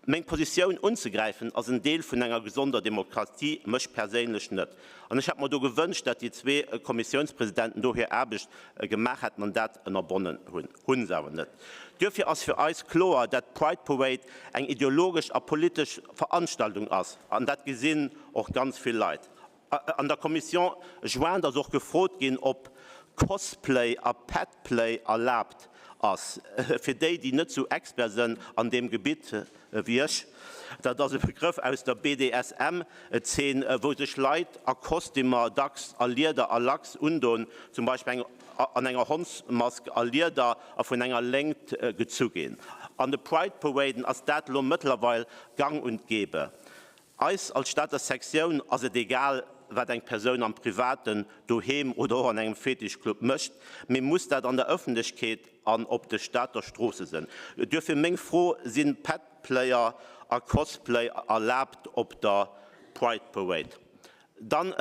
Meng Positioun unzegräifen ass en Deel vun enger gesonder Demokratie, mech perséinlech net. An ech hätt mer do gewënscht, dat déi zwee Kommissiounspresidenten do hir Aarbecht gemaach hätten an dat ënnerbonnen hunn. Hunn se awer net. Duerfir ass fir eis kloer, dat d'Pride Parade eng ideologesch a politesch Veranstaltung ass, an dat gesinn och ganz vill Leit. An der Commission jointe ass och gefrot ginn, ob Cosplay a Petplay erlaabt ass. Fir déi, déi net sou Expert sënn an deem Gebitt wéi ech, dat ass e Begrëff aus der BDSM-Zeen, wou sech Leit a Kostümer, dacks a Lieder a Lachs undon, zum Beispill eng an enger Hondsmask a Lieder a vun enger Léngt gezu ginn. An de Pride Paraden ass dat elo mëttlerweil gang und gäbe. Eis als Stater Sektioun ass et egal, wat eng Persoun am Privaten, doheem oder och an engem Fetischclub mécht, mee muss dat an der Ëffentlechkeet an op de Stater Stroosse sënn? Duerfir meng Fro, Sinn Petplayer a Cosplay erlaabt op der Pride Parade? Dann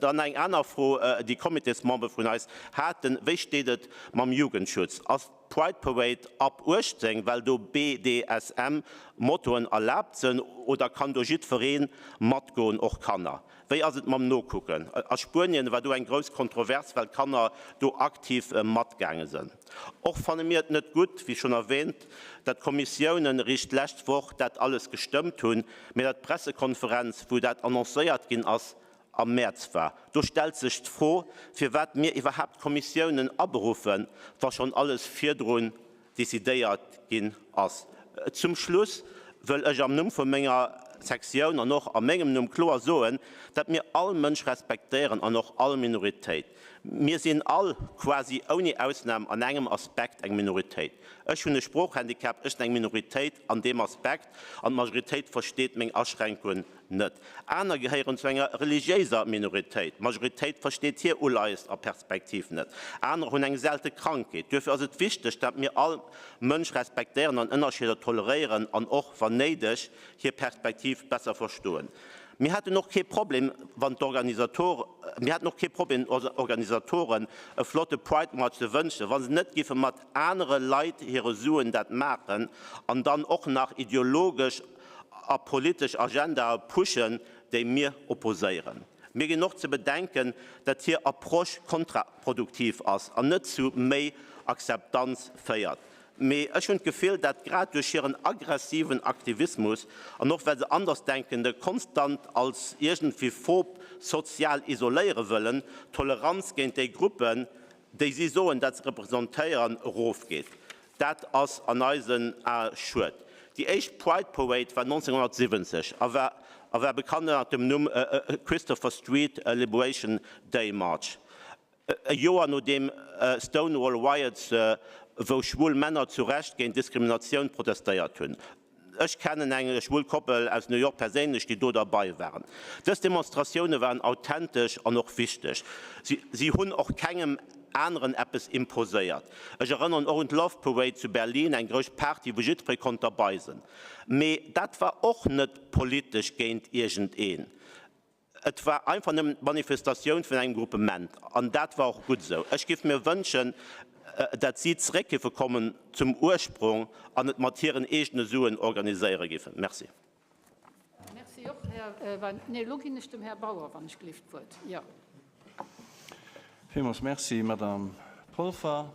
dann eng aner Fro, déi Comitésmembere vun eis haten, Wéi steet et mam Jugendschutz? Ass d'Pride Parade ab 18, well do BDSM Mottoen erlaabt sënn, oder kann do jiddweree matgoen, och Kanner? Wéi ass et mam Nokucken? A Spuenien war do eng grouss Kontrovers, well d'Kanner do aktiv matgaange sënn. Och fanne mir et net gutt, wéi schonn erwähnt, dat d'Kommissiounen eréischt d'lescht Woch dat alles gestëmmt hunn, mee dat d'Pressekonferenz, wou dat annoncéiert ginn ass, am Mäerz war. Do stellt sech d'Fro, firwat mir iwwerhaapt Kommissiounen aberuffen, wa schonn alles virdrun decidéiert ginn ass. Zum Schluss wëll ech am Numm vu menger Sektioun an och a mengem Numm kloer soen, dat mir all Mënsch respektéieren an och all Minoritéit. Mir sinn all, quasi ouni Ausnam, an engem Aspekt eng Minoritéit. Ech hunn e Sproochhandicap, ech sinn eng Minoritéit an deem Aspekt, an d'Majoritéit versteet meng Aschränkungen net. Aner gehéieren zu enger religiéiser Minoritéit, d'Majoritéit versteet hir Uleies a Perspektiv net. Anerer hunn eng selte Krankheet. Duerfir ass et wichteg, dat mir all Mënsch respektéieren an Ënnerscheeder toleréieren an och, wann néideg, hir Perspektiv besser verstoen. Mir hätten och kee Problem, wann d'Organisatore, mir hätten och kee Problem, den Organisatoren e flotte Pride March ze wënschen, wa se net giffe mat anere Leit hire Suen dat maachen an dann och nach ideologesch a politesch Agendae pushen, déi mir opposéieren. Mir ginn och ze bedenken, datt hir Approche kontraproduktiv ass an net zu méi Akzeptanz féiert. Mee ech hunn d'Gefill, dat grad duerch hiren aggressiven Aktivismus an och well se Andersdenkende konstant als iergendwéi phob sozial isoléiere wëllen, d'Toleranz géint déi Gruppen, déi si soen, dat se representéieren, erofgeet. Dat ass an eisen Ae schued. Déi éischt Pride Parade war 1970 a war a war bekannt ënnert dem Numm Christopher Street Liberation Day March. E Joer no deem Stonewall Riots, wou schwul Männer zu Recht géint Diskriminatioun protestéiert hunn. Ech kennen eng schwul Koppel aus New York perséinlech, déi do derbei waren. Dës Demonstratioune waren authentesch an och wichteg. Si hunn och kengem aneren eppes imposéiert. Ech erënneren och un d'Love Parade zu Berlin, eng grouss Party, wou jiddweree konnt derbei sinn. Mee dat war och net politesch géint iergendeen. Et war einfach nëmmen d'Manifestatioun vun engem Gruppement, an dat war och gutt esou. Ech géif mir wënschen, dat si zeréck géife kommen zum Ursprong an et mat hiren eegene Suen organiséiere géifen. Merci.
Merci och, Här Wein. Nee, elo ginn ech dem Här Bauer, wann ech gleeft, d'Wuert. Jo.
Villmools Merci, Madame Polfer.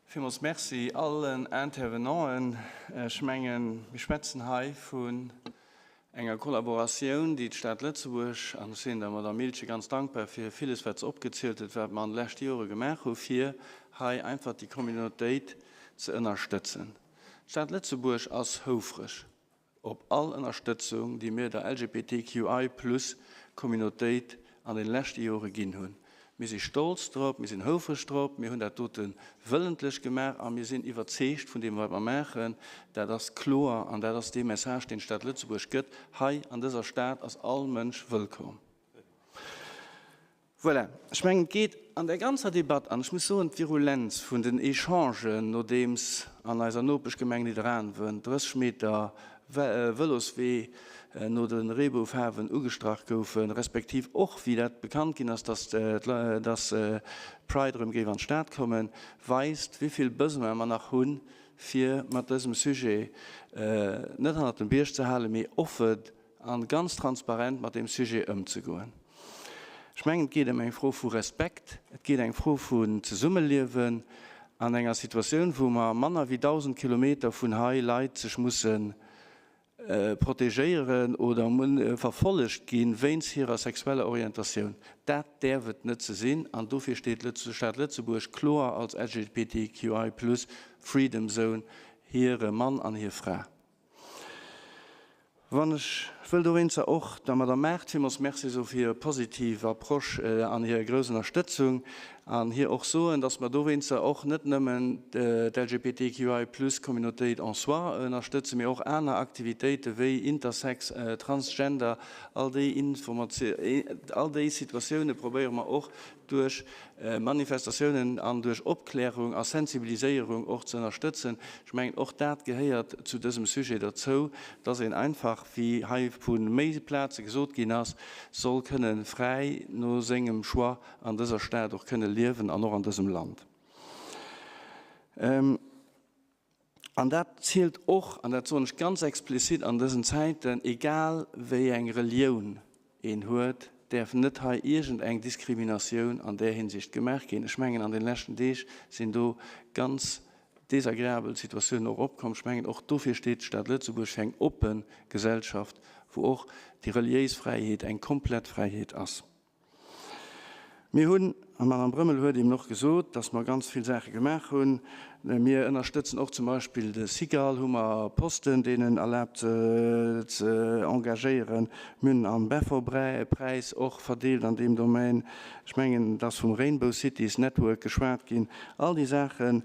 Villmools Merci allen Intervenanten. Ech mengen, mir schwätzen hei vun enger Kollaboratioun, déi d'Stad Lëtzebuerg, an ech sinn der Madame Miltgen ganz dankbar fir villes, wat se opgezielt huet, wat mer an de leschte Jore gemaach hu fir hei einfach déi Communautéit ze ënnerstëtzen. D'Stad Lëtzebuerg ass houfreg op all Ënnerstëtzung, déi mir der LGBTQI plus Communautéit an den leschte Jore ginn hunn. Mir si stolz drop, mir sinn houfreg drop, mir hunn dat dote wëllentlech gemaach a mir sinn iwwerzeegt vun deem, wat mer maachen. Dat ass kloer an dat ass dee Message, deen d'Stad Lëtzebuerg gëtt. Hei an dëser Stad ass all Mënsch wëllkomm. Voilà, ech mengen, et geet an där ganzer Debatt, an ech muss soen, d'Virulenz vun den Echangen, nodeems an eiser Nopeschgemeng Nidderaanwen 30 Meter Vëloswee no de Reeboufaarwen ugestrach goufen, respektiv och wéi dat bekannt ginn ass, dass d'Pride erëm géif an d'Stad kommen, weist, wéi vill Besoin mer nach hunn, fir mat dësem Sujet net hannert dem Bierg ze halen, mee offen a ganz transparent mat deem Sujet ëmzegoen. Ech mengen, et geet ëm eng Fro vu Respekt, et geet eng Fro vun Zesummeliewen an enger Situatioun, wou mer manner wéi 1.000 Kilometer vun hei Leit sech musse protegéieren oder verfollegt gi wéinst hirer sexueller Orientatioun. Dat däerf et net ze sinn an dofir steet d'Stad Lëtzebuerg kloer als LGBTQI plus Freedom Zone hire Mann an hir Fra. Wann ech wëll dowéinster och der Madame Maart villmools Merci soe fir hir positiv Approche an hir grouss Ënnerstëtzung an hir och soen, dass mer dowéinster och net nëmmen d'LGBTQI plus Communautéit en soi ënnerstëtzen, mee och aner Aktivitéite wéi Intersex, Transgender, all déi all déi Situatioune probéiere mer och duerch Manifestatiounen an duerch Opklärung a Sensibiliséierung och ze ënnerstëtzen. Ech mengen, och dat gehéiert zu dësem Sujet derzou, dass een einfach, wéi hei vu méi Plaze gesot ginn ass, soll kënne fräi no sengem Choix an dëser Stad och kënne liewen an och an dësem Land. An dat zielt och, an dat soen ech ganz explizit an dësen Zäiten, egal wéi eng Relioun een huet, däerf net hei iergend eng Diskriminatioun an där Hinsicht gemaach ginn. Ech mengen, an den leschten Deeg sinn do ganz desagreabel Situatiounen och opkomm. Ech mengen, och dofir steet d'Stad Lëtzebuerg, fir eng oppe Gesellschaft, wou och déi reliéis Fräiheet eng komplett Fräiheet ass. Mir hunn, An d'Madame Brömmel huet eben och gesot, dass mer ganz vill Saache gemaach hunn. Mir ënnerstëtzen och zum Beispill de Sygal, hu mer Posten, deen en erlaabt ze engagéieren. Mir hunn am Beffort-Präis och verdeelt an deem Domaine. Ech mengen, et ass vum Rainbow Cities Network geschwat ginn. All déi Saache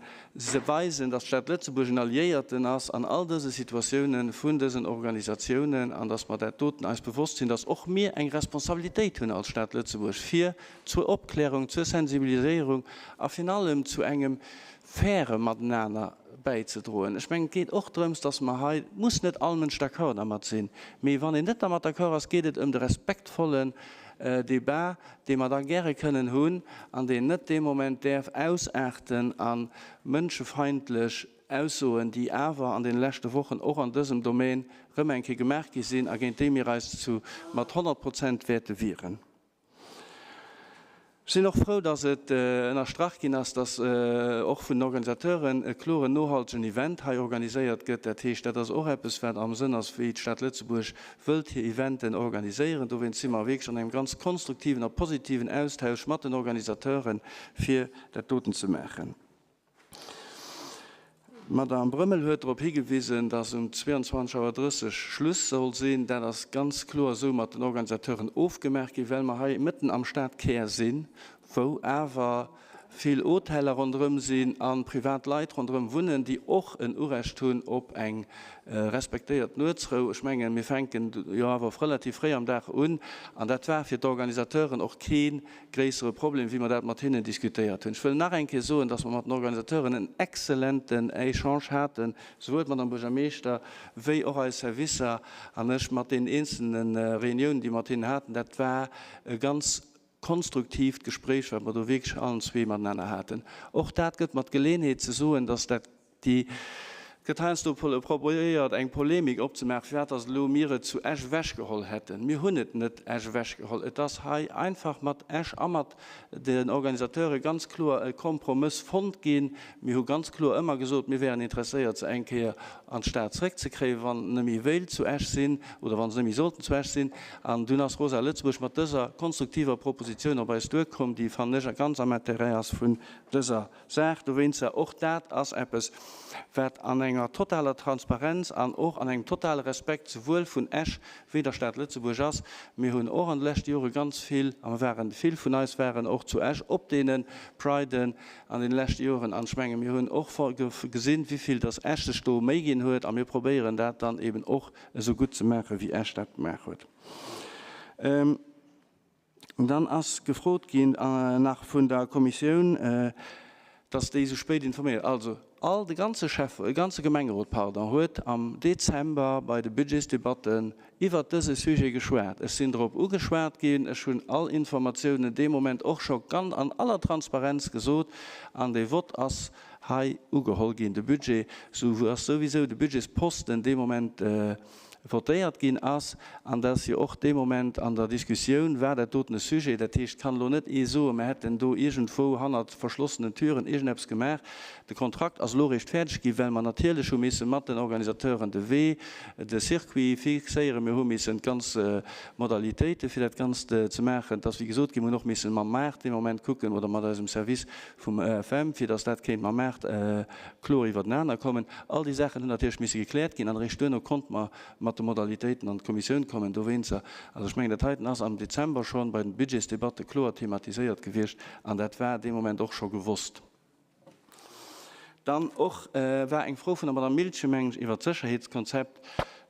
weisen, dass d'Stad Lëtzebuerg en Alliéierten ass an all dëse Situatiounen vun dësen Organisatiounen an dass mer dat doten eis bewosst sinn, dass och mir eng Responsabilitéit hunn als Stad Lëtzebuerg fir zur Opklärung, zur Sensibiliséierung a virun allem zu engem faire Matenaner bäizedroen. Ech mengen, et geet och drëms, dass mer hei, et muss net all Mënsch d'accord dermat sinn, mee wann een net dermat d'accord ass, geet et ëm de respektvollen Débat, dee mer da gäre kënnen hunn an deen net dee Moment däerf ausaarten a mënschefeindlech Aussoen, déi awer an deene leschte Wochen och an dësem Domän rëm eng Kéier gemaach gi sinn a géint déi mir eis zu mat 100 Prozent wäerte wieren. Ech sinn och frou, dass et ënnerstrach ginn ass, dass och vun den Organisateuren e kloren nohaltegen Event hei organiséiert gëtt. Dat heescht, dat ass och eppes, wat am Sënn ass, wéi d'Stad Lëtzebuerg wëllt hir Eventen organiséieren. Dowéinst si mer wierklech an engem ganz konstruktiven a positiven Austausch mat den Organisateuren, fir dat doten ze maachen. D'Madame Brömmel huet drop higewisen, dass um 22 Auer 30 Schluss soll sinn. Dat ass ganz kloer esou mat den Organisateuren ofgemaach ginn, well mer hei mëtten am Stadkär sinn, wou awer vill Hoteller ronderëm sinn a privat Leit ronderëm wunnen, déi och en Urecht hunn op eng respektéiert Nuetsrou. Ech mengen, mir fänken jo awer relativ fréi am Dag un an dat war fir d'Organisateuren och kee gréissere Problem, wéi mer dat mat hinnen diskutéiert hunn. Ech wëll nach eng Kéier soen, dass mer mat den Organisateuren en exzellenten Échange haten, souwuel d'Madame Buergermeeschter wéi och eis Servicer an ech mat deenen eenzelne Reuniounen, déi mer mat hinnen haten. Dat war e ganz konstruktiivt Gespréich, wat mer do wierklech allen zwee matenaner haten. Och dat gëtt mer d'Geleenheet ze soen, dass dat Déi gëtt heiansdo probéiert eng Polemik opzemaachen, firwat datt elo mir et zu Esch ewechgeholl hätten. Mir hunn et net Esch ewechgeholl. Et ass hei einfach mat Esch a mat den Organisateure ganz kloer e Kompromëss fonnt ginn. Mir hu ganz kloer ëmmer gesot, mir wären interesséiert, se eng Kéier an d'Stad zréckzekréien, wann et net méi wéilt zu Esch sinn oder wa se net méi sollten zu Esch sinn. An dunn ass Rosa Lëtzebuerg mat dëser konstruktiver Propositioun op eis duerkomm, déi, fannen ech, ganz am Intérêt ass vun dëser Saach dowéinster. Och dat ass eppes, wat an enger totaler Transparenz an och an engem totale Respekt souwuel vun Esch wéi der Stad Lëtzebuerg ass. Mir hunn och an de leschte Jore ganz vill, a mer waren, vill vun eis waren och zu Esch op deene Priden an deene leschte Joren, an ech menge mir hunn och gesinn, wéivill dass Esch sech do Méi ginn huet, a mir probéieren dat dann eben och esou gutt ze maachen, wéi Esch dat gemaach huet. Dann ass gefrot ginn nach vun der Kommissioun, dass déi esou spéit informéiert. Also all de ganze Schäffe, de ganze Gemengerot, pardon, huet am Dezember bei de Budgetsdebatten iwwert dëse Sujet geschwat. Ech sinn drop ugeschwat ginn. Ech hunn all Informatiounen dee Moment och scho ganz an aller Transparenz gesot an dee Vott ass hei ugeholl ginn. De Budget, sou ass souwisou de Budgetsposten dee Moment votéiert ginn ass, an dass jo och dee Moment an der Diskussioun war dat doten e Sujet. Dat heescht, et kann elo net ee soen, mer hätten do iergendwou hannert verschlossenen Türen iergendeppes gemaach. De Kontrakt ass elo eréischt fäerdeg ginn, well mer natierlech hu misse mat den Organisateuren de Wee, de Circuit fixéieren. Mir hu missen d'ganz Modalitéite fir dat Ganzt ze maachen. Et ass wéi gesot ginn, mir hunn och missen mam Maart dee Moment kucken oder mat eisem Service vum EFM, fir dass dat kéint mam Maart kloer iwwertenaner kommen. All déi Saachen hunn natierlech misse gekläert ginn an eréischt duerno konnte mer mat de Modalitéiten an d'Kommissioun kommen. Dowéinster, also ech mengen, dat heiten ass am Dezember schonn bei den Budgetsdebatte kloer thematiséiert gewiescht an dat war dee Moment och scho gewosst. Dann och war eng Fro vun der Madame Miltgen, mengen ech, iwwert d'Sécherheetskonzept.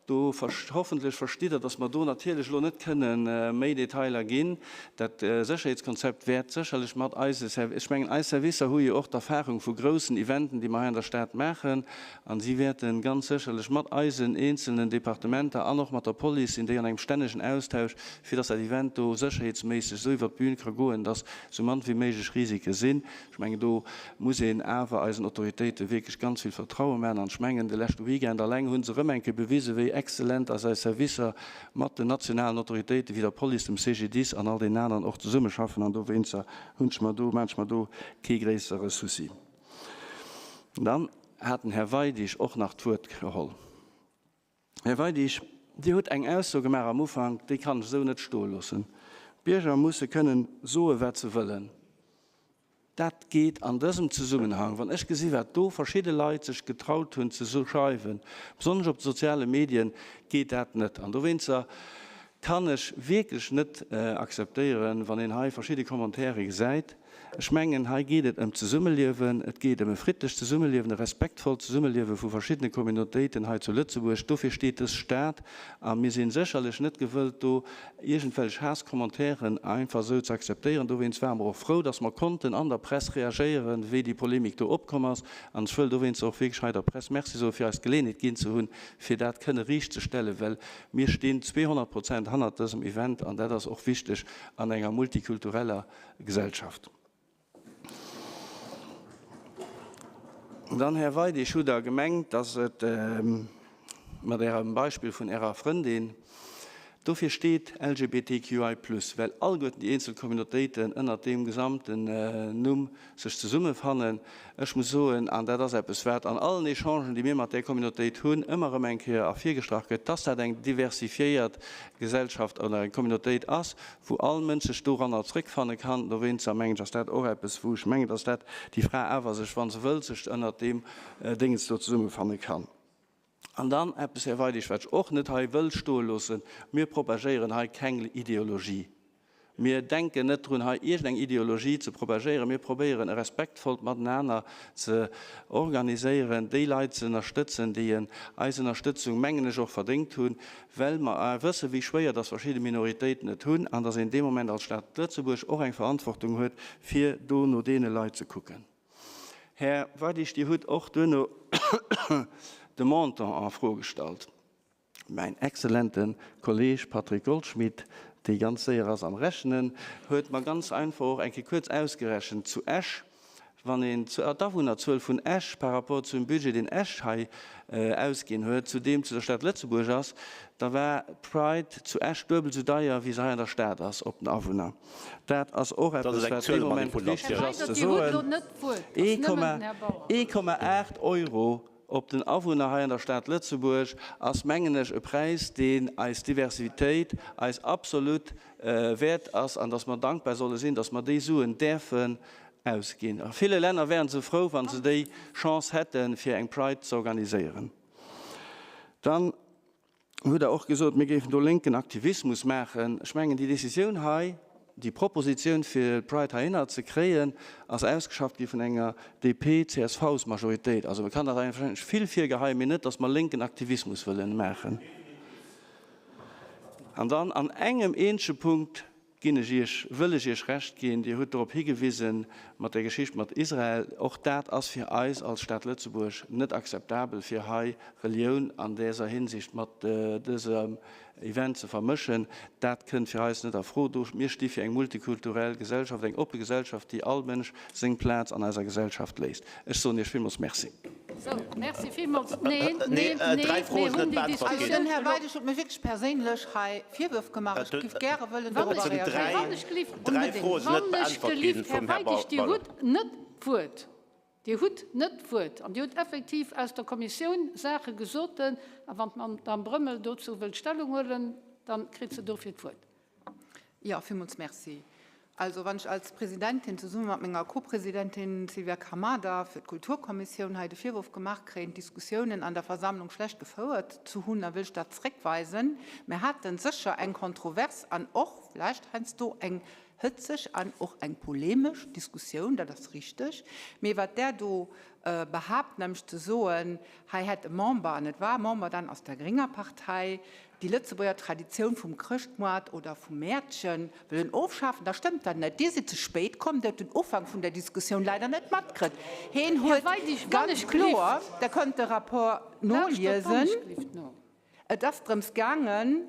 Do hoffentlech verstitt Der, dass mer do natierlech elo net kënne méi Detailer ginn. Dat Sécherheetskonzept wäert sécherlech mat eise Serv-, ech mengen, eis Servicer hu jo och d'Erfahrung vu groussen Eventen, déi mer hei an der Stad maachen, a si wäerte ganz sécherlech mat eisen eenzelnen Departementer an och mat der Police sinn déi an engem stännegen Austausch, fir dass dat Event do sécherheetsméisseg esou iwwert d'Bühn ka goen, dass esou mann wéi méiglech Risike sinn. Ech mengen, do muss een awer eisen Autoritéite wierklech ganz vill Vertraue maachen. An ech mengen, de leschte Weekend alleng hu se erëm eng Kéier bewisen, wéi exzellent eis eis Servicer mat den nationalen Autoritéite wéi der Police, dem CGDIS an all deenen aneren och zesummeschaffen. An dowéinster hunn ech mer do, maachen ech mer do kee gréissere Souci. Dann hat den Här Weidig och nach d'Wuert geholl. Här Weidig, Dir hutt eng Ausso gemaach am Ufank, déi kann ech esou net stoe loossen, D'Bierger musse kënnen soe wat se wëllen. Dat geet an dësem Zesummenhang, wann ech gesi wat do verschidde Leit sech getraut hunn ze schreiwen, besonnesch op de soziale Medien, geet dat net. An dowéinster kann ech wierklech net akzeptéieren, wann een hei verschidde Commentaire gesäit. Ech mengen, hei geet et ëm d'Zesummeliewen, et geet ëm e friddlecht Zesummeliewen, e respektvollt Zesummeliewe vu verschiddene Communautéiten hei zu Lëtzebuerg. Dofir steet dës Stad a mir si sécherlech net gewëllt, do iergendwelch Haasscommentairen einfach esou ze akzeptéieren. Dowéinst ware mer och frou, dass mer konnten an der Press reagéieren, wéi déi Polemik do opkomm ass. An ech wëll dowéinst och wierklech hei der Press Merci soen, fir eis d'Geleeënheet ginn ze hunn, fir dat kënne riichtzestellen, well mir stinn 200 Prozent hannert dësem Event an dat ass och wichteg an enger multikultureller Gesellschaft. Dann, Här Weidig, hutt Der gemengt, dass et mat Ärem Beispill vun Ärer Frëndin, dofir steet LGBTQI plus, well alleguerten déi eenzel Communautéiten ënnert deem gesamten Numm sech zesummefannen. Ech muss soen, an dat ass eppes, wat an allen Echangen, déi mir mat där Communautéit hunn, ëmmer erëm eng Kéier ervirgestrach gëtt, dass dat eng diversifiéiert Gesellschaft oder eng Communautéit ass, wou all Mënsch sech doranner zréckfanne kann. Dowéinster mengen ech, ass dat och eppes, wou ech mengen, dass dat déi Fra awer sech, wa se wëllt, sech ënnert deem Déngens do zesummefanne kann. An dann eppes, Här Weidig, wat ech och net hei wëll stoe loossen, Mir propagéieren hei keng Ideologie. Mir denken net drun, hei iergendeng Ideologie ze propagéieren. Mir probéieren, e respektvollt Matenaner ze organiséieren, déi Leit ze ënnerstëtzen, déi eis Ënnerstëtzung, mengen ech, och verdéngt hunn, well mer wëssen, wéi schwéier dass verschidde Minoritéiten et hunn an dass een dee Moment als Stad Lëtzebuerg och eng Verantwortung huet, fir do no deene Leit ze kucken. Här Weidig, Dir hutt och duerno de Montant en Fro gestallt. Mäin exzellente Kolleeg Patrick Goldschmidt, dee ganz séier ass am Rechnen, huet mer ganz einfach och eng Kéier kuerz ausgerechent, Zu Esch Wann een d'Awunnerzuel vun Esch par rapport zum Budget, deen Esch hei ausginn huet, zu deem zu der Stad Lëtzebuerg ass, da war d'Pride zu Esch duebel esou deier, wéi se hei an der Stad ass, op den Awunner. Dat ass och eppes, wat dee Moment wichteg ass ze soen. 1,8 Euro op den Awunner hei an der Stad Lëtzebuerg ass, mengen ech, e Präis, deen eis Diversitéit eis absolut wäert ass an dass mer dankbar solle sinn, dass mer déi Suen däerfen ausginn. A ville Länner wären se frou, wa se déi Chance hätten, fir eng Pride ze organiséieren. Dann hutt Der och gesot, mir géifen do lénken Aktivismus maachen. Ech mengen, déi Décisioun hei, déi Propositioun, fir d'Pride heihinner ze kréien, ass ausgeschafft gi vun enger DP-CSV-Majoritéit. Also, man kann der wahrscheinlech vill virgeheien, mee net, datt mer lénken Aktivismus wëllen maachen. An dann an engem eenzege Punkt ginn ech Iech, wëll ech Iech Recht ginn, Dir hutt dorop higewisen, mat där Geschicht mat Israel, och dat ass fir eis als Stad Lëtzebuerg net akzeptabel, fir hei Relioun an däser Hinsicht mat dësem Event ze vermëschen. Dat kënnt fir eis net a Fro. Do, mir sti fir eng multikulturell Gesellschaft, eng oppe Gesellschaft, déi all Mënsch seng Plaz an eiser Gesellschaft léisst. Ech soen Iech villmools Merci.
Sou, merci villmools. Neen, neen, neen, mir hunn déi Diskussioun
Den Här Weidig huet mir wierklech perséinlech hei Virwërf gemaach. Ech géif gäre wëllen dorobber reagéieren.
Wann ech gelift, onbedéngt, wann ech gelift, Här Weidig, Dir hutt net d'Wuert. Dir hutt net d'Wuert. An Dir hutt effektiv aus der Kommissioun Saache gesoten. A wann d'Madamm Brömmel dozou wëllt Stellung huelen, da kritt se dofir d'Wuert.
Jo, villmools Merci. Also, wann ech als Presidentin zesumme mat menger Co-Presidentin Sylvia Camarda fir d'Kulturkommissioun hei de Virwurf gemaach kréien, d'Diskussiounen an der Versammlung schlecht gefouert ze hunn, da wëll ech dat zréckweisen. Mir hate sécher eng kontrovers an och vläicht heiansdo eng hëtzeg an och eng polemesch Diskussioun, dat ass richteg. Mee wat Der do behaapt, nämlech ze soen, hei hätt e Member, an et war e Member dann aus der grénger Partei, déi Lëtzebuerger Traditioun vum Chrëschtmoart oder vum Mäertchen wëllen ofschafen, da stëmmt dat net. Dir sidd ze spéit komm, Dir hutt den Ufank vun der Diskussioun leider net matkritt. Heen huet ganz kloer, Der kënnt de Rapport noliesen, et ass drëms gaangen,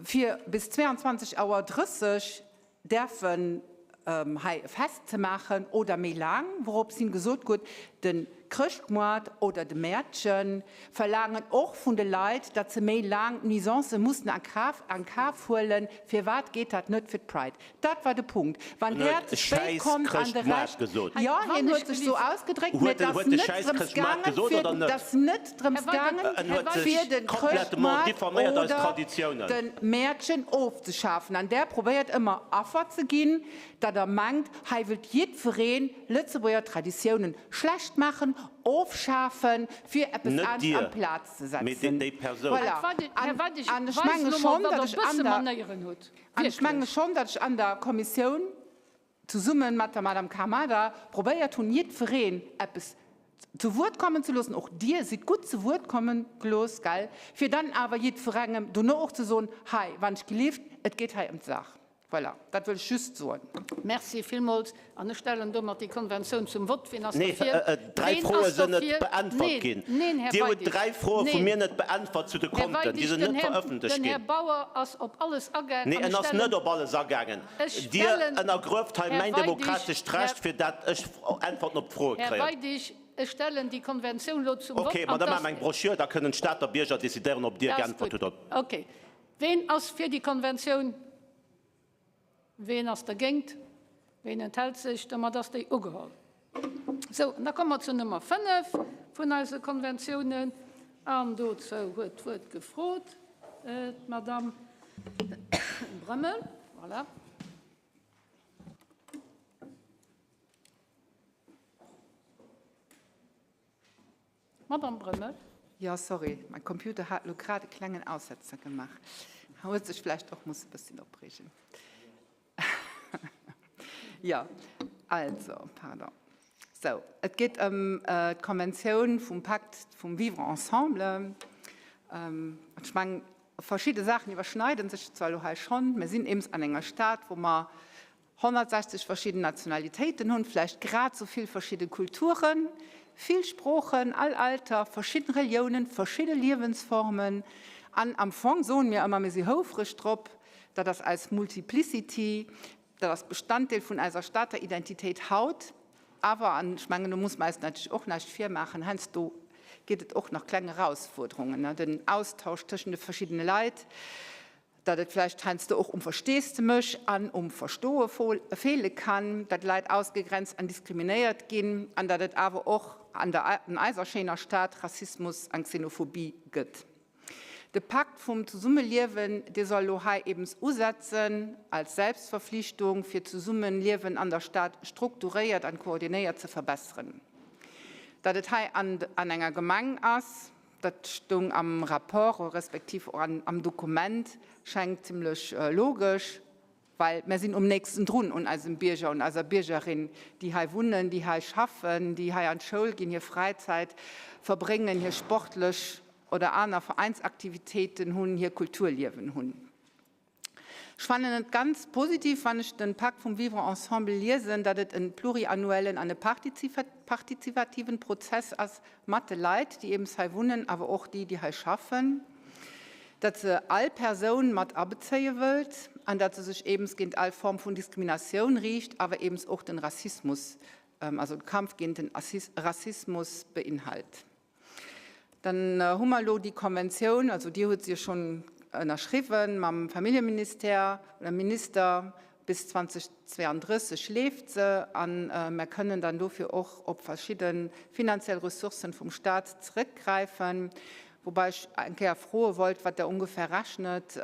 fir bis 22 Auer 30 däerfen hei e Fest ze maachen oder méi laang, wourops him gesot gutt, de. Chrëschtmoart oder de Mäertchen, verlaangen och vun de Leit, datt se méi laang Nuisancë mussen a Kaf an Kaf huelen. Firwat geet dat net fir d'Pride? Dat war de Punkt. Wann
En
Der
huet
ze spéit
Schäiss
kommt an de
Chrëschtmoart
Rescht.
gesot.
Jo, hien huet sech sou ausgedréckt, mä
Huet
et
en
ass
huet de
net
Schäiss
drëms
Chrëschtmoart
gaangen,
gesot
fir,
oder net?
et ass net drëms
Här Weidig,
gaangen,
En
Här
huet
Weidig,
fir
sech
de
complètement
Chrëschtmoart
diffaméiert, eis
oder
Traditiounen.
de Mäertchen ofzeschafen. An Der probéiert ëmmer Affer ze ginn, datt Der mengt, hei wëllt jiddweree Lëtzebuerger Traditiounen schlecht maachen, ofschafen, fir eppes
Net
anescht
Dir,
amplaz ze
mee
setzen.
déi Persoun.
Voilà.
Här Weidig, Här
An,
Weidig,
an ech
weist
menge
elo mol,
schonn,
datt
datt
Der
ech
e
an
bësse
der,
Manéieren hutt.
an ech menge
Wierklech.
schonn, datt ech an der Kommissioun zesumme mat der Madame Camarda probéiert hunn, jiddwereen eppes zu Wuert kommen ze loossen, och Dir sidd gutt zu Wuert komme gelooss, gell, fir dann awer jiddwerengem dono och ze soen, hei, wann ech gelift, et geet hei ëm d'Saach. Voilà, dat wëll ech just soen.
Merci villmools. An ech stellen domat déi Konventioun zum Vott. Wien ass
Nee,
derfir?
dräi
Ween
Froe
ass
sinn net
derfir?
beäntwert
Neen,
ginn.
neen, Här
Dir hutt
Weidig,
dräi Froe vu
neen.
mir net beäntwert zu de
Här
Konten, déi
Weidig,
sinn
den
net
Här,
verëffentlecht
den Här
ginn.
Bauer ass op alles agaang.
Nee,
An
en
ech
ass
stellen,
net op alles agaangen.
ech
Dir
stellen,
ënnergrueft hei
Här
mäin
Weidig,
demokratescht
Här,
Recht, fir dat ech Äntwerten op d'Froe
Här
kréien.
Weidig, ech stellen déi Konventioun elo zum Vott.
Okay, ma
An
da maache
dass,
mer eng Broschür, da kënnen d'Stater Bierger decidéieren, ob Dir
dat ass
geäntwert
gutt.
hutt oder.
Okay. Ween ass fir déi Konventioun? Ween ass dergéint? Ween enthält sech? Domat ass déi ugeholl. Sou, an da komme mer zur Nummer 5 vun eise Konventiounen. An dozou huet d'Wuert gefrot d'Madame Brömmel. Voilà. Madame Brömmel.
Jo, sorry, mein Computer hat lo grad e klengen Aussetzer gemaach. Huet sech vläicht och musse bësschen opreegen. Jo, also, pardon. Sou, et geet ëm d'Konventioun vum Pakt vum Vivre ensemble. Ech mengen, verschidde Saachen iwwerschneiden sech zwar elo hei schonn. Mir sinn eems an enger Stad, wou mer 160 verschidden Nationalitéiten hunn, vläicht grad sou vill verschidde Kulturen, vill Sproochen, all Alter, verschidden Reliounen, verschidde Liewensformen. An am Fong soen mir ëmmer, mir si houfreg drop, dat ass eis Multiplicity, dat ass Bestanddeel vun eiser Stater Identitéit haut. Awer, an ech mengen, do muss mer eis natierlech och näischt virmaachen, heiansdo gétt et och nach kleng Erausfuerderungen, den Austausch tëschent de verschiddene Leit, datt et vläicht heiansdo och um Versteesdemech an um Verstoe feele kann, datt Leit ausgegrenzt an diskriminéiert ginn an datt et awer och an der an eiser schéiner Stad Rassismus an Xenophobie gëtt. De Pakt vum Zesummeliewen, dee soll elo hei ebens usetzen als Selbstverflichtung, fir d'Zesummeliewen an der Stad strukturéiert an koordinéiert ze verbesseren. Datt et hei an an enger Gemeng ass, Dat stoung am Rapport respektiv och am Dokument, schengt zimlech logesch, well mär sinn um nächsten drun un eisem Bierger, un eiser Biergerin, déi hei wunnen, déi hei schaffen, déi hei an d'Schoul ginn, hir Fräizäit verbréngen, hir sportlech oder aner Veräinsaktivitéiten hunn, hir Kulturliewen hunn. Ech fannen et ganz positiv, wann ech den Pakt vum Vivre ensemble liesen, datt et en pluriannuellen an e partizipativen Prozess ass mat de Leit, déi ebens hei wunnen, awer och déi, déi hei schaffen, datt se all Persoun mat abezéie wëllt an datt se sech ebens géint all Form vun Diskriminatioun riicht, awer ebens och den Rassismus, also de Kampf géint den Rassismus beinhalt. Dann hu mer elo déi Konventioun, also Dir hutt se jo schonn ënnerschriwwen, mam Familljeministère oder Minister, bis 2032 leeft se a mer kënnen dann dofir och op verschidde finanziell Ressourcen vum Stat zrëckgräifen, woubäi ech eng Kéier froe wollt, wat Der ongefähr rechnet,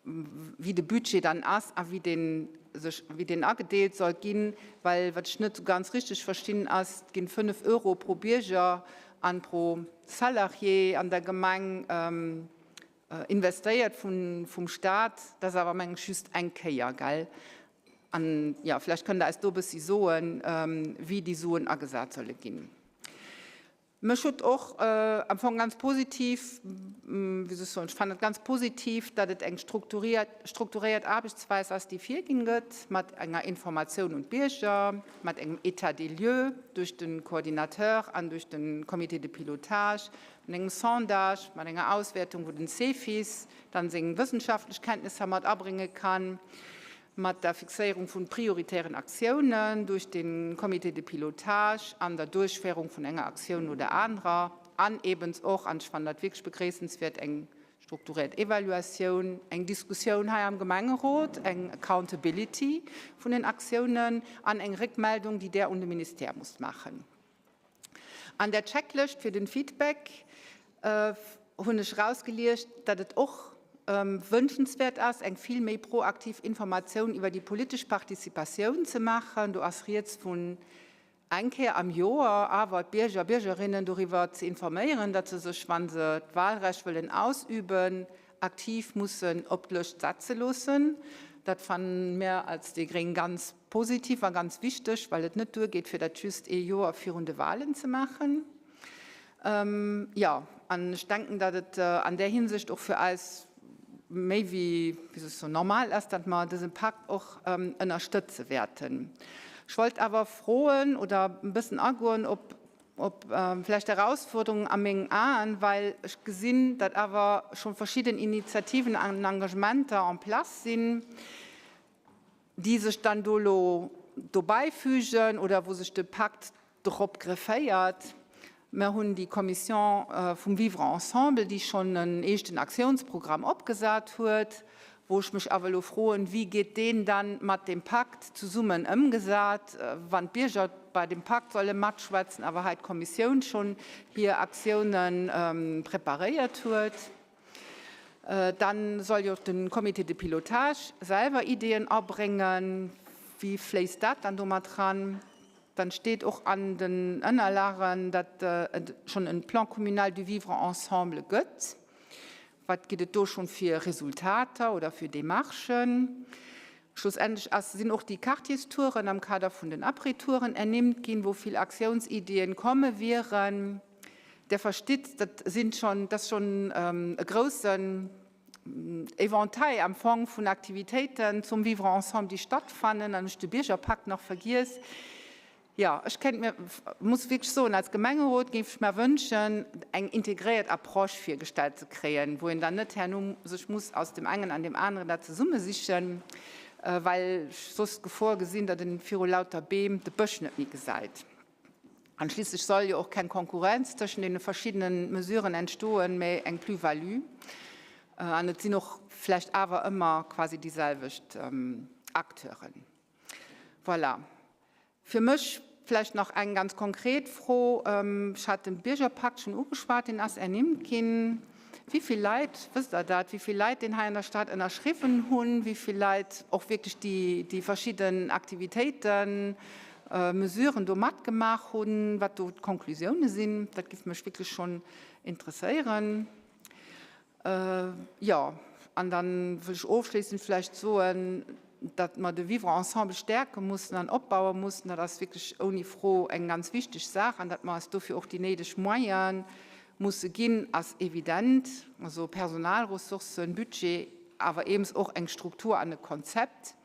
wéi de Budget dann ass a wéi dee sech, wéi deen agedeelt soll ginn, well wat ech net esou ganz richtig verstinn ass, et ginn 5 Euro pro Bierger an pro Salarié an der Gemeng investéiert vun, vum Stat, dat ass awer meng ech just eng Kéier, gell? An jo, vläicht kënnt Der eis do e bëssi soen, wéi déi Suen agesat solle ginn. Mech huet och am Fong ganz positiv, wéi soll ech soen, ech fannen et ganz positiv, datt et eng strukturéiert Aarbechtsweis ass, déi virginn gëtt, mat enger Informatioun un d'Bierger, mat engem État des lieux duerch de Coordinateur an duerch de Comité de pilotage, mat engem Sondage, mat enger Auswäertung, wou den Cefis dann seng wëssenschaftlech Kenntnisser mat abrénge kann. mat der Fixéierung vun prioritären Aktiounen duerch den Comité de pilotage an der Duerchféierung vun enger Aktioun no der anerer an ebens och, an ech fannen dat wierklech begréissenswäert, eng strukturiert Evaluatioun, eng Diskussioun hei am Gemengerot, eng Accountability vun den Aktiounen an eng Réckmeldung, déi Der un de Ministère musst maachen. An der Checklëscht fir den Feedback hunn ech erausgeliest, datt et och wënschenswäert ass, eng vill méi proaktiv Informatioun iwwer déi politesch Participatioun ze maachen. Do ass rieds vun eng Kéier am Joer awer d'Bierger a Biergerinnen doriwwer ze informéieren, datt se sech, wa se d'Wahlrecht wëllen ausüben, aktiv mussen op d'Lëscht setze loossen. Dat fanne mir als déi gréng ganz positiv a ganz wichteg, well et net duergeet, fir dat just ee Joer virun de Wahlen ze maachen. Jo, an ech denken, datt et an där Hinsicht och fir eis méi wéi, wéi soll ech soen, normal ass, datt mer dëse Pakt och ënnerstëtze wäerten. Ech wollt awer froen oder e bëssen agoen op, op vläicht Erausfuerderungen a mengen Aen, well ech gesinn, datt awer scho verschidden Initiativen an Engagementer en place sinn, déi sech dann do elo dobäifügen oder wou sech de Pakt drop grefféiert. Mer hunn déi Commission vum Vivre ensemble, déi schonn en eeschten Aktionsprogramm opgesat huet, wou ech mech awer elo froen, Wéi gétt deen dann mat deem Pakt zesummen ëmgesat, wann d'Bierger bei dem Pakt solle matschwätzen, awer hei d'Kommissioun schonn hir Aktiounen preparéiert huet? Dann soll jo och de Comité de pilotage selwer Ideeën abréngen. Wéi fléisst dat dann do mat ran? Dann steet och an den Ënnerlagen, datt et schonn e Plan communal du vivre ensemble gëtt. Wat gitt et do schonn fir Resultater oder fir Démarchen? Schlussendlech ass, sinn och déi Quartierstouren am Kader vun den Après-Touren ernimmt ginn, wou vill Aktiounsiddien komme wieren. Der verstitt, dat sinn schonn, dat ass schonn e groussen Éventail am Fong vun Aktivitéiten zum Vivre ensemble, déi stattfannen. Dann hunn ech de Biergerpakt nach vergiess. Jo, ech kéint mir, muss wierklech soen, als Gemengerot géif ech mer wënschen, eng integréiert Approche virgestellt ze kréien, wou een dann net herno sech muss aus dem engen an deem aneren dat zesummesichen, well ech soss d'Gefor gesinn, datt een viru lauter Beem de Bësch net méi gesäit. An schliisslech soll jo och keng Konkurrenz tëschent deene verschiddene Mesuren entstoen, mä eng Plus-value. An et sinn och vläicht awer ëmmer quasi déi selwecht Acteuren. Voilà. Fir mech vläicht nach eng ganz konkret Fro. Ech hat de Biergerpakt schonn ugeschwat, deen ass ernimmt ginn. Wéi vill Leit, wësst Der dat, wéi vill Leit deen hei an der Stad ënnerschriwwen hunn, wéi vill Leit och wierklech déi, déi verschidden Aktivitéiten, Mesuren do matgemaach hunn, wat do d'Konklusioune sinn? Dat géif mech wierklech schonn interesséieren. Jo, an da wëll ech ofschléissend vläicht soen, datt mer de Vivre ensemble stäerke mussen an opbaue mussen. Dat ass wierklech ouni Fro eng ganz wichteg Saach. An datt mer eis dofir och déi néideg Moyene musse ginn, ass evident. Also Personalressourcen, Budget, awer eems och eng Struktur an e Konzept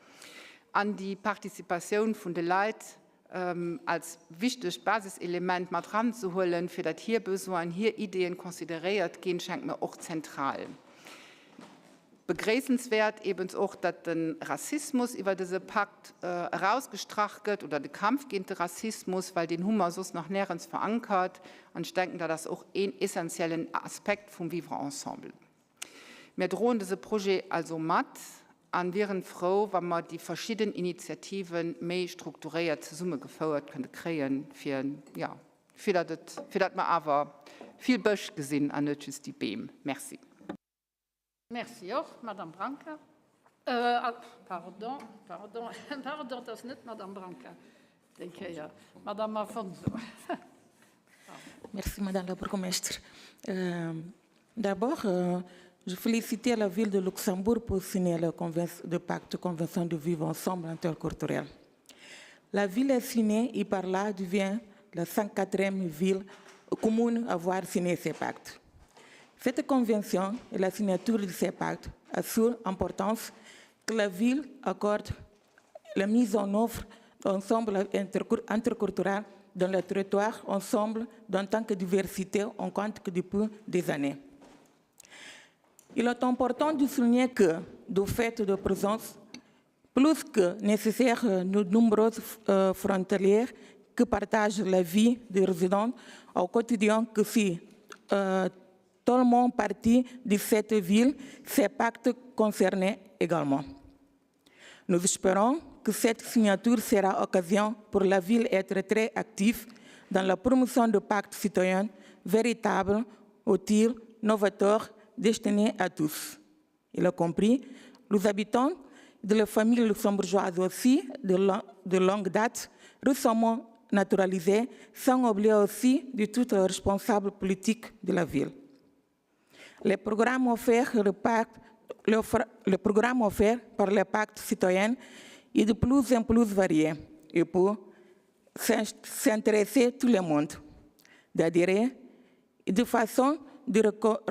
an déi Participatioun vun de Leit als wichtegt Basiselement mat eranzehuelen, fir datt hir Besoinen, hir Ideeën consideréiert ginn, schengt mir och zentral. Begréissenswäert ebens och, datt de Rassismus iwwer dëse Pakt erausgestrach gëtt, oder de Kampf géint de Rassismus, well deen hu mer soss nach närens verankert. An ech denken, dat ass och een essentiellen Aspekt vum Vivre ensemble. Mir droen dëse Projet also mat an wieren frou, wa mer déi verschidden Initiativen méi strukturéiert zesummegefouert kënnte kréien, fir, jo, fir datt et, fir datt mer awer vill Bësch gesinn an net just déi Beem. Merci.
Merci och, Madame Branca. Pardon, pardon, pardon, et ass net d'Madame Branca déi Kéier, Madame Afonso.
Merci, Madame la Bourgmestre. D'abord, je félicite la ville de Luxembourg pour signer le, le pacte de convention de vivre ensemble interculturel. La ville est signée et par là devient la 104e ville commune à avoir signé ces pactes. Cette convention et la signature de ces pactes assurent l'importance que la ville accorde la mise en œuvre d'ensemble interculturel dans le territoire ensemble en tant que diversité en compte que depuis des années. Il est important de souligner que, du fait de présence Plus que nécessaire, de nombreuses frontalières qui partagent la vie des résidents au quotidien que si tout le monde partit de cette ville, ces pactes concernés également. Nous espérons que cette signature sera occasion pour la ville d'être très active dans la promotion de pactes citoyens véritables, utiles, novateurs, destinés à tous. Il a compris, les habitants de la famille luxembourgeoise aussi, de, de longue date, récemment naturalisés, sans oublier aussi de tous les responsables politiques de la ville. Les programmes offerts, le pacte, le, le programme offert par le pacte citoyen est de plus en plus varié et pour s'intéresser tout le monde, d'adhérer de façon de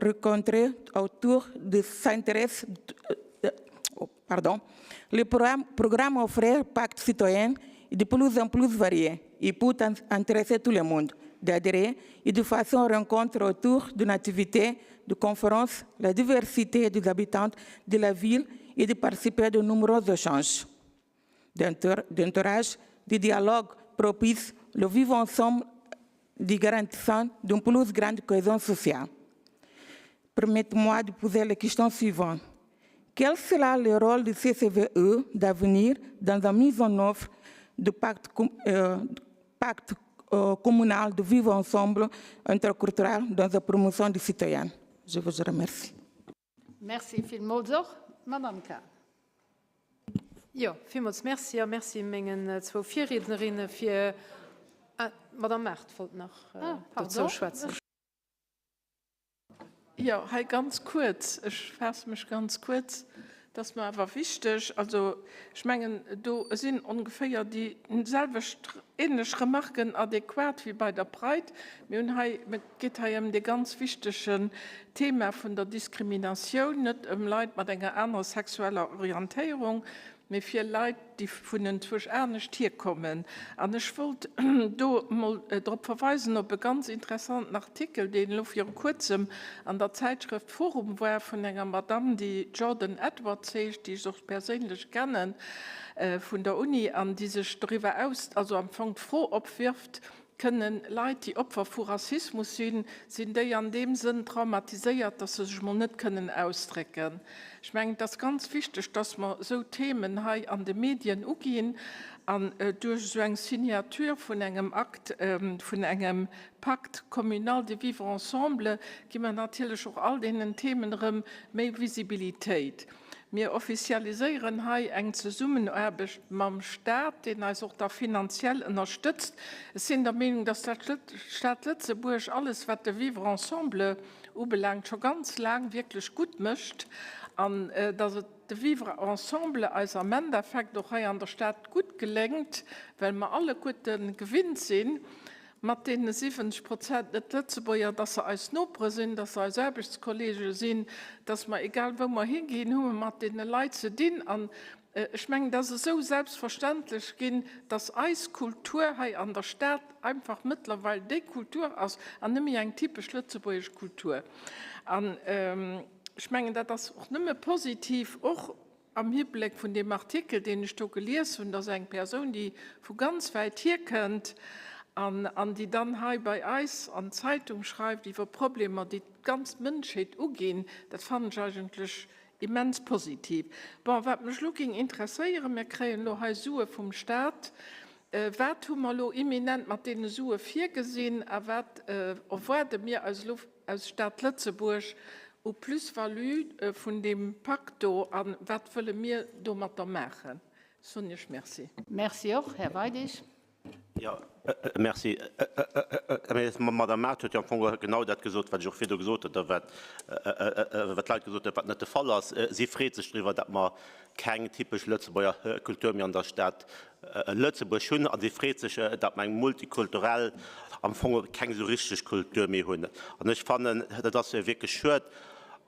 rencontrer autour de s'intéresse pardon, le programme, programme offert Pacte citoyen est de plus en plus varié et pour intéresser tout le monde d'adhérer et de façon rencontre autour d'une activité de conférence la diversité des habitants de la ville et de participer à de nombreux échanges d'entourage, de dialogue propice, le vivre ensemble de garantissant d'une plus grande cohésion sociale. Permettez-moi de poser la question suivante. Quel sera le rôle du CCVE d'avenir dans la mise en œuvre du pacte, euh, pacte euh, communal de vivre ensemble interculturel dans la promotion du citoyen Je vous remercie.
Merci vielmals och, Madame Cahen.
Jo, villmools Merci a Merci mengen zwou Virriednerinne fir. Ah, d'Madame Mart wollt nach dozou schwätzen.
Jo, hei ganz kuerz, ech faasse mech ganz kuerz, et ass mer awer wichteg. Also, ech mengen, do sinn ongeféier déi selwecht, ähnlech Remarken adequat wéi bei der Pride. Mir hunn hei, et geet hei ëm dee ganz wichtegen Thema vun der Diskriminatioun, net ëm Leit mat enger anerer sexueller Orientéierung, mee fir Leit, déi vun enzwousch anescht hierkommen. An ech wollt do emol drop verweisen op e ganz interessanten Artikel, deen elo viru Kuerzem an der Zäitschrëft forum war, vun enger Madamm, déi Jordan Edwards heescht, déi ech och perséinlech kennen vun der Uni, an déi sech doriwwer aus, also am Fong d'Fro opwirft, Kënnen Leit, déi Opfer vu Rassismus sinn, sinn déi an deem Sënn traumatiséiert, dass se sech mol net kënnen ausdrécken? Ech mengen, et ass ganz wichteg, dass mer esou Themen hei an de Medien uginn an duerch esou eng Signature vun engem Akt, vun engem Pacte communal de vivre ensemble, gi mer natierlech och all deenen Themen erëm méi Visibilitéit. Mir officialiséieren hei eng Zesummenaarbecht mam Stat, deen eis och da finanziell ënnerstëtzt. Ech sinn der Meenung, dass d'Stad Lëtzebuerg alles, wat de Vivre ensemble ubelaangt, scho ganz laang wierklech gutt mécht an dass et de Vivre ensemble eis am Endeffekt och hei an der Stad gutt geléngt, well mer alleguerte gewinnt sinn, mat deene 70 Prozent Net-Lëtzebuerger, dass se eis Nopere sinn, dass se eis Aarbechtskollege sinn, dass mer, egal wou mer higinn, hu mer mat deene Leit ze dinn. An ech mengen, et ass esou selbstverständlech ginn, dass eis Kultur hei an der Stad einfach mëttlerweil déi Kultur ass an net méi eng typesch lëtzebuergesch Kultur. An ech mengen, dat ass och nëmme positiv, och Am Hibléck vun deem Artikel, deen ech do gelies hunn, dass eng Persoun, déi vu ganz wäit hierkënnt an, an déi dann hei bei eis an d'Zeitung schreift iwwer Problemer, déi d'ganz Mënschheet uginn, dat fannen ech eigentlech immens positiv. Bon, wat mech elo géing interesséieren, Mir kréien elo hei Sue vum Stat. Wat hu mer elo imminent mat deene Sue virgesinn a wat erwaarde mir eis elo aus Stad Lëtzebuerg u Plus-value vun deem Pakt do a wat wëlle mir domatter maachen? Soen Iech Merci.
Merci och, Här Weidig.
Jo, merci. D'Madame Mart huet jo am Fong genau dat gesot, wat ech och virdu gesot hunn, oder wat d'Leit gesot hunn, wat net de Fall ass. Si freet sech driwwer, datt mer keng typesch Lëtzebuerger Kultur méi an der Stad Lëtzebuerg hunn a si freet sech, datt mer eng multikulturell, am Fong keng esou richteg Kultur méi hunn. An ech fannen, dat ass wierklech schued.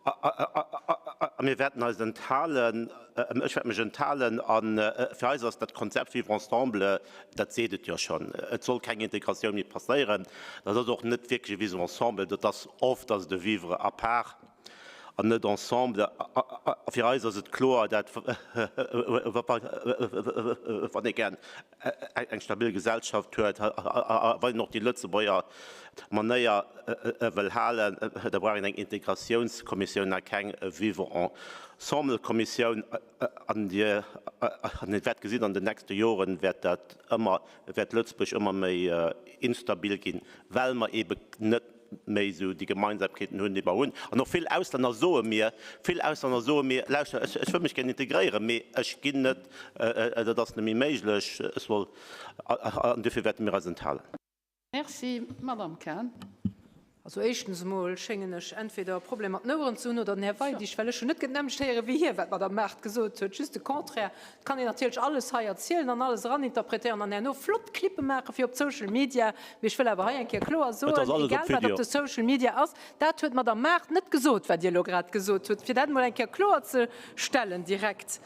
A mir wäerten eis enthalen, ech wäert mech enthalen. A fir eis ass dat Konzept Vivre ensemble, dat seet et jo schonn, et soll keng Integratioun méi passéieren. Dat ass och net wierklech e Vivre ensemble, dat ass oft ass et e Vivre à part. An net ensemble. A fir eis ass et kloer, dat wann ee gär eng stabil Gesellschaft huet a wann een och déi Lëtzebuerger Manéier wëll halen, da brauch een eng Integratiounskommissioun a keng Vivre-ensemble-Kommissioun. An Dir wäert gesinn, an den nächste Joren wäert dat ëmmer, wäert Lëtzebuerg ëmmer méi instabil ginn, well mer eebe net méi esou déi Gemeinsamkeeten hunn, déi mer hunn. An och vill Auslänner soe mir, vill Auslänner soe mir, Lauschter, ech, ech wëll mech gär integréieren, mee ech ginn net, dat ass net méi méiglech, ech soll, an dofir wäerte mir eis enthalen.
Merci. Madamm Cahen.
Also éischtens emol schéngen ech entweder e Problem mat den Oueren ze hunn oder den Här Weidig, well ech hunn net d'nämmlecht héiere wéi hie, wat d'Madamm Mart gesot huet, just de Contraire. Et kann een natierlech alles hei erzielen an alles eraninterpretéieren an herno flott Clippe maache fir op d'Social Media, mee ech wëll awer hei eng Kéier kloer soen, egal wat op de Social Media ass, dat huet d'Madamm Mart net gesot, wat Dir elo grad gesot hutt, fir dat emol eng Kéier kloer ze stellen direkt.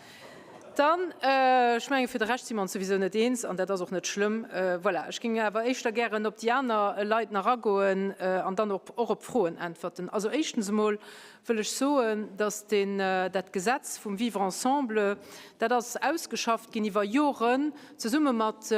Dann, ech mengen, fir de Rescht si mer ons souwisou net eens an dat ass och net schlëmm. Voilà, ech géing awer éischter gären op déi aner Leit nach agoen an dann och op Froen äntwerten. Also éischtens emol wëll ech soen, dass deen, dat Gesetz vum Vivre ensemble, dat ass ausgeschafft ginn iwwer Joren zesumme mat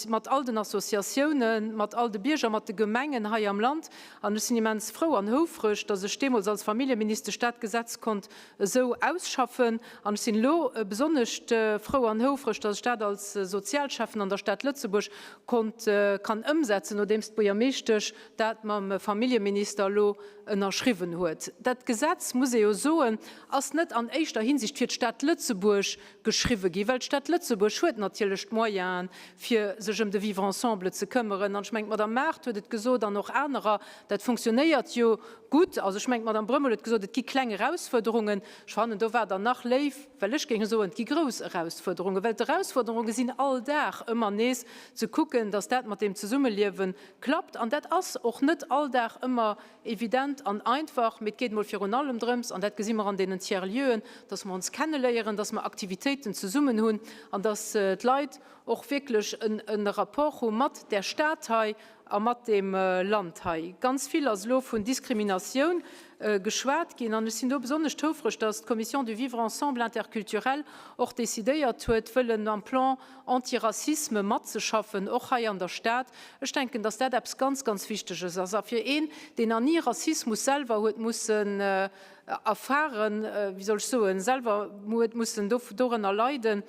mat all den Associatiounen, mat all de Bierger, mat de Gemengen hei am Land. An ech sinn immens frou an houfreg, dass ech deemools als Familljeministesch dat Gesetz konnt esou ausschaffen. An ech sinn elo besonnesch frou an houfreg, dass ech dat als Sozialschäffen an der Stad Lëtzebuerg konnt, kann ëmsetzen, nodeems d'Buergermeeschtesch dat mam Familljeminister elo ënnerschriwwen huet. Dat Gesetz, muss ee jo soen, ass net an éischter Hinsicht fir d'Stad Lëtzebuerg geschriwwe ginn, well d'Stad Lëtzebuerg huet natierlech d'Moyenen, fir sech ëm de Vivre ensemble ze këmmeren. An ech mengen, d'Madame Mart huet et gesot an och anerer, dat funktionéiert jo gutt. Also ech mengen, d'Madame Brömmel huet gesot, et gi kleng Erausfuerderungen. Ech fannen, do war Der nach léif, well ech géing soen, et gi grouss Erausfuerderungen, well d'Erausfuerderunge sinn all Dag ëmmer nees ze kucken, dass dat mat deem Zesummeliewe klappt. An dat ass och net all Dag ëmmer evident an einfach, mee et geet emol virun allem drëms, an dat gesi mer an deenen Tiers-lieuxen, dass mer ons kenneléieren, dass mer Aktivitéiten zesummen hunn an dass d'Leit och wierklech e Rapport hu mat där Stad hei a mat deem Land hei. Ganz vill ass elo vun Diskriminatioun geschwat ginn an ech sinn do besonnesch houfreg, dass d'Commission du vivre ensemble interculturel och decidéiert huet, wëllen am Plan anti-racisme matzeschaffen, och hei an der Stad. Ech denken, dass dat eppes ganz, ganz Wichteges ass. A fir een, deen nach ni Rassismus selwer huet mussen erfahren, wéi soll ech soen, selwer huet mussen dorënner leiden,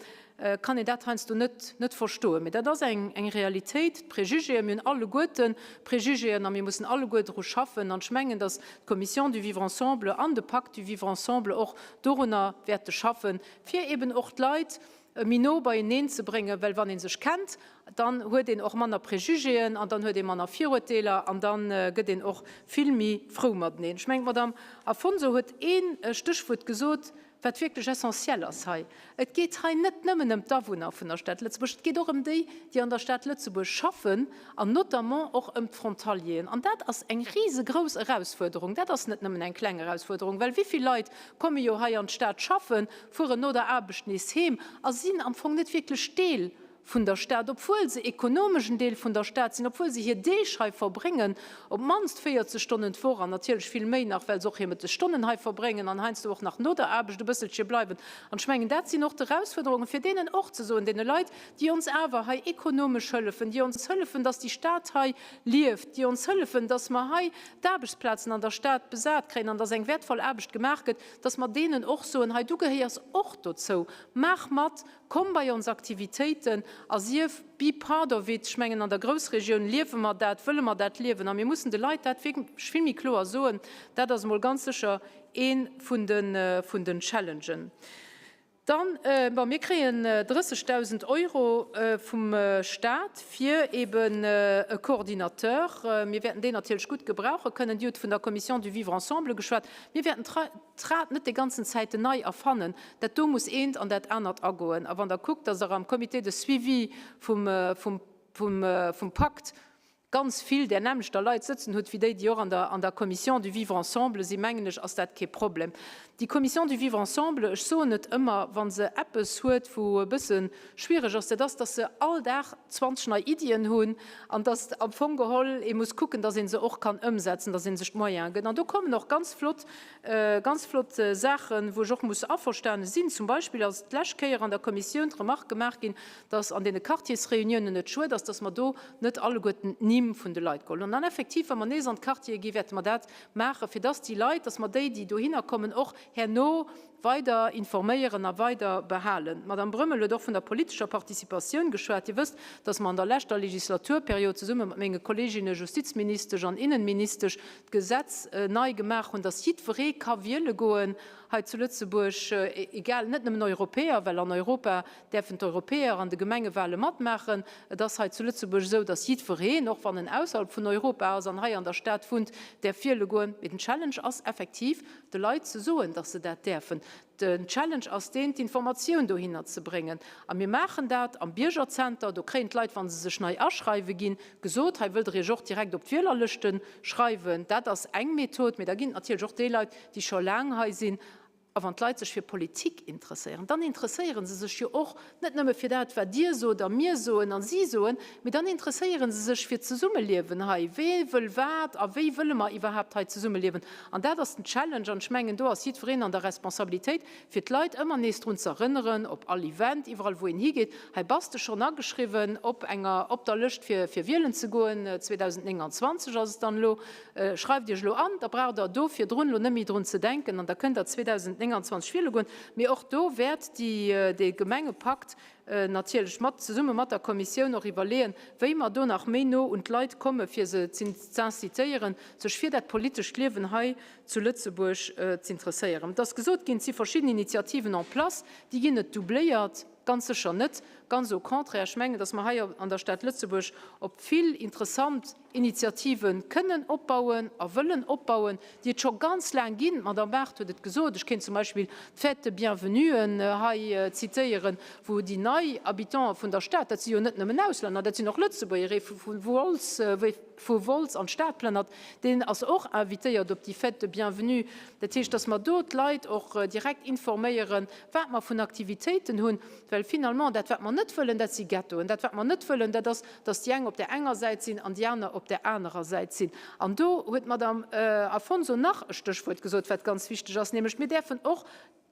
kann een dat heiansdo net, net verstoen. Mee dat ass eng, eng Realitéit. D'Prejugéen, mir hunn alleguerte Prejugéen a mir mussen alleguer dru schaffen. An ech mengen, dass d'Commission du vivre ensemble an de Pacte du vivre ensemble och dorunner wäerte schaffen, fir eben och d'Leit méi no beieneen ze bréngen, well wann ee sech kennt, dann huet een och manner Prejugéen an dann huet ee manner Viruerteeler an da gëtt een och vill méi frou mateneen. Ech mengen, d'Madame Afonso huet ee Stéchwuert gesot, wat wierklech essentiel ass hei, Et geet hei net nëmmen ëm d'Awunner vun der Stad Lëtzebuerg, et geet och ëm déi, déi an der Stad Lëtzebuerg schaffen an notamment och ëm d'Frontalieren. An dat ass eng risegrouss Erausfuerderung. Dat ass net nëmmen eng kleng Erausfuerderung, well wéi vill Leit komme jo hei an d'Stad schaffen, fueren no der Aarbecht nees heem a sinn am Fong net wierklech Deel vun der Stad, obwuel se ekonomesch en Deel vun der Stad sinn, obwuel se hir Deeg hei verbréngen, op d'mannst 40 Stonnen d'Woch an natierlech vill méi nach, well se och hir Mëttesstonnen hei verbréngen an heiansdo och nach no der Aarbecht e bësselche bleiwen. An ech mengen, dat sinn och d'Erausfuerderungen, fir deenen och ze soen, deene Leit, déi ons awer hei ekonomesch hëllefen, déi ons hëllefen, dass déi Stad hei lieft, déi ons hëllefen, dass mer hei d'Aarbechtsplazen an der Stad besat kréien an dass eng wäertvoll Aarbecht gemaach gëtt, dass mer deenen och soen, hei du gehéiers och dozou, maach mat, komm bei ons Aktivitéiten a sief, be part of it. Ech mengen, an der Groussregioun liewe mer dat, wëlle mer dat liewen a mir mussen de Leit dat wierklech vill méi kloer soen. Dat ass emol ganz sécher ee vun den Challengen. Dann, bon, mir kréien 30.000 Euro vum Stat fir eben e Coordinateur. Mir wäerten deen natierlech gutt gebrauche kënnen. Dir hutt vun der Commission du vivre ensemble geschwat. Mir wäerten d'Rad net déi ganzen Zäiten nei erfannen. Dat do muss eent an dat anert agoen. A wann Der kuckt, dass Der am Comité de suivi vum, vum, vum, vum Pakt. ganz vill där nämmlechter Leit sëtzen hutt wéi déi, déi och an der, an der Commission du vivre ensemble sinn, mengen ech, ass dat kee Problem. Déi Commission du vivre ensemble, ech soen et ëmmer, wa se eppes huet, wou e bësse schwierig ass, dat ass, dass se all Dag 20 nei Iddien hunn an dass am Fong geholl ee muss kucken, dass ee se och kann ëmsetzen, dass ee sech d'Moyene gëtt. An do kommen och ganz flott, ganz flott Saachen, wou ech och muss averstane sinn. Zum Beispill ass d'lescht Kéier an der Kommissioun d'Remarque gemaach ginn, dass an deene Quartiersreuniounen et schued ass, dass mer do net alleguerten d'Nimm vun de Leit geholl hunn. An effektiv, wa mer nees an d'Quartiere ginn, wäerte mer dat maachen, fir dass déi Leit, dass mer déi, déi dohinner kommen, och herno weider informéieren a weider behalen. D'Madame Brömmel huet och vun der politescher Participatioun geschwat. Dir wësst, dass mer an der leschter Legislaturperiod zesumme mat menge Kolleeginne Justizministesch an Innenministesch d'Gesetz nei gemaach hunn, dass jiddweree ka wiele goen hei zu Lëtzebuerg, egal, net nëmmen Europäer, well an Europa däerfen d'Europäer an de Gemengewale matmaachen. Et ass hei zu Lëtzebuerg esou, datt jiddwereen, och wann en ausserhalb vun Europa ass an hei an der Stad wunnt, däerf wiele goen. Mee den Challenge ass effektiv, de Leit ze soen, datt se dat däerfen. Den Challenge ass deen, d'Informatioun dohinner ze bréngen. A mir maachen dat am Biergerzenter. Do kréien d'Leit, wa se sech nei aschreiwe ginn, gesot, hei wëllt Der Iech och direkt op d'Wielerlëschte schreiwen. Dat ass eng Method. Mee da ginn et natierlech och déi Leit, déi scho laang hei sinn. A wann d'Leit sech fir Politik interesséieren, dann interesséiere se sech jo och net nëmme fir dat, wat Dir sot a mir soen a si soen, mee dann interesséiere se sech fir d'Zesummeliewen hei. Wee wëll wat a wéi wëlle mer iwwerhaapt hei zesummeliewen? An dat ass den Challenge. An ech mengen, do ass jiddwereen an der Responsabilitéit, fir d'Leit ëmmer nees drun ze erënneren, op all Event, iwwerall wou een higeet, Hei bass de schonn ageschriwwen op enger, op der Lëscht fir, fir wielen ze goen, 2029 ass et dann elo, Schreift Iech elo an, da braucht Der do virdrun elo net méi drun ze denken an da kënnt Der 2029 wiele goen. Mee och do wäert dee Gemengepakt natierlech mat, zesumme mat der Kommissioun och iwwerleeën, wéi mer do nach méi no un d'Leit komme fir se z'incitéieren, sech fir dat politescht Liewen hei zu Lëtzebuerg z'interesséieren. Et ass gesot ginn, et si verschidden Initiativen en place, déi ginn net doubléiert. Ganz sécher net, ganz au contraire. Ech mengen, datt mer hei an der Stad Lëtzebuerg op vill interessant Initiative kënnen opbauen a wëllen opbauen, déi et scho ganz laang ginn. D'Madame Barth huet et gesot. Ech kéint zum Beispill d'Fête de bienvenuen hei zitéieren, wou déi nei Habitante vun der Stad, dat si jo net nëmmen Auslänner, dat sinn och Lëtzebuerger, ee vu Wolz, vu Wolz an d'Stad plënnert, deen ass och invitéiert op déi Fête de bienvenue. Dat heescht, dass mer do d'Leit och direkt informéieren, wat mer vun Aktivitéiten hunn, well finalement dat, wat mer net wëllen, dat si Ghettoen. Dat, wat mer net wëllen, dat ass, dass déi eng op där enger Säit sinn an déi aner op där anerer Säit sinn. An do huet d'Madame Afonso nach e Stéchwuert gesot, wat ganz wichteg ass, nämlech mir däerfen och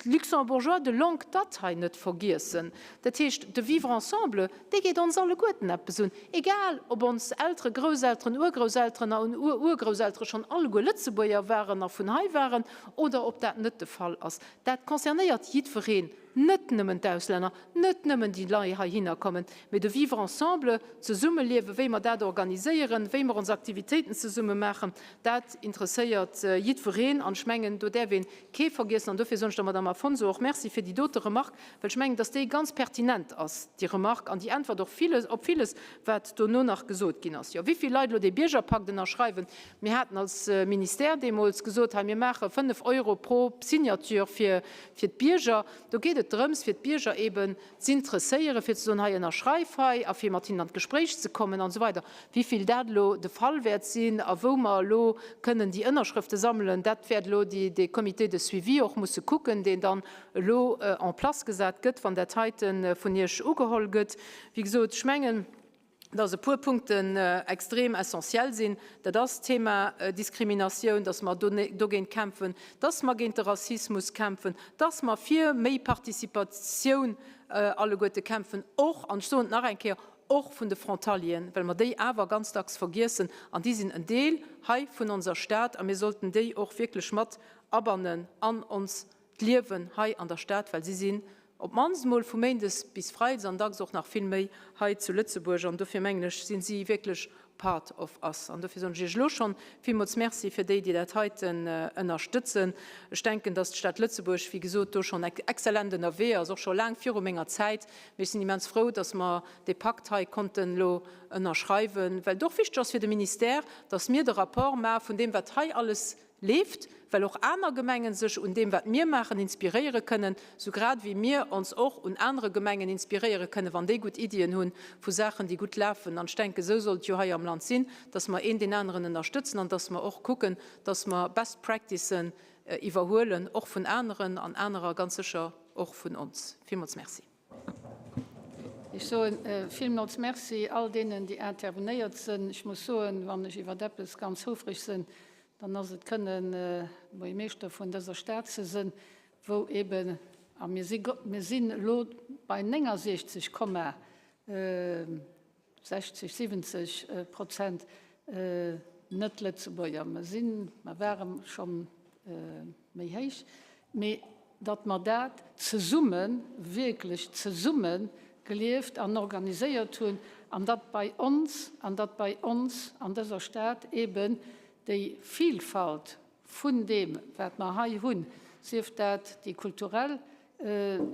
d'Luxembourgeois de longue date hei net vergiessen. Dat heescht, de Vivre ensemble, dee geet ons alleguerten eppes un, egal ob ons Elteren, Grousselteren, Urgrousselteren an Ururgrousseltere schonn alleguer Lëtzebuerger waren a vun hei waren oder ob dat net de Fall ass. Dat concernéiert jiddwereen, net nëmmen d'Auslänner, net nëmmen déi nei heihinner kommen, mee de Vivre ensemble, d'Zesummeliewen, wéi mer dat organiséieren, wéi mer ons Aktivitéiten zesumme maachen, dat interesséiert jiddwereen. An ech mengen, do däerf ee kee vergiessen. An dofir soen ech der Madame Afonso och Merci fir déi dote Remarque, well ech mengen, dass déi ganz pertinent ass, déi Remarque, an déi äntwert och villes, op villes, wat dono nach gesot ginn ass. Jo, wéi vill Leit elo dee Biergerpakt ënnerschreiwen, Mir haten als Ministère deemools gesot, hei mir maache 5 Euro pro Signature fir d'Bierger. Do geet et drëms, fir d'Bierger eeben z'interesséieren, fir ze soen, hei ënnerschreif hei a fir mat hinnen an d'Gespréich ze kommen an esou weider. Wéi vill dat elo de Fall wäert sinn a wou mer elo kënnen déi Ënnerschrëfte sammelen, dat wäert elo dee Comité de suivi och musse kucken, deen dann elo en place gesat gëtt, wann dat heite vun Iech ugeholl gëtt. Wéi gesot, ech mengen, dass e puer Punkten extrem essentiell sinn. Dat ass d'Thema Diskriminatioun, dass mer dogéint kämpfen, dass mer géint de Rassismus kämpfen, dass mer fir méi Participatioun alleguerte kämpfen, och, an ech soen et nach eng Kéier, och vun de Frontalieren, well mer déi awer ganz dacks vergiessen, an déi sinn en Deel hei vun onser Stad a mir sollten déi och wierklech mat abannen an ons d'Liewen hei an der Stad, well si sinn op d'mannst emol vu méindes bis freides an dacks och nach vill méi hei zu Lëtzebuerg an dofir mengen ech, sinn si wierklech part of us. An dofir soen ech Iech elo schonn villmools Merci fir déi, déi dat heiten ënnerstëtzen. Ech denken, dass d'Stad Lëtzebuerg, wéi gesot, do schonn exzellent ënnerwee ass, och scho laang viru menger Zäit. Mee ech sinn immens frou, dass mer dee Pakt hei konnten elo ënnerschreiwen, well et och wichteg ass fir de Ministère, dass mir de Rapport maache vun deem, wat hei alles. Leeft, well och aner Gemengen sech un deem, wat mir maachen, inspiréiere kënnen, sou grad wéi mir ons och un anere Gemengen inspiréiere kënnen, wann déi gutt Iddien hunn vu Saachen, déi gutt lafen. An ech denken, esou soll et jo hei am Land sinn, dass mer een deen aneren ënnerstëtzen an dass mer och kucken, dass mer Best Practicen iwwerhuelen, och vun aneren an anerer ganz sécher och vun ons. Villmools Merci.
Ech soe villmools Merci all deenen, déi intervenéiert sinn. Ech muss soen, wann ech iwwer eppes ganz houfreg sinn, dann ass et kënnen Buergermeeschter vun dëser Stad ze sinn, wou eben, a mir si, mir sinn elo bei 69 Komma 60, 70 Prozent Net-Lëtzebuerger. Mer sinn, mer ware scho méi héich, mee datt mer dat zesummen, wierklech zesumme gelieft an organiséiert hunn an datt bei ons, an datt bei ons an dëser Stad eeben déi Vielfalt vun deem, wat mer hei hunn, sief dat déi kulturell,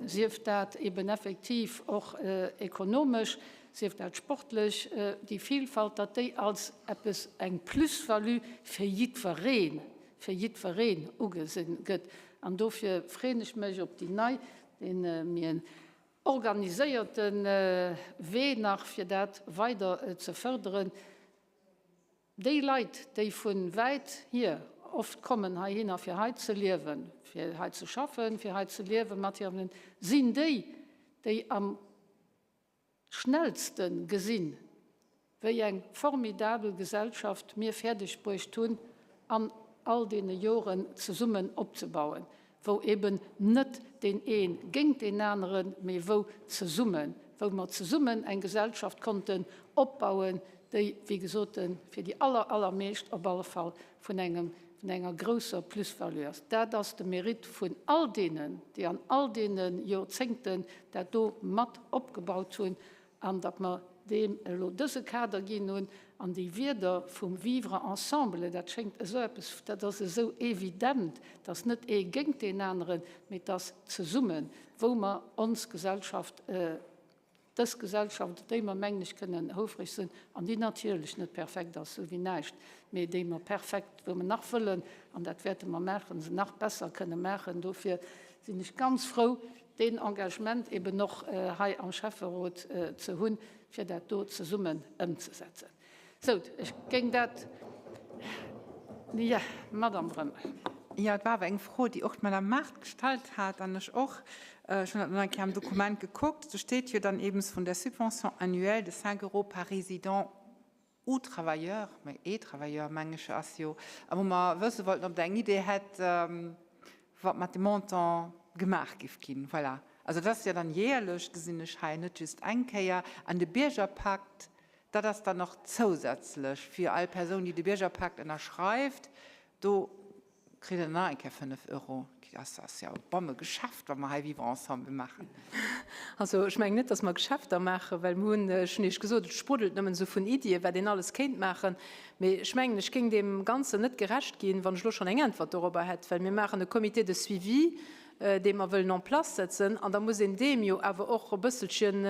sief dat eben effektiv och ekonomesch, sief dat sportlech, déi Vielfalt, datt déi als eppes, eng Plus-value fir jiddwereen, fir jiddwereen ugesinn gëtt. An dofir freeën ech mech op déi nei, dee méi organiséierte Wee nach, fir dat weider ze fërderen. Déi Leit, déi vu wäit hier oft kommen heihinner fir hei ze liewen, fir hei ze schaffen, fir hei ze liewen mat hirem, sinn déi, déi am schnellste gesinn, wéi eng formidabel Gesellschaft mir fäerdeg bruecht hunn an all deene Joren zesummen opzebauen. wou eben net deen ee géint deen aneren, mee wou zesummen, wou mer zesummen eng Gesellschaft konnten opbauen, déi, wéi gesot, fir déi aller, allermeescht op alle Fall vun engem, vun enger grousser Plus-value ass. Dat ass de Mérite vun all deenen, déi an all deene Jorzéngten dat do mat opgebaut hunn an datt mer deem elo dëse Kader ginn hunn an déi Wierder vum Vivre ensemble, dat schéngt esou eppes, dat ass esou evident, dass net ee géint deen aneren, mee dass zesummen, wou mer ons Gesellschaft, dës Gesellschaft, op déi mer, mengen ech, kënnen houfreg sinn an déi natierlech net perfekt ass, esou wéi näischt, mee déi mer perfekt, wou mer nach wëllen, an dat wäerte mer maachen, se nach besser kënne maachen. Dofir sinn ech ganz frou, deen Engagement eben och hei am Schäfferot ze hunn, fir dat do zesummen ëmzesetzen. Sou, ech géing dat, jo, Madame Roemmel.
Jo, et war awer eng Fro, déi och d'Madame Mart gestallt hat an ech och. Ech hunn dat nach eng Kéier am Dokument gekuckt. Do steet jo dann eben vun der Subvention annuelle de 5 euros par résident ou travailleur, mä ee Travailleur, meng ech, ass jo, a wou mer wësse wollten, ob Der eng Idee hätt, wat mat dem Montant gemaach giff ginn. Voilà. Also dat ass jo dann jährlech, gesinn ech hei, net just eng Kéier. An de Biergerpakt, dat ass dann och zousätzlech fir all Persoun, déi de Biergerpakt ënnerschreift, do Kritt en nach eng Kéier 5 Euro? Dat ass jo e bamme Geschäft, wa mer hei Vivre ensemble maachen.
Also ech mengen net, datt mer Geschäfter maachen, well mir hunn, ech hunn Iech gesot, et spruddelt nëmmen esou vun Iddien, wat een alles kéint maachen. Mee ech mengen, ech géing deem Ganzen net gerecht ginn, wann ech elo schonn eng Äntwert dorobber hätt, well mir maachen e Comité de suivi, dee mer wëllen en place setzen, an da muss een deem jo awer och e bësselchen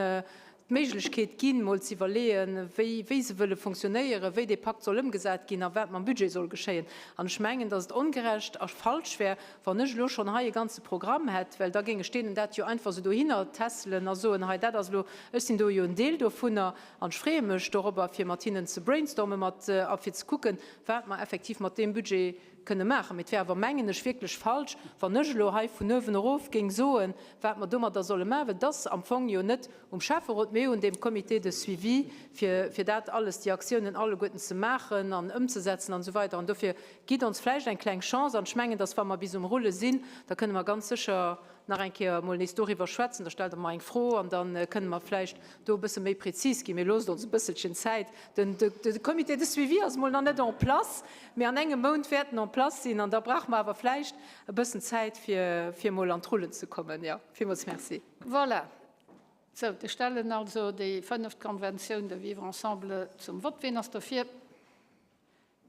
d'Méiglechkeet ginn, mol ze iwwerleeën, wéi, wéi se wëlle fonctionnéieren, wéi dee Pakt soll ëmgesat ginn a wat mam Budget soll geschéien. An ech mengen, datt et ongerecht a falsch wär, wann ech elo schonn hei e ganze Programm hätt, well da géing ech deenen dat jo einfach esou dohinner tässelen a soen, hei dat ass elo, ech sinn do jo en Deel dovunner an ech freeë mech dorobber, fir mat hinnen ze brainstormen, mat, a fir ze kucken, wat mer effektiv mat deem Budget kënne maachen. Mee et wär awer, mengen ech, wierklech falsch, wann ech elo hei vun uewen erof géing soen, wat mer domadder solle maachen, well et ass am Fong jo net um Schäfferot, mee un deem Comité de suivi, fir, fir dat alles, déi Aktiounen alleguerten ze maachen an ëmzesetzen an esou weider. An dofir gitt ons vläicht eng kleng Chance. An ech mengen, dass, wa mer bis um Rulle sinn, da kënne mer ganz sécher nach eng Kéier emol nees doriwwer schwätzen. Da stellt Der mer eng Fro an da kënne mer vläicht do e bësse méi prezis ginn. Mee loosst ons e bësselchen Zäit. Den, de Comité de suivi ass emol nach net en place, mee an engem Mount wäert en en place sinn. An da brauche mer awer vläicht e bëssen Zäit, fir, fir emol an d'Rullen ze kommen. Jo, villmools Merci.
Voilà. Sou, ech stellen also déi fënneft Conventioun de vivre ensemble zum Vott. Ween ass derfir?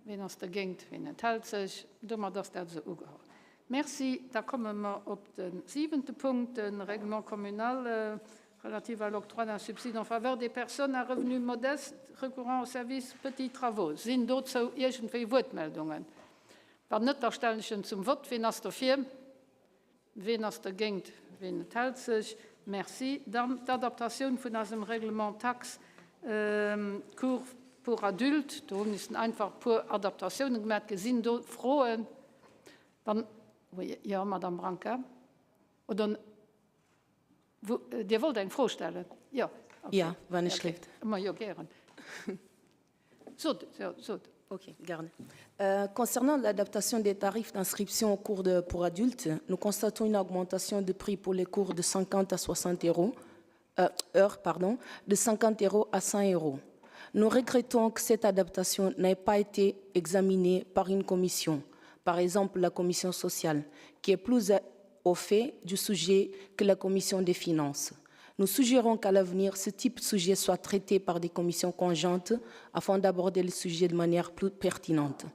Ween ass dergéint? Ween enthält sech? Domat ass dat esou ugeholl. Merci. Da komme mer op de siwente Punkt, de Règlement communal relatif à l'octroi d'un subside en faveur des personnes à revenus modestes recourant aux services petits travaux. Sinn dozou iergendwéi Wuertmeldungen? Wann net, da stellen ech en zum Vott. Ween ass derfir? Ween ass dergéint? Ween enthält sech? Merci. Dann d'Adaptatioun vun eisem Règlement Taxe cours pour adultes. Do hu missen einfach e puer Adaptatiounen gemaat ginn. Sinn do Froen? Wann, jo, Madame Branca. Oder Dir wollt eng Fro stellen? Jo.
Ja, wann ech schléift.
Ma jo, gären. Sot, jo, sot.
Ok, gerne. Euh, concernant l'adaptation des tarifs d'inscription aux cours de, pour adultes, nous constatons une augmentation de prix pour les cours de 50 à 60 euros, euh, heures, pardon, de 50 euros à 100 euros. Nous regrettons que cette adaptation n'ait pas été examinée par une commission, par exemple la commission sociale, qui est plus au fait du sujet que la commission des finances. Nous suggérons qu'à l'avenir, ce type de sujet soit traité par des commissions conjointes afin d'aborder le sujet de manière plus pertinente.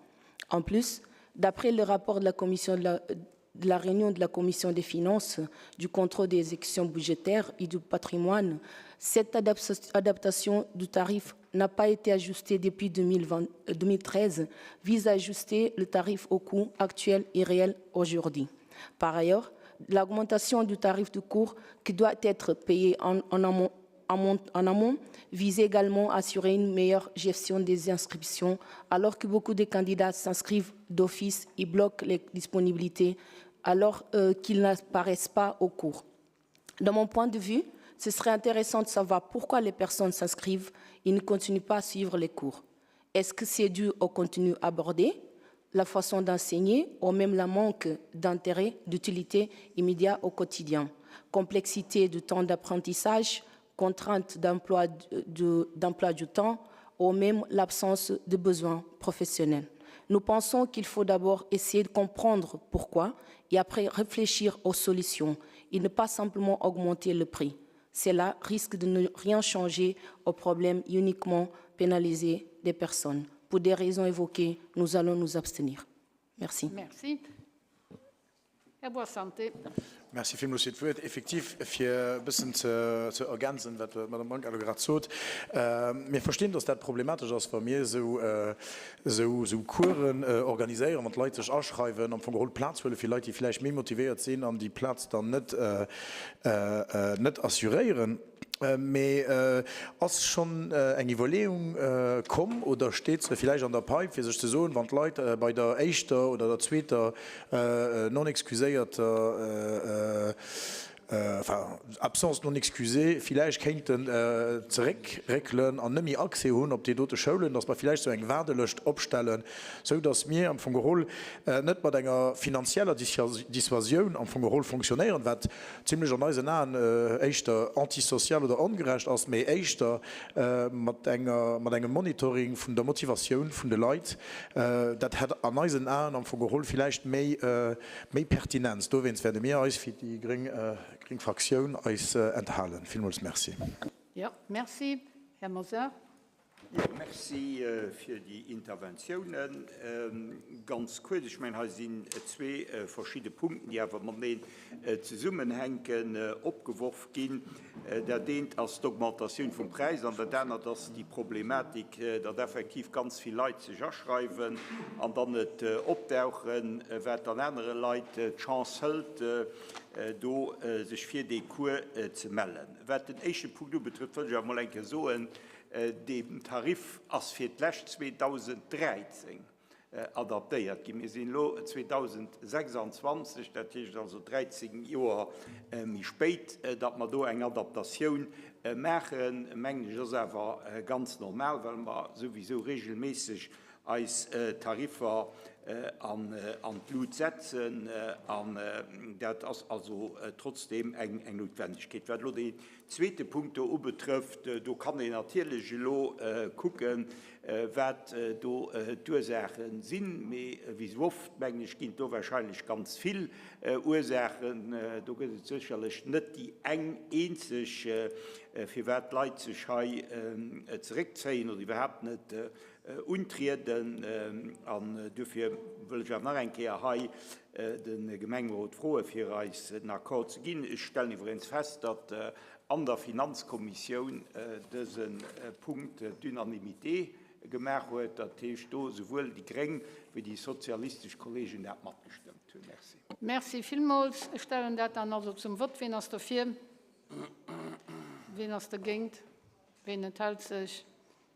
En plus, d'après le rapport de la, commission de la, de la réunion de la Commission des finances, du contrôle des exécutions budgétaires et du patrimoine, cette adaptation du tarif n'a pas été ajustée depuis 2020, 2013, euh, vise à ajuster le tarif au coût actuel et réel aujourd'hui. Par ailleurs, l'augmentation du tarif du cours qui doit être payé en, en amont en, en amont vise également à assurer une meilleure gestion des inscriptions, alors que beaucoup de candidats s'inscrivent d'office et bloquent les disponibilités alors euh, qu'ils n'apparaissent pas au cours. De mon point de vue, ce serait intéressant de savoir pourquoi les personnes s'inscrivent et ne continuent pas à suivre les cours. Est-ce que c'est dû au contenu abordé, la façon d'enseigner ou même la manque d'intérêt, d'utilité immédiat au quotidien Complexité du temps d'apprentissage, contrainte d'emploi du temps ou même l'absence de besoins professionnels. Nous pensons qu'il faut d'abord essayer de comprendre pourquoi et après réfléchir aux solutions et ne pas simplement augmenter le prix. Cela risque de ne rien changer au problème et uniquement pénaliser des personnes. Pour des raisons évoquées, nous allons nous abstenir. Merci.
Merci. Här Boissante.
Merci villmools fir d'Wuert. Effektiv, fir e bëssen ze ergänzen, wat d'Madame Branca elo grad sot, Mir verstinn, dass dat problematesch ass, wa mir esou Coursen organiséieren, wann d'Leit sech aschreiwen, am Fong geholl Plaz huele fir Leit, déi vläicht méi motivéiert sinn an déi Plaz dann net assuréieren. Mee ass schonn eng Iwwerleeung komm oder steet se villäicht an der Pipe, fir sech ze soen, wann d'Leit bei der éischter oder der zweeter non excuséierter, enfin absence non excusée, villäicht kéinten zeréckréckelen an net méi Accès hunn op déi dote Schoulen, datt mer villäicht esou eng Waardelëscht opstellen, sou datt mir am Fong geholl net mat enger finanzieller Dissuasioun am Fong geholl fonctionnéieren, wat zimlech an eisen Aen éischter antisocial oder ongerecht ass, mee éischter mat enger, mat engem Monitoring vun der Motivatioun vun de Leit. Dat hätt an eisen Aen am Fong geholl villäicht méi, méi Pertinenz. Dowéinst wäerte mir eis fir déi gréng, gréng Fraktioun eis enthalen. Villmools Merci.
Jo, Merci. Här Mosar.
Jo, merci fir déi Interventiounen. Ganz kuerz, ech mengen, hei sinn zwee verschidde Punkten, déi awer mateneen zesummenhänken, opgeworf ginn. Dat eent ass d'Augmentatioun vum Präis an dat anert ass déi Problematik, datt effektiv ganz vill Leit sech aschreiwen an dann net opdauchen, wat dann anere Leit d'Chance hëlt, do sech fir dee Cours ze mellen. Wat den éischte Punkt ubetrëfft, wëll ech awer emol eng Kéier soen, Deen Tarif ass fir d'lescht 2013 adaptéiert ginn. Mir sinn elo 2026, dat heescht also 13 Joer méi spéit. Datt mer do eng Adaptatioun maachen, mengen ech, ass awer ganz normal, well mer souwisou regelméisseg eis Tariffer an d'Lut setzen. An dat ass also trotzdeem eng Noutwendegkeet. Wat elo déi Zweete Punkt do ubetrëfft, do kann een natierlech elo kucken, wat do d'Ursaache sinn, mee wéi sou oft, mengen ech, ginn et do wahrscheinlech ganz vill Ursaachen. Do gëtt et sécherlech net déi eng eenzeg, firwat d'Leit sech hei zeréckzéien oder iwwerhaapt net untrieden. An duerfir wëll ech awer nach eng Kéier hei de Gemengerot froe fir eis den Accord ze ginn. Ech stellen iwweregens fest, datt an der Finanzkommissioun dëse Punkt d'Unanimité. gemaach huet, dat heescht do souwuel déi gréng wéi déi sozialistesch Kollegen dat matgestëmmt hunn. Merci.
Merci villmools. Ech stellen dat dann also zum Vott. Ween ass derfir? Ween ass dergéint? Ween enthält sech?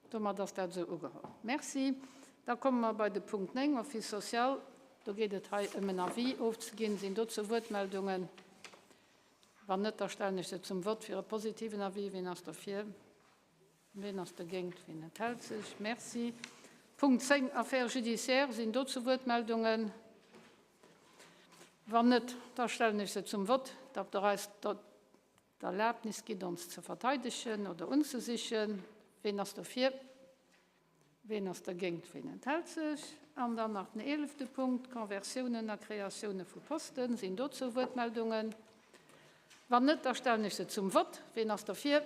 Domat ass dat esou ugeholl. Merci. Da komme mer bei de Punkt 9, Office social. Do geet et hei ëm en Avis ofzeginn. Sinn dozou Wuertmeldungen? Wann net, da stellen ech se zum Vott fir e positiven Avis. Ween ass derfir? Ween ass dergéint? Ween enthält sech? Merci. Punkt 10, Affaires judiciaires. Sinn dozou Wuertmeldungen? Wann net, da stellen ech se zum Vott, datt Der eis d'Erlaabnis gitt, ons ze verteidegen oder unzesichen. Ween ass dofir? Ween ass dergéint? Ween enthält sech? An dann nach den eelefte Punkt, Conversiounen a Kreatioune vu Posten. Sinn dozou Wuertmeldungen? Wann net, da stellen ech se zum Vott. Ween ass derfir?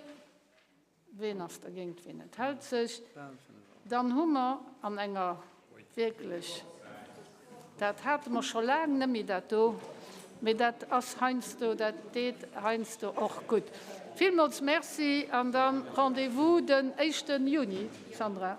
Ween ass dergéint? Ween enthält sech? Dann hu mer an enger wierklech, dat hate mer scho laang net méi dat do, mee dat ass heiansdo, dat deet heiansdo och gutt. Villmools Merci an da Rendez-vous den éischten Juni, Sandra.